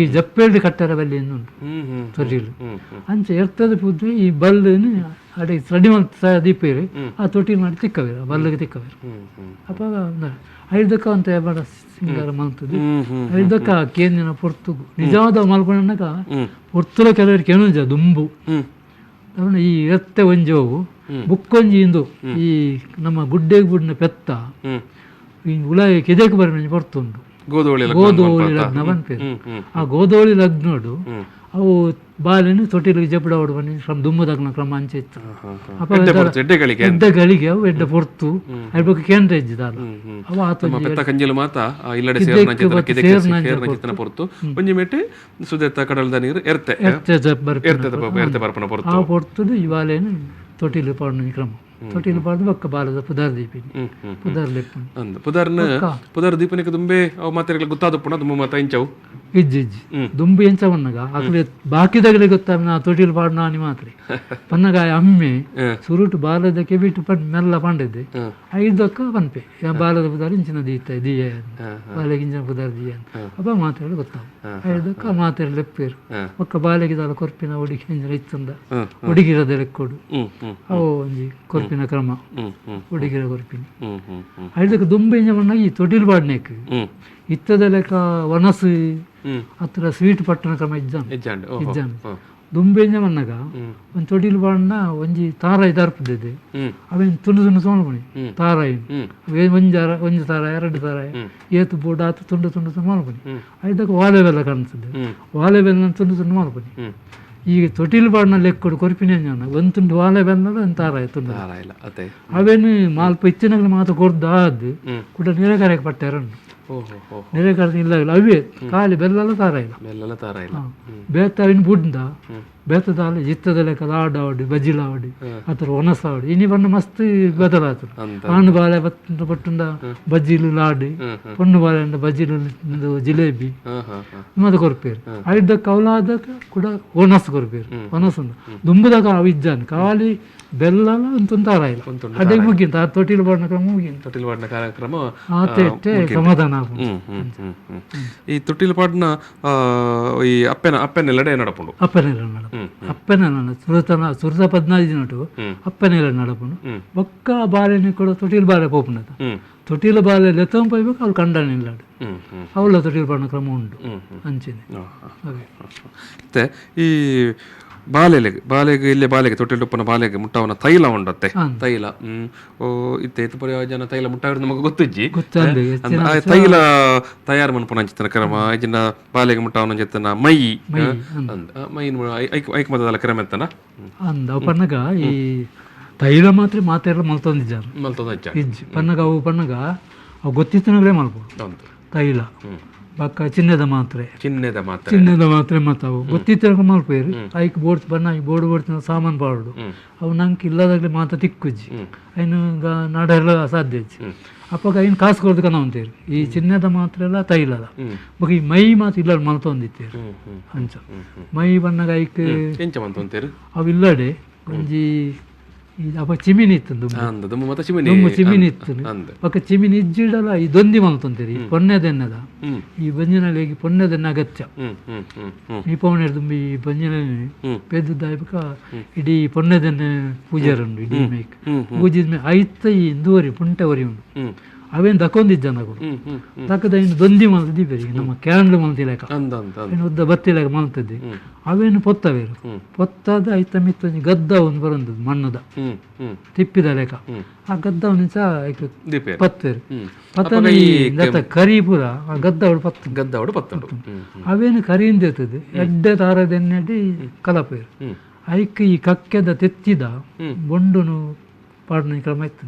ಈ ಜಪ್ಪೇಲ್ಡ್ ಕಟ್ಟರ ಬಲ್ಲಿ ಉಂಟು ತೊಟ್ಟಿಲು. ಅಂಚ ಎರ್ತದ ಪುದ್ದು ಈ ಬಲ್ಲು ಅಡೆ ರೆಡಿ ಮಲ್ತ ದೀಪೇರು ಆ ತೊಟ್ಟಿಲು ಮಾಡಿ ತಿಕ್ಕವೇರು ಆ ಬಲ್ಲಿಗೆ ತಿಕ್ಕವೇರು. ಅಪ್ಪ ಐದಕ್ಕ ಅಂತ ಬಡ ಸಿಂಗಾರ ಮಲ್ತದ್ದು ಐದಕ್ಕ ಕೇಂದಿನ ಪೊರ್ತುಗು ನಿಜವಾದ ಮಲ್ಕೊಂಡಾಗ ಪೊರ್ತುಲ ಕೆಲವರಿಗೆ ಕೆಣುಂಜ ದುಂಬು ಅವನ ಈ ಎತ್ತೆ ಒಂಜಿ ಹೋಗು ಬುಕ್ಕೊಂಜಿ ಇಂದು ಈ ನಮ್ಮ ಗುಡ್ಡೆಗೆ ಬುಡ್ನ ಪೆತ್ತ ಈ ಉಲಾಯ ಕೆದೆಕ್ ಬರ ಪೊರ್ತುಂಡು. ಗೋಧೋಳಿ ಗೋಧೋಳಿ ಲಗ್ನ ಪನ್ಪೇರು. ಆ ಗೋಧೋಳಿ ಲಗ್ನೋಡು ಅವು ಬಾಲೆನು ತೊಟ್ಟಿಲಿಗೆ ಜಪಡ ಓಡು ಬನ್ನಿ ಕ್ರಮ ದುಮ್ಮದಗ್ನ ಕ್ರಮ ಅಂಚೆ ಇತ್ತು. ಅಪ್ಪ ಎಡ್ಡೆಗಳಿಗೆ ಎಡ್ಡೆ ಗಳಿಗೆ ಅವು ಎಡ್ಡೆ ಪೊರ್ತು ಅದ್ರ ಬಗ್ಗೆ ಕೇಂದ್ರ ಇದ್ದಿದ್ದಲ್ಲ ಅವು ಆತ ಪೆತ್ತ ಕಂಜಿಲು ಮಾತ ಇಲ್ಲಡೆ ಸೇರ್ನ ಪೊರ್ತು ಒಂಜಿ ಮೇಟೆ ಸುದೆತ್ತ ಕಡಲ್ದ ನೀರು ಎರ್ತೆ ಎರ್ತೆ ಎರ್ತೆ ಬರ್ಪನ ಪೊರ್ತು. ಆ ಪೊರ್ತುಡು ಈ ಬಾಲೆನು ತೊಟ್ಟಿಲು ಪಾಡುನ ಕ್ರಮ. ತೊಟ್ಟಿಲು ಪಾಡ್ದು ಬೊಕ್ಕ ಬಾಲದ ಪುದಾರ್ ದೀಪಿನಿ ಪುದಾರ್ ಲೆಪ್ಪುನಿ. ಅಂದ್ ಪುದಾರ್ನ ಪುದಾರ್ ದೀಪನಿಗೆ ದುಂಬೆ ಅವು ಮಾತೆರ್ಗಳ ಗೊತ್ತಾದಪ್ಪುಣ ದುಂಬು ಮಾತ ಇಂಚವು. ಇಜ್ಜಿ ಇಜ್ಜಿ ದುಂಬು ಎಂಚ ಪನ್ನಗ ಅಕ್ಲೆ ಬಾಕಿದಾಗಲೇ ಗೊತ್ತ ನಾ ತೊಟ್ಟಿಲು ಪಾಡ್ನ అని ಮಾತ್ರ ಪನ್ನಗ ಅಮ್ಮೆ ಸುರುಟು ಬಾಲದ ಕೆಬಿಟ್ಟು ಪಂಡ್ ಮೆಲ್ಲ ಪಂಡಿದ್ದೆ ಐದಕ್ಕ ಪನ್ಪೆ ಬಾಲದ ಪುದಾರ್ ಇಂಚಿನ ದೀತ ದೀಯ ಬಾಲೆಗೆ ಇಂಚಿನ ಪುದಾರ್ ದೀಯ ಅಂತ ಅಪ್ಪ ಮಾತೆರ್ಲ ಗೊತ್ತಾವು ಐದಕ್ಕ ಮಾತೆರ್ಲ ಲೆಪ್ಪೇರು ಬೊಕ್ಕ ಬಾಲೆಗೆ ದಾಲ ಕೊರ್ಪಿನ ಉಡಿಗೆ ಇಂಚಿನ ಇತ್ತಂದ ಉಡಿಗಿರದ ಲೆಕ್ಕೊಡು ಅವು ಒಂಜಿ ಕೊರ್ಪಿನ ಕ್ರಮ ಉಡಿಗಿರ ಕೊರ್ಪಿನ ಐದಕ್ಕೆ ದುಂಬು ಇಂಚ ಪನ್ನಗ ಈ ತೊಟ್ಟಿಲು ಪಾಡ್ನೆಕ್ ಇತ್ತದ ಲೆಕ್ಕ ವನಸು ಹತ್ರ ಸ್ವೀಟ್ ಪಟ್ಟಣ ಕ್ರಮ ಇಜ್ಜಾನ್ ಇಜ್ಜಾನ್. ದುಂಬೆಂಜ ಮನ್ನಗ ಒಂದು ತೊಟ್ಟಿಲು ಪಾಡ್ನ ಒಂಜಿ ತಾರಾಯಿ ದರ್ಪದಿದೆ ಅವೇನು ತುಂಡು ತುಂಡು ತೊಗೊಂಡ್ಬಣಿ ತಾರಾಯಿ ಒಂಜಿ ಒಂಜಿ ತಾರಾಯಿ ಎರಡು ತಾರಾಯಿ ಏತು ಬೋರ್ಡ್ ಆತು ತುಂಡು ತುಂಡು ತುಂಡು ಮಲ್ಪುನಿ. ಐದಕ್ಕೆ ವಾಲೆ ಬೆಲ್ಲ ಕಾಣ್ತದೆ ವಾಲೆ ಬೆಲ್ಲ ತುಂಡು ತುಂಡು ಮಲ್ಪುನಿ. ಈಗ ತೊಟ್ಟಿಲು ಪಾಡ್ನ ಲೆಕ್ಕೊಡು ಕೊರ್ಪಿನ ಒಂದು ತುಂಡು ವಾಲೆ ಬೆಲ್ಲ ಒಂದು ತಾರಾಯಿ ತುಂಡು ಅವೇನು ಮಾಲ್ಪ ಇತ್ತಿನಗಲ ಮಾತ ಕೊರ್ದು ಕುಡ ನಿರಕರೆಗೆ ಪಟ್ಟಾರನ್ನು ನೆರೆಕಾರದ ಇಲ್ಲ ಇಲ್ಲ ಅವೇ ಖಾಲಿ ಬೆಲ್ಲಲ್ಲ ತಾರ ಇಲ್ಲ. ಬೆಲ್ಲಲ್ಲ ತಾರ ಇಲ್ಲ. ಬೇತವಿನ ಬುಡ್ದ ಬೇತದಾಲ ಜಿತ್ತದ ಲೆಕ್ಕ ಲಾಡಾವಡಿ ಬಜಿಲಾವಡಿ ಆ ಥರ ಒಣಸಾವಡಿ ಇನಿ ಬಣ್ಣ ಮಸ್ತ್ ಬದಲಾತು. ಆಣು ಬಾಳೆ ಪಟ್ಟುಂಡ ಬಜ್ಜಿಲು ಲಾಡಿ ಪೊಣ್ಣು ಬಾಳೆ ಬಜ್ಜಿಲು ಜಿಲೇಬಿ ಮದ ಕೊರ್ಪೇರು. ಐದಕ್ಕೆ ಅವಲಾದಕ್ಕೆ ಕೂಡ ಒಣಸು ಕೊರ್ಪೇರು. ಒಣಸು ದುಂಬುದಾಗ ಅವು ಇಜ್ಜಾನ್ ಖಾಲಿ ಬೆಲ್ಲಲ ಒಂದು ತಾರ ಇಲ್ಲ ಅದೇ ಮುಗಿಂತ ಆ ತೊಟ್ಟಿಲು ಬಾಡಿನ ಕ್ರಮ ಮುಗಿಂತ. ತೊಟ್ಟಿಲು ಪಾಡಿನ ಕಾರ್ಯಕ್ರಮ ಆತ ಇಟ್ಟೆ ಸಮಾಧಾನ ಆಪುಂಡು. ಈ ತೊಟ್ಟಿಲು ಪಾಡಿನ ಈ ಅಪ್ಪೆನ ಅಪ್ಪೆನೆಲ್ಲಡೆ ನಡಪುಂಡು. ಅಪ್ಪನೆಲ್ಲ ನಡಪುಂಡು. ಅಪ್ಪೆನ ಸುರತನ ಸುರತ 14 ದಿನಟು ಅಪ್ಪೆನ ಇಲ್ಲ ನಡಪುಂಡು. ಬೊಕ್ಕ ಬಾಲೆನಿ ಕೂಡ ತೊಟಿಲ್ ಬಾಲೆ ಪೋಪುಂಡತ. ತೊಟಿಲ ಬಾಲೆ ಲೆತ್ತೊಂದು ಪೋಯ್ಬೇಕು, ಅವ್ಳು ಕಂಡನೆ ಇಲ್ಲಾಡು ಅವಳ ತೊಟಿಲ್ ಪಾಡುನ ಕ್ರಮ ಉಂಡು ಅಂಚೆನೆ. ಇತ್ತೆ ಈ ಬಾಲೆಲೆಗ್ ಬಾಲೆಗ್ ಇಲ್ಲೇ ಬಾಲೆಗೆ ತೊಟ್ಟಿಲ್ ಉಪ್ಪುನ ಬಾಲೆಗ್ ಮುಟ್ಟಾವನ ತೈಲ ಉಂಡತ್ತೆ ತೈಲ. ಓ ಇತ್ತೆ ಇತ್ತೆ ಪೂರ ಜನ ತೈಲ ಮುಟ್ಟಾವಿರ ನಮಗೆ ಗೊತ್ತಿಜ್ಜಿ. ಗೊತ್ತಂದೆ. ಆ ತೈಲ ತಯಾರು ಮನ್ಪುನ ಅಂಚಿತ್ತಿನ ಕ್ರಮ ಇಜ್ಜಿಂಡ ಬಾಲೆಗ್ ಮುಟ್ಟಾವನ ಅಂಚಿತ್ತಿನ ಮೈ ಅಂದ್ ಮೈನ್ ಐಕ್ ಐಕ್ ಮತದಲ್ಲ ಕ್ರಮ ಇತ್ತನ? ಅಂದ್, ಅವು ಪನ್ನಗ ಈ ತೈಲ ಮಾತ್ರ ಮಾತೆರ್ಲ ಮಲ್ತೊಂದಿಜ್ಜಾರ್. ಮಲ್ತೊಂದು ಇಜ್ಜ? ಇಜ್ಜಿ. ಪನ್ನಗ ಅವು ಪನ್ನಗ ಅವು ಗೊತ್ತಿತ್ತನಗಳೇ ಮಲ್ಪೊಡು. ತೈಲ ಬೊಕ್ಕ ಚಿನ್ನದ ಮಾತ್ರೆ. ಚಿಹ್ನೆದ ಮಾತ್ರೆ. ಚಿನ್ನದ ಮಾತ್ರೆ ಮತ್ತು ಅವು ಗೊತ್ತಿತ್ತನಗ ಮಲ್ಪೇರು. ಐಕ್ ಬೋರ್ಡ್ ಬಣ್ಣ ಬೋರ್ಡ್ ಬೋಡ್ತಿನ ಸಾಮಾನು ಪಾಡೋಡು. ಅವು ನಂಗೆ ಇಲ್ಲದಾಗಲೇ ಮಾತ್ರ ತಿಕ್ಕುಜ್ಜಿ, ಐನು ನಾಡೆಲ್ಲ ಅಸಾಧ್ಯ ಇಜ್ಜಿ. ಅಪ್ಪಗ ಐನು ಕಾಸು ಕೊರ್ದು ಕನ ಉಂತೇರು ಈ ಚಿನ್ನದ ಮಾತ್ರೆ ಎಲ್ಲ ತೈಲದ. ಬೊಕ್ಕ ಈ ಮೈ ಮಾತ್ರ ಇಲ್ಲ ಮಲ್ತೊಂದಿತ್ತೇರು. ಅಂಚ ಮೈ ಬಣ್ಣಗ ಐಕ್ ಎಂಚ ಮಂತೊಂತೇರು? ಅವು ಇಲ್ಲಡೆ ಒಂಜಿ ಈ ಅಪ್ಪ ಚಿಮಿನಿ ಇತ್ತು. ಅಂದ್, ದುಂಬು ಮತ್ತ ಚಿಮಿನಿ. ದುಂಬು ಚಿಮಿನಿ ಇತ್ತು. ಅಂದ್. ಬೊಕ್ಕ ಚಿಮಿನಿ ಇಜ್ಜಿಡಲ ಈ ದೊಂದಿ ಮಲ್ತೊಂತೀರಿ, ಈ ಪೊನ್ನೆದೆನ್ನದ. ಈ ಬಂಜಿನಲ್ಲಿಗೆ ಪೊನ್ನೆದೆನ್ನ ಅಗತ್ಯ. ಹ್ಮ್ ಹ್ಮ್ ಹ್ಮ್ ಹ್ಮ್ ಈ ಪೌಣೆರ್ ದುಂಬು ಈ ಬಂಜಿನಲ್ಲಿ ಪೆದ್ದುದಾಯ್ಬಕ ಇಡೀ ಪೊನ್ನೆದೆನ್ನೆ ಪೂಜಾರುಂಡು. ಇಡೀ ಮೇಕ್ ಪೂಜಿದ ಮೇ ಐತ ಈ ಇಂದುವರಿ ಪುಂಟೆ ಒರಿ ಉಂಡು. ಅವೇನು ದಕ್ಕೊಂದಿಜ್ಜನ ಹ್ಮ್ ಹ್ಮ್ ದಕ್ಕದ ಇನ್ನು ದೊಂದಿ ಮಲ್ತು ದೀಪೇರಿ, ನಮ್ಮ ಕ್ಯಾಂಡ್ಲ್ ಮಲ್ತಿಲೆಕ. ಅಂದ್ ಅಂದ್ ಅಂದ್. ಇನ್ನು ಉದ್ದ ಬತ್ತಿಲೆಕ ಮಲ್ತದ್ದು ಅವೇನು ಪೊತ್ತವೇರು. ಪೊತ್ತಾದ ಐತ ಮಿತ್ತ ಒಂಜಿ ಗದ್ದ ಒಂದು ಬರಂದದ್ದು ಮಣ್ಣುದ ಹ್ಮ್ ಹ್ಮ್ ತಿಪ್ಪಿದ ಲೆಕ್ಕ. ಆ ಗದ್ದವನು ಸಹ ಐಕ್ ದೀಪೇರು. ಪತ್ತೇರು ಪತ್ತನೆ ಈ ದತ್ತ ಕರಿ ಪೂರ ಆ ಗದ್ದವಳು ಪತ್ತು. ಗದ್ದವಡು ಪತ್ತುಂಡು. ಅವೇನು ಕರಿಯಿಂದ ಇರ್ತದೆ ಎಡ್ಡೆ ತಾರದೆಣ್ಣೆಡಿ ಕಲಪೇರು. ಐಕ್ ಈ ಕಕ್ಕೆದ ತೆತ್ತಿದ ಬೊಂಡುನು ಪಾಡುನ ಕ್ರಮ ಇತ್ತು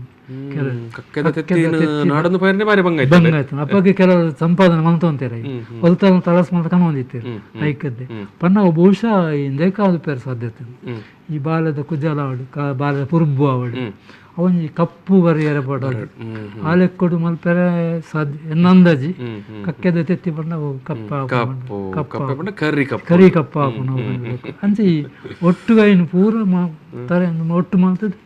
ಕೆಲವು. ಕಕ್ಕೆದ ತೆತ್ತಿನ ನಾಡನ್ನು ಪೈರನೆ ಬಾರಿ ಬಂಗ ಆಯ್ತು. ಬಂಗ ಆಯ್ತು. ಅಪ್ಪಗೆ ಕೆಲವರು ಸಂಪಾದನೆ ಮಲ್ತೊಂತಾರೆ, ಹೊಲ್ತಾನ ತಳಸ್ ಮಲ್ತ ಕನೊಂದಿತ್ತೇರು ಐಕದ್ದೆ ಪನ್ನ. ಬಹುಶಃ ಇಂದೇಕಾದ ಪೇರ್ ಸಾಧ್ಯತೆ. ಈ ಬಾಲ್ಯದ ಕುಜಲ ಆವಡು, ಬಾಲ್ಯದ ಪುರ್ಬು ಆವಡು, ಅವೊಂಜಿ ಕಪ್ಪು ಬರಿಯರೆ ಪಡೋದು ಆ ಲೆಕ್ಕೊಡು ಮಲ್ಪೆರೆ ಸಾಧ್ಯ ಎನ್ನ ಅಂದಾಜಿ. ಹ್ಮ್ ಹ್ಮ್ ಕಕ್ಕೆದ ತೆತ್ತಿ ಬಣ್ಣ ಅವು ಕಪ್ಪ. ಕಪ್ಪು ಕಪ್ಪೆ ಪಂಡ ಕರ್ರಿ ಕಪ್ಪು. ಕರಿ ಕಪ್ಪ ಆಪುನ ಅಂಚ ಈ ಒಟ್ಟುಗೈನ್ ಪೂರ ತರೆ ಒಟ್ಟು ಮಲ್ತದ್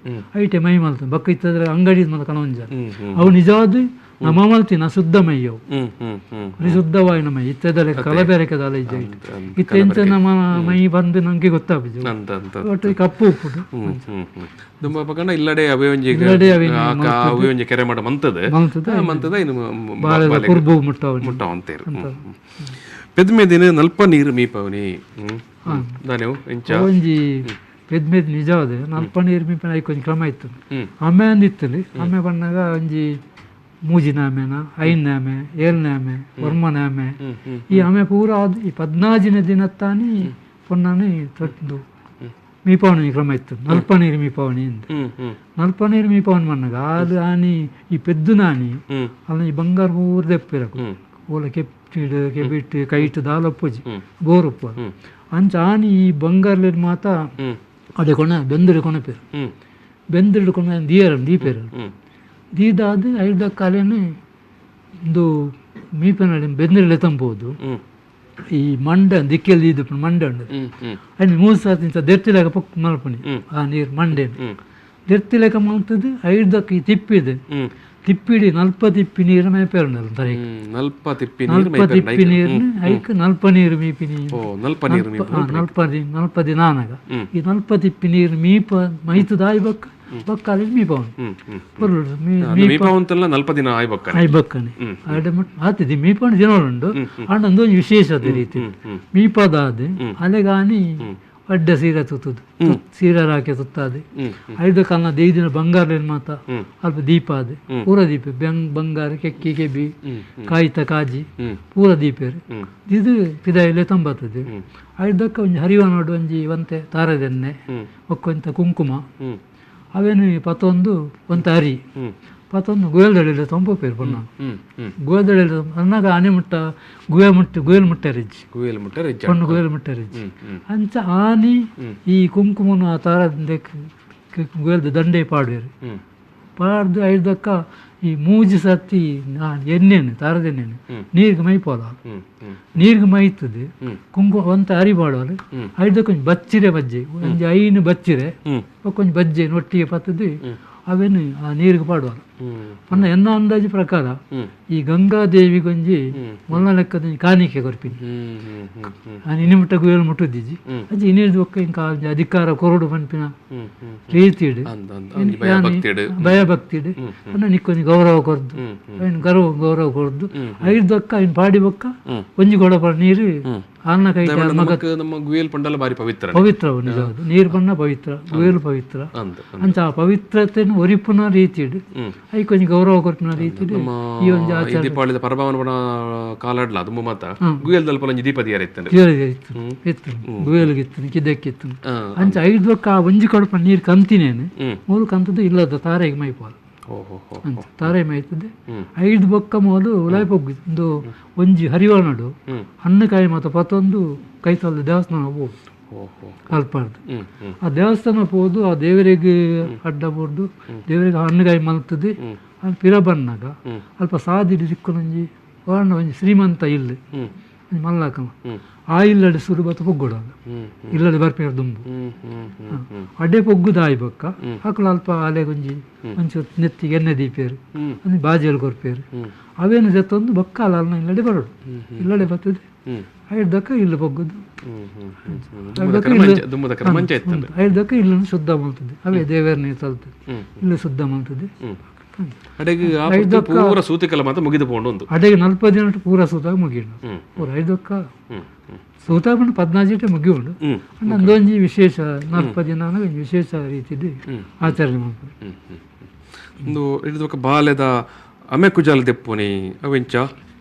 ಐಟೆ ಮೈ ಮಲ್ತದೆ. ಬೊಕ್ಕ ಇತ್ತದ್ರೆ ಅಂಗಡಿ ಮಲ್ತ ಕನೊಂಜ. ಹ್ಮ್ ಹ್ಮ್ ಅವು ನಿಜವಾದ ನಮ ಮಲ್ತಿನ ಶುದ್ಧ ಮೈ ಅವು. ಹ್ಮ್ ಹ್ಮ್ ಹ್ಮ್ ಶುದ್ಧವಾಯಿನ ಮೈ ಇತ್ತದಲೆ ಕಲಬೆರಕೆದ ಅಲ ಇಜ್ಜ ಐಟ್. ಇತ್ತೆ ಎಂಚ ನಮ್ಮ ಮೈ ಬಂದು ನಂಗೆ ಗೊತ್ತಾಪುಜಿ. ಅಂದ ಅಂದ. ಒಟ್ಟು ಈ ಕಪ್ಪು ಉಪ್ಪುಡು. ಹ್ಮ್ ಹ್ಮ್ ಹ್ಮ್ ದುಂಬ ಪಕಂಡ ಇಲ್ಲಡೆ ಅವೇ ಒಂಜಿ ಇಲ್ಲಡೆ ಅವೆ ಅವೇ ಒಂಜಿ ಕೆರೆ ಮಾಡ ಮಂತದ. ಮಲ್ತದ. ಮಂತದ ಇನ್ನು ಬಾಳೆದ ಕುರ್ಬು ಮುಟ್ಟವನಿ. ಮುಟ್ಟ ಅಂತೇರು. ಪೆದ್ಮೆ ದಿನ ನಲ್ಪ ನೀರು ಮೀಪವನಿ ದಾನೆವು ಇಂಚ? ಒಂಜಿ ಪೆದ್ಮೆದ್ ನಿಜವಾದ ನಲ್ಪ ನೀರು ಮೀಪನ ಐಕ್ ಒಂಜಿ ಕ್ರಮ ಇತ್ತು. ಅಮ್ಮೆ ಅಂದಿತ್ತಲ್ಲಿ. ಅಮ್ಮೆ ಬಣ್ಣಗ ಒಂಜಿ ಮೂಜಿನ ಆಮೆನ, ಐದನೇ ಆಮೆ, ಏಳನೇ ಆಮೆ, ಒರ್ಮನೆ ಆಮೆ, ಹ್ಮ್ ಹ್ಮ್ ಈ ಆಮೆ ಪೂರ ಆದ್ ಈ 14ನೇ ದಿನತ್ತಾನಿ ಪೊನ್ನನಿ ತೊಟ್ಟು ಮೀಪಾವಣಿ ಕ್ರಮ ಇತ್ತು. ನಲ್ಪ ನೀರು ಮೀಪಾವಣಿ ಅಂದ್. ಹ್ಮ್ ಹ್ಮ್ ನಲ್ಪ ನೀರು ಮೀಪಾವಣಿ ಮಣ್ಣಗ ಅದು ಆನಿ ಈ ಪೆದ್ದುನಾನಿ ಅಲ್ಲ ಈ ಬಂಗಾರ ಪೂರ ದೆಪ್ಪಿರಕು ಓಲ ಕೆಪ್ಪಿಡು ಕೆಬಿಟ್ಟು ಕೈಟು ದಾಲ ಉಪ್ಪುಜಿ ಬೋರ್ ಉಪ್ಪು. ಅಂಚ ಆನಿ ಈ ಬಂಗಾರ್ಲಿ ಮಾತ ಅದೇ ಕೊಣ ಬೆಂದಿಡು ಕೊಣಪೇರು. ಬೆಂದಿಡು ಕೊಣ ದೀಯರ ದೀಪೇರು. ದೀದಾದ್ ಐದ ಕಾಲೇನೆ ಇಂದು ಮೀಪೆನಡಿ ಬೆಂದಿರಲೆ ತಂಬೋದು. ಈ ಮಂಡ ದಿಕ್ಕೆಲ್ ದೀದು ಮಂಡೆ ಉಂಡು. ಹ್ಮ್ ಹ್ಮ್ ಐನ್ ಮೂರು ಸಾತಿ ದೆರ್ತಿಲೆಕ ಪೊಕ್ ಮಲ್ಪುನಿ ಆ ನೀರು ಮಂಡೆನ್. ದೆರ್ತಿಲೆಕ ಮಲ್ತದು ಐದಕ್ಕೆ ಈ ತಿಪ್ಪಿದು ತಿಪ್ಪಿಡಿ ನಲ್ಪ ತಿಪ್ಪಿ ನೀರು ಮೇಪೇರುಂಡಲ್ಲ ತರೆಕ್. ನಲ್ಪ ತಿಪ್ಪಿ ನೀರು. ನಲ್ಪ ತಿಪ್ಪಿ ನೀರ್ನ ಐಕ್ ನಲ್ಪ ನೀರು ಮೀಪಿನಿ. ಓ, ನಲ್ಪ ನೀರು ಮೀಪ. ನಲ್ಪ ನಲ್ಪ ದಿನ ಆನಗ ಈ ನಲ್ಪ ತಿಪ್ಪಿ ನೀರು ಮೀಪ ಮೈತುದ ಆಯ್ ಬೊಕ್ಕ ಬೊಕ್ಕ ಅಲ್ಲಿ ಮೀಪವನು ಹ್ಮ್ ಹ್ಮ್ ಪೊರ್ಲು ಮೀಪವಂತೆಲ್ಲ ನಲ್ಪ ದಿನ ಆಯ್ಬಕ್ಕ. ಆಯ್ ಬೊಕ್ಕನೆ ಆಡ ಆತಿದಿ ಮೀಪವನ ದಿನೋಳುಂಡು. ಆಂಡ ಒಂದೊಂದು ವಿಶೇಷತೆ ರೀತಿ ಮೀಪದಾದ್ ಅಲೆಗಾನಿ ಅಡ್ಡ ಸೀರೆ ತುತ್ತುದು ಸೀರೆ ರಾಕೆ ತುತ್ತಾದೆ ಐದು ಕಲ್ನ ದೇಯ್ದಿನ ಬಂಗಾರಲೇನು ಮಾತ ಅಲ್ಪ ದೀಪ ಅದು ಪೂರ ದೀಪ ಬೆಂಗ್ ಬಂಗಾರ ಕೆಕ್ಕಿ ಕೆಬಿ ಕಾಯಿತ ಕಾಜಿ ಪೂರ ದೀಪೇರು ಇದು ಪಿದಾಯಿಲೆ ತಂಬತ್ತದು. ಐದಕ್ಕ ಒಂಜಿ ಹರಿವ ನೋಡು ಒಂಜಿ ಒಂತೆ ತಾರದೆಣ್ಣೆ ಬೊಕ್ಕ ಕುಂಕುಮ ಅವೇನು ಪತ್ತೊಂದು ಒಂತೆ ಅರಿ ಪತ್ತೊಂದು ಗುಯಲ್ದಡಿಲೆ ತಂಪು ಪೊನ್ನ. ಹ್ಮ್ ಹ್ಮ್ ಗುಯಲ್ದಡಿಲೆ ಅನ್ನಾಗ ಆನೆ ಮುಟ್ಟ ಗುಯ ಮುಟ್ಟ ಗುಯಲ್ ಮುಟ್ಟ ರಿಜ್ಜಿ. ಗುಯಲ್ ಮುಟ್ಟ ರಿಜ್ಜ. ಪೊಣ್ಣು ಗುಯಲ್ ಮುಟ್ಟ ರಿಜ್ಜಿ. ಹ್ಮ್ ಹ್ಮ್ ಅಂಚ ಆನಿ ಈ ಕುಂಕುಮನು ಆ ತಾರದ ಗುಯಲ್ದ ದಂಡೆ ಪಾಡುವೆರು. ಪಾಡ್ದು ಐದಕ್ಕ ಈ ಮೂಜಿ ಸತಿ ಎಣ್ಣೆನು ತಾರದ ಎಣ್ಣೆನು ನೀರಿಗೆ ಮೈ ಪೋಲ. ಹ್ಮ್ ಹ್ಮ್ ನೀರಿಗೆ ಮೈತದೆ ಕುಂಕುಮ ಒಂತ ಅರಿ ಪಾಡುವಲ್ಲ. ಐದಕ್ಕೆ ಒಂಜಿ ಬಚ್ಚಿರೆ ಬಜ್ಜೆ ಒಂಜಿ ಐನು ಬಚ್ಚಿರೆ ಬೊಕ್ಕ ಒಂಜಿ ಬಜ್ಜೆ ಒಟ್ಟಿಗೆ ಪತ್ತದು ಅವೇನು ಆ ನೀರಿಗೆ ಪಾಡುವಲ್ಲ. ಪಂಡ ಎನ್ನ ಅಂದಾಜು ಪ್ರಕಾರ ಈ ಗಂಗಾದೇವಿಗೊಂಜಿ ಮೊಲ್ಲ ಲೆಕ್ಕದ ಕಾಣಿಕೆ ಕೊರ್ಪಿನಿ. ಇನಿ ಮುಟ್ಟ ಗುಯಲ್ ಮುಟ್ಟುದಿಜ್ಜಿ ಅಜ್ಜಿ ಇನಿರ್ದು ಬೊಕ್ಕ ಇಂಕ ಒಂಜಿ ಅಧಿಕಾರ ಕೊರಡು ಪನ್ಪಿನ ರೀತಿಡ್ ಭಯಭಕ್ತಿಡ್ ಪಂಡ ನಿಕ್ಕೊಂಜಿ ಗೌರವ ಕೊರ್ದು ಐನ್ ಗೌರವ ಗೌರವ ಕೊರ್ದು ಐರ್ದೊಕ್ಕ ಐನ್ ಪಾಡಿ ಬೊಕ್ಕ ಒಂಜಿ ಕೊಡಪ ನೀರು ಅನ್ನ ಕೈ ನಮ್ಮ ಗುಯಲ್ ಪಂಡಲ ಬಾರಿ ಪವಿತ್ರ ಪವಿತ್ರ ನಿಜವಾದ ನೀರು ಬಣ್ಣ ಪವಿತ್ರ, ಗುಯಲ್ ಪವಿತ್ರ. ಅಂಚ ಆ ಪವಿತ್ರತೆನ್ ಒರಿಪುನ ರೀತಿಡ್ ಐಕೊಂಜಿ ಗೌರವ ಕೊರ್ಪಿನ ರೀತಿಡ್ ಈ ಒಂಜಿ ಆಚಾರ. ದೀಪಾವಳಿದ ಪರಭಾವನ ಕಾಲಾಡ್ಲ ಅದು ಮಾತ ಗುಯಲ್ ದಲ್ಪ ಒಂಜಿ ದೀಪ ದಿಯರ ಇತ್ತು ಇತ್ತು ಇತ್ತು ಗುಯಲ್ಗೆ ಇತ್ತು ಕಿದಕ್ಕಿತ್ತು. ಅಂಚ ಐದು ಬೊಕ್ಕ ಆ ಒಂಜಿ ಕೊಡಪ ನೀರು ಕಂತಿನೇನೆ ಮೂಲು ಕಂತದ್ದು ಇಲ್ಲದ ತಾರೆಗೆ ಮೈಪಾಲು ಅಂಚ ತಾರೆ ಮೈತದೆ. ಐದು ಬೊಕ್ಕ ಮೂಲು ಉಲಾಯಿ ಪೊಗ್ಗು ಒಂದು ಒಂಜಿ ಹರಿವಾಣಡು ಹಣ್ಣುಕಾಯಿ ಮಾತ ಪತ್ತೊಂದು ಕೈತಲ್ದ ದೇವಸ್ಥಾನ ಹೋಗು ಅಲ್ಪಾರ್ದು. ಆ ದೇವಸ್ಥಾನ ಪೋದು ಆ ದೇವರಿಗೆ ಅಡ್ಡ ಬೋರ್ದು ದೇವರಿಗೆ ಹಣ್ಣುಕಾಯಿ ಮಲ್ತದೆ. ಅಲ್ಲಿ ಪಿರ ಬನ್ನಾಗ ಅಲ್ಪ ಸಾದಿಡಿ ದಿಕ್ಕೊಂಜಿ ವರ್ಣ ಒಂಜಿ ಶ್ರೀಮಂತ ಇಲ್ಲು ಮಲ್ಲಕನ ಆ ಇಲ್ಲಡೆ ಸುರು ಬತ್ತು ಪೊಗ್ಗುಡಾಗ ಇಲ್ಲಡೆ ಬರ್ಪೇರು ದುಂಬು ಅಡ್ಡೆ ಪೊಗ್ಗುದಾಯಿ ಬೊಕ್ಕ ಅಕುಲು ಅಲ್ಪ ಅಲೆಗೊಂಜಿ ಒಂಚೂರು ನೆತ್ತಿಗೆ ಎಣ್ಣೆ ದೀಪೇರು ಒಂಜಿ ಬಾಜೆಲ್ ಕೊರ್ಪೇರು ಅವೇನು ಜತ್ತೊಂದು ಬೊಕ್ಕ ಅಲ್ಲ ಇಲ್ಲಡೆ ಬರೋಡು ಇಲ್ಲಡೆ ಬರ್ತದೆ ಐದಕ್ಕ ಇಲ್ಲು ಪೊಗ್ಗುದು ಐದಕ್ಕ ಇಲ್ಲನ್ನು ಶುದ್ಧ ಮಾಡ್ತದೆ ಅವೇ ದೇವರ ನೀರು ತಲ್ತದೆ ಇಲ್ಲು ಶುದ್ಧ ಮಾಡ್ತದೆ. ಪೂರ ಸೂತಿಕಲ ಮಾತ್ರ ಮುಗಿದು ಪೋಂಡು ಒಂದು ಅಡೆಗೆ 40 ದಿನ ಪೂರ ಸೂತಾಗ ಮುಗಿಯುಂಡು ಪೂರ ಐದಕ್ಕ ಸೂತ ಪಂಡ 14 ಮುಗಿಯುಂಡು. ಅಂದೊಂಜಿ ವಿಶೇಷ 40 ದಿನ ವಿಶೇಷ ರೀತಿಯಲ್ಲಿ ಆಚರಣೆ ಮಾಡ್ತಾರೆ. ಒಂದು ಹಿಡಿದು ಬಾಲೆದ ಅಮೆ ಕುಜಾಲ ದೆಪ್ಪುನಿ ಅವೆಂಚ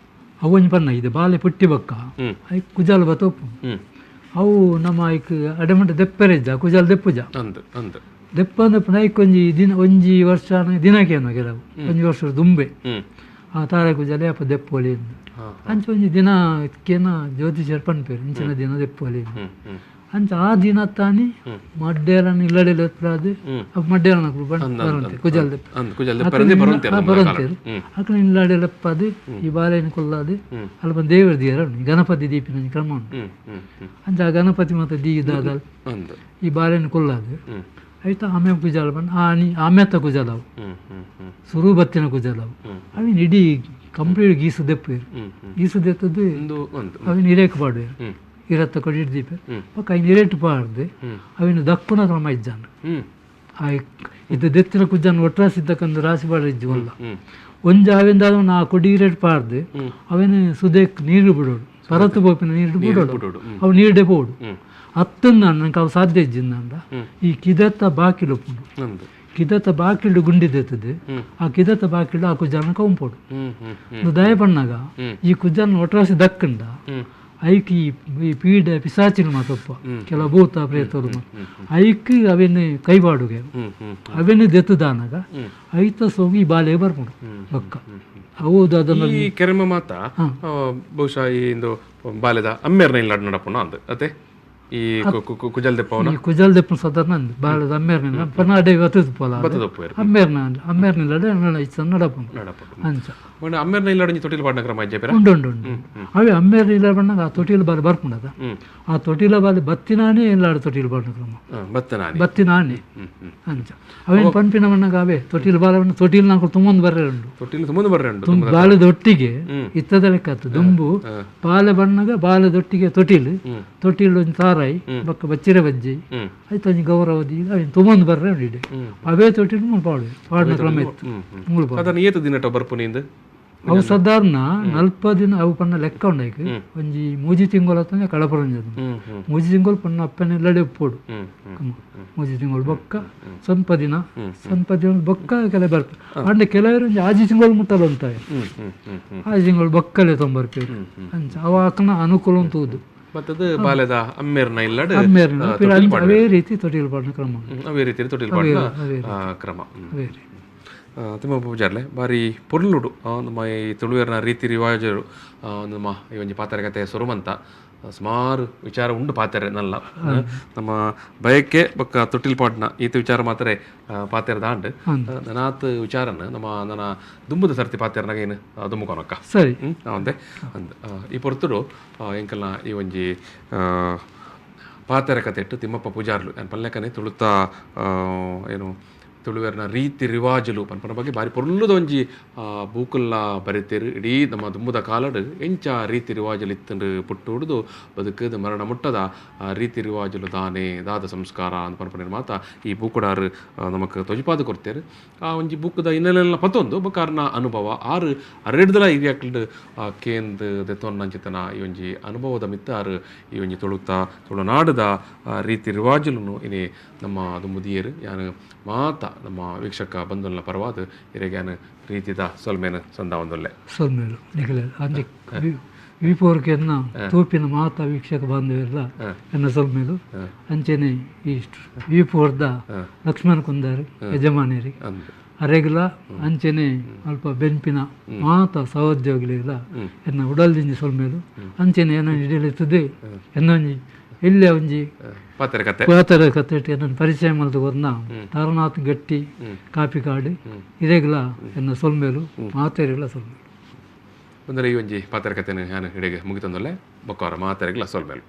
ಅವೊಂಜಿ ಪನ್ನ ಇದೆ ಬಾಲೆ ಪುಟ್ಟಿ ಬೊಕ್ಕ ಐಕ್ ಕುಜಾಲ ಬತ್ತೊಪ್ಪು ಅವು ನಮ್ಮ ಐಕ್ ಅಡೆಮಂಟ ದೆಪ್ಪರೆ ಇಜ್ಜ ಕುಜಾಲ ದೆಪ್ಪುಜ ದೆಪ್ಪಂದಪ್ಪನ ಐಕ್ ಒಂಜಿ ದಿನ ಒಂಜಿ ವರ್ಷ ದಿನಕೇನೋ ಕೆಲವು ಒಂಜಿ ವರ್ಷ ದುಂಬೆ ಆ ತಾರೆ ಕುಜಾಲೆ ಅಪ್ಪ ದೆಪ್ಪೊಲಿ ಅಂಚ ಒಂಜಿ ದಿನ ಕೇನ ಜ್ಯೋತಿಷರ್ ಪನ್ಪೇರು ಇಂಚಿನ ದಿನ ದೆಪ್ಪೊಲಿ ಅಂಚ ಆ ದಿನ ತಾನಿ ಮಡ್ಡೇರನ ಇಲ್ಲಡೆ ಲೆಪ್ಪರಾದ್ ಅಪ್ಪ ಮಡ್ಡೇರನ ಬರಂತೆ ಕುಜಾಲ ದೆಪ್ಪ ಬರಂತೇರು ಅಕುಲು ಇಲ್ಲಡೆ ಲೆಪ್ಪದು ಈ ಬಾಲೆಯನ್ನು ಕೊಲ್ಲಾದು ಅಲ್ಪ ದೇವರ ದಿಯರ ಗಣಪತಿ ದೀಪಿನ ಕ್ರಮ ಉಂಟು. ಅಂಚ ಆ ಗಣಪತಿ ಮಾತ ದೀದಾದ ಈ ಬಾಲೆಯನ್ನು ಕೊಲ್ಲಾದು ಆಯ್ತಾ ಆಮೆ ಕುಜಾಲ ಬಂದು ಆನಿ ಆಮೆತ್ತ ಕುಜಾಲವು ಸುರು ಬತ್ತಿನ ಕುಜಾಲವು ಅವಿನ ಇಡೀ ಕಂಪ್ಲೀಟ್ ಗೀಸು ದೆಪ್ಪೇರು ಗೀಸು ದೆತ್ತದ್ದು ಅವಿನ ಇರೇಕ್ ಪಾಡುವೇರು ಇರತ್ತ ಕೊಡಿ ಹಿಡ್ದೀಪೇರು ಪಕ್ಕ ಐನ್ ಇರೇಟು ಪಾಡ್ದು ಅವಿನ ದಕ್ಕುನ ಕ್ರಮ ಇಜ್ಜಾನ ಆ ಇದು ದೆತ್ತಿನ ಕುಜ್ಜಾನ ಒಟ್ರಾಸಿ ಇದ್ದಕ್ಕಂದು ರಾಸಿ ಪಾಡ ಇಜ್ಜು ಒಲ್ಲ ಒಂಜಿ ಅವಿಂದ ನಾ ಕೊಡಿ ಇರೇಟ್ ಪಾಡ್ದು ಅವಿನ ಸುದೇಕ್ ನೀರು ಬಿಡೋಡು ಪರತು ಪೋಪಿನ ನೀರು ಬಿಡೋಡು ಅವು ನೀರುಡೆ ಪೋಡು ಅತ್ತಂದ ನಂಗೆ ಅವು ಸಾಧ್ಯ ಇಜ್ಜಿಂದ ಈ ಕಿದತ್ತ ಬಾಕಿಲು ಉಪ್ಪುಂಡು ಕಿದತ್ತ ಬಾಕಿಲು ಗುಂಡಿ ದೆತ್ತದು ಆ ಕಿದತ್ತ ಬಾಕಿಲು ಆ ಕುಜ್ಜಾನ ಕಂಪೋಡು ದಯ ಪಣ್ಣಾಗ ಈ ಕುಜ್ಜಾನ ಒಟ್ರಾಸಿ ದಕ್ಕಂಡ ಐಕ್ ಈ ಪೀಡೆ ಪಿಸಾಚಿನ ಮಾತಪ್ಪ ಕೆಲವು ಭೂತ ಪ್ರೇತರು ಐಕ್ ಅವೇನು ಕೈಬಾಡುಗೆ ಅವೇನು ದೆತ್ತದಾನಾಗ ಐತ ಸೋಗಿ ಈ ಬಾಲೆ ಬರ್ಪುಂಡು ಬೊಕ್ಕ ಹೌದು ಅದನ್ನ ಈ ಕೆರೆಮ ಮಾತ ಬಹುಶಃ ಈ ಇಂದು ಬಾಲೆದ ಅಮ್ಮೇರ್ನ ಇಲ್ಲ ನಡಪುನ ಅಂದ್ ಅತೆ ಈ ಕುಜಲ್ ದೆಪ್ಪವನ ಈ ಕುಜಲ್ ದೆಪ್ಪು ಸದರ್ನ ಅಂದ್ ಬಾಲೆದ ಅಮ್ಮೇರ್ನ ಪನ್ನ ಅಡೆ ಬತ್ತದ ಪೋಲ ಅಮ್ಮೇರ್ನ ಅಮ್ಮೇರ್ನ ಇಲ್ಲಡೆ ಇಚ್ಚ ನಡಪುಂಡು ಅಂಚ ಅಮ್ಮೇರ್ನ ಇಲ್ಲಡೆ ತೊಟ್ಟಿಲ್ ಪಾಡ್ನ ಕ್ರಮ ಇಜ್ಜೆ ಪೇರ ಉಂಡು ಉಂಡು ಉಂಡು ಅವೇ ಅಮ್ಮೇರ್ನ ಇಲ್ಲ ಬಣ್ಣಾಗ ಆ ತೊಟ್ಟಿಲ್ ಬಾಲೆ ಬರ್ಪುಂಡದ ಆ ತೊಟ್ಟಿಲ ಬಾಲೆ ಬತ್ತಿನಾನೇ ಇಲ್ಲಾಡ ತೊಟ್ಟಿಲ್ ಪಾಡ್ನ ಕ್ರಮ ಬತ್ತನಾನೆ ಬತ್ತಿನಾನೆ ಅಂಚ ಅವೇನು ಪನ್ಪಿನ ಮಣ್ಣಾಗ ಅವೇ ತೊಟ್ಟಿಲ್ ಬಾಲೆ ಬಣ್ಣ ತೊಟ್ಟಿಲ್ ನಾಕು ತುಂಬೊಂದು ಬರ್ರೆ ಉಂಡು ತೊಟ್ಟಿಲ್ ತುಂಬೊಂದು ಬರ್ರೆ ಉಂಡು ಬಾಲೆದೊಟ್ಟಿಗೆ ಇತ್ತದ ಲೆಕ್ಕ ಆತು ದುಂಬು ಬಾಲೆ ಬಣ್ಣಗ ಬಾಲೆದೊಟ್ಟಿಗೆ ತೊಟ್ಟಿಲ್ ತೊಟ್ಟಿಲ್ ಒಂಜಿ ತಾರಾಯಿ ಬೊಕ್ಕ ಬಚ್ಚಿರ ಬಜ್ಜಿ ಆಯ್ತು ಒಂಜಿ ಗೌರವ ಅವೇನು ತುಂಬೊಂದು ಬರ್ರೆ ಉಂಡು ಇಡೆ ಅವೇ ತೊಟ್ಟಿಲ್ ಮೂಲು ಪಾಡು ಪಾಡಿನ ಕ್ರಮ ಇತ್ತು ಮೂಲು ಪಾಡು ಅದನ್ನ ಏತು ದಿನಟ ಬರ್ಪುನಿಂದ ಅವು ಸಾಧಾರಣ 40 ದಿನ ಅವು ಪನ್ನ ಲೆಕ್ಕ ಉಂಡೈಕ್ ಒಂಜಿ ಮೂಜಿ ತಿಂಗಳು ಅತ್ತಂದ್ರೆ ಕಳಪರಂಜದು ಮೂಜಿ ತಿಂಗಳು ಪನ್ನ ಅಪ್ಪನ ಇಲ್ಲಡೆ ಉಪ್ಪೋಡು ಮೂಜಿ ತಿಂಗಳು ಬೊಕ್ಕ ಸ್ವಲ್ಪ ದಿನ ಸ್ವಲ್ಪ ದಿನ ಬೊಕ್ಕ ಕೆಲ ಬರ್ತದೆ ಅಂಡ ಕೆಲವರು ಒಂಜಿ ಆಜಿ ತಿಂಗಳು ಮುಟ್ಟಲು ಅಂತಾರೆ ಆಜಿ ತಿಂಗಳು ಬೊಕ್ಕಲೆ ತೊಂಬರ್ಪೇರು ಅಂಚ ಅವ ಆಕನ ಅನುಕೂಲ ತೂದು ಮತ್ತದು ಬಾಲೆದ ಅಮ್ಮೇರ್ನ ಇಲ್ಲಡೆ ಅಮ್ಮೇರ್ನ ಅವೇ ರೀತಿ ತೊಟ್ಟಿಲ್ ಪಾಡಿನ ಕ್ರಮ ಅವೇ ರೀತಿ ತೊಟ್ಟಿಲ್ ಪಾಡಿನ ಕ್ರಮ ಅವೇ ರೀತಿ ತಿಮ್ಮಪ್ಪ ಪೂಜಾರ್ಲೆ ಬಾರಿ ಪೊರ್ಲುಡು ನಮ್ಮ ಈ ತುಳುವೆರ್ನ ರೀತಿ ರಿವಾಜರು ನಮ್ಮ ಈ ಒಂಜಿ ಪಾತೆರಕತೆ ಸುರುಮಂತ ಸುಮಾರು ವಿಚಾರ ಉಂಡು ಪಾತೆರೆ ನಲ್ಲ ನಮ್ಮ ಬಯಕೆ ಬೊಕ್ಕ ತೊಟ್ಟಿಲ್ ಪಾಡ್ನ ಈತ ವಿಚಾರ ಮಾತ್ರ ಪಾತೆರ ದಾಂಡ್ ನನಾತ್ ವಿಚಾರನ ನಮ್ಮ ನನ್ನ ದುಂಬುದ ಸರ್ತಿ ಪಾತೆರನಾಗ ಏನು ದುಂಬುಕೊನಕ್ಕ ಸರಿ ಒಂದೇ ಅಂದ್ ಈ ಪೊರ್ತುಡು ಎಂಕಲ್ನ ಈ ಒಂಜಿ ಪಾತೆರ ಕತೆಟ್ಟು ತಿಮ್ಮಪ್ಪ ಪೂಜಾರ್ಲು ಪಲ್ಲೆಕನೆ ತುಳುತ್ತ ಏನು ತುಳುವೆರ್ನ ರೀತಿ ರಿವಾಜುಲು ಪನ್ಪುನ ಬಗ್ಗೆ ಬಾರಿ ಪೊರ್ಲುದ ಒಂಜಿ ಬೂಕುಲ್ಲ ಬರೆತೆರ್. ಇಡೀ ನಮ್ಮ ದುಂಬುದ ಕಾಲಡ್ ಎಂಚ ರೀತಿ ರಿವಾಜುಲು ಇತ್ತುಂಡು ಪುಟ್ಟುಡುದು ಬದುಕುದು ಮರಣ ಮುಟ್ಟದ ರೀತಿ ರಿವಾಜುಲು ದಾನೆ ದಾದ ಸಂಸ್ಕಾರ ಅಂದ್ ಪನ್ಪುನ ಮಾತ ಈ ಬೂಕುಡಾರ್ ನಮಕ್ ತೊಜಿಪಾದ್ ಕೊರ್ತೆರ್. ಆ ಒಂಜಿ ಬೂಕುದ ಹಿನ್ನೆಲೆಲ್ಲ ಪತ್ತೊಂದು ಬೊಕ ಅರ್ನ ಅನುಭವ ಆರು ಅರೆಡ್ದಲ ಹಿರಿಯಕ್ಲ್ಡ್ ಕೇಂದ್ ದೆತ್ತೊನ್ನಂಚಿತನ ಈ ಒಂಜಿ ಅನುಭವದ ಮಿತ್ತ ಆರು ಈ ಒಂಜಿ ತುಳುತ ತುಳುನಾಡುದ ರೀತಿ ರಿವಾಜುಲುನು ಇನಿ ನಮ್ಮ ದುಂಬುದಿಯೆರ್. ಯಾನ್ ಮಾತ ನಮ್ಮ ವೀಕ್ಷಕ ಬಂಧುಲ್ನ ಪರವಾದ್ ಇರೆಗ್ ಯಾನ್ ಪ್ರೀತಿದ ಸೊಲ್ಮೆನ್ ಸಂದಾವೊಂದುಲ್ಲೆ. ಸೊಲ್ಮೆಲು ನಿಕಲೆ ಅಂಚೆ ವಿಪೋರ್ಕೆನ್ನ ತೂಪಿನ ಮಾತ ವೀಕ್ಷಕ ಬಾಂಧವೆರ್ಲ ಎನ್ನ ಸೊಲ್ಮೆಲು. ಅಂಚೆನೆ ಈ ವಿಪೋರ್ದ ಲಕ್ಷ್ಮಣ ಕುಂದಾರ್ ಯಜಮಾನರಿ ಅರೆಗ್ಲ ಅಂಚೆನೆ ಅಲ್ಪ ಬೆನ್ಪಿನ ಮಾತ ಸಹೋದ್ಯೋಗಿಲೆಗ್ಲ ಎನ್ನ ಉಡಲ್ದಿಂಜಿ ಸೊಲ್ಮೆಲು. ಅಂಚೆನೆ ಎನ್ನ ಇಡೀ ಎನ್ನೊಂಜಿ ಇಲ್ಲೇ ಒಂಜಿ ಪಾತೆರ ಕತೆ ಪಾತೆರ ಕತೆಟ್ ಎನ್ನನ್ ಪರಿಚಯ ಮಲ್ತ್ ಕೊರ್ನ ತಾರನಾಥ್ ಗಟ್ಟಿ ಕಾಪಿಕಾಡು ಇರೆಗ್ಲ ಎನ್ನ ಸೊಲ್ಮೆಲು, ಮಾತೆರೆಗ್ಲ ಸೊಲ್ಮೆಲು. ಅಂದರೆ ಈ ಒಂಜಿ ಪಾತೆರ ಕತೆನ್ ಯಾನ್ ಇಡೆಗ್ ಮುಗಿತೊಂದುಲ್ಲೆ. ಬೊಕ್ಕ ಅವರ ಮಾತೆರೆಗ್ಲ ಸೊಲ್ಮೆಲು.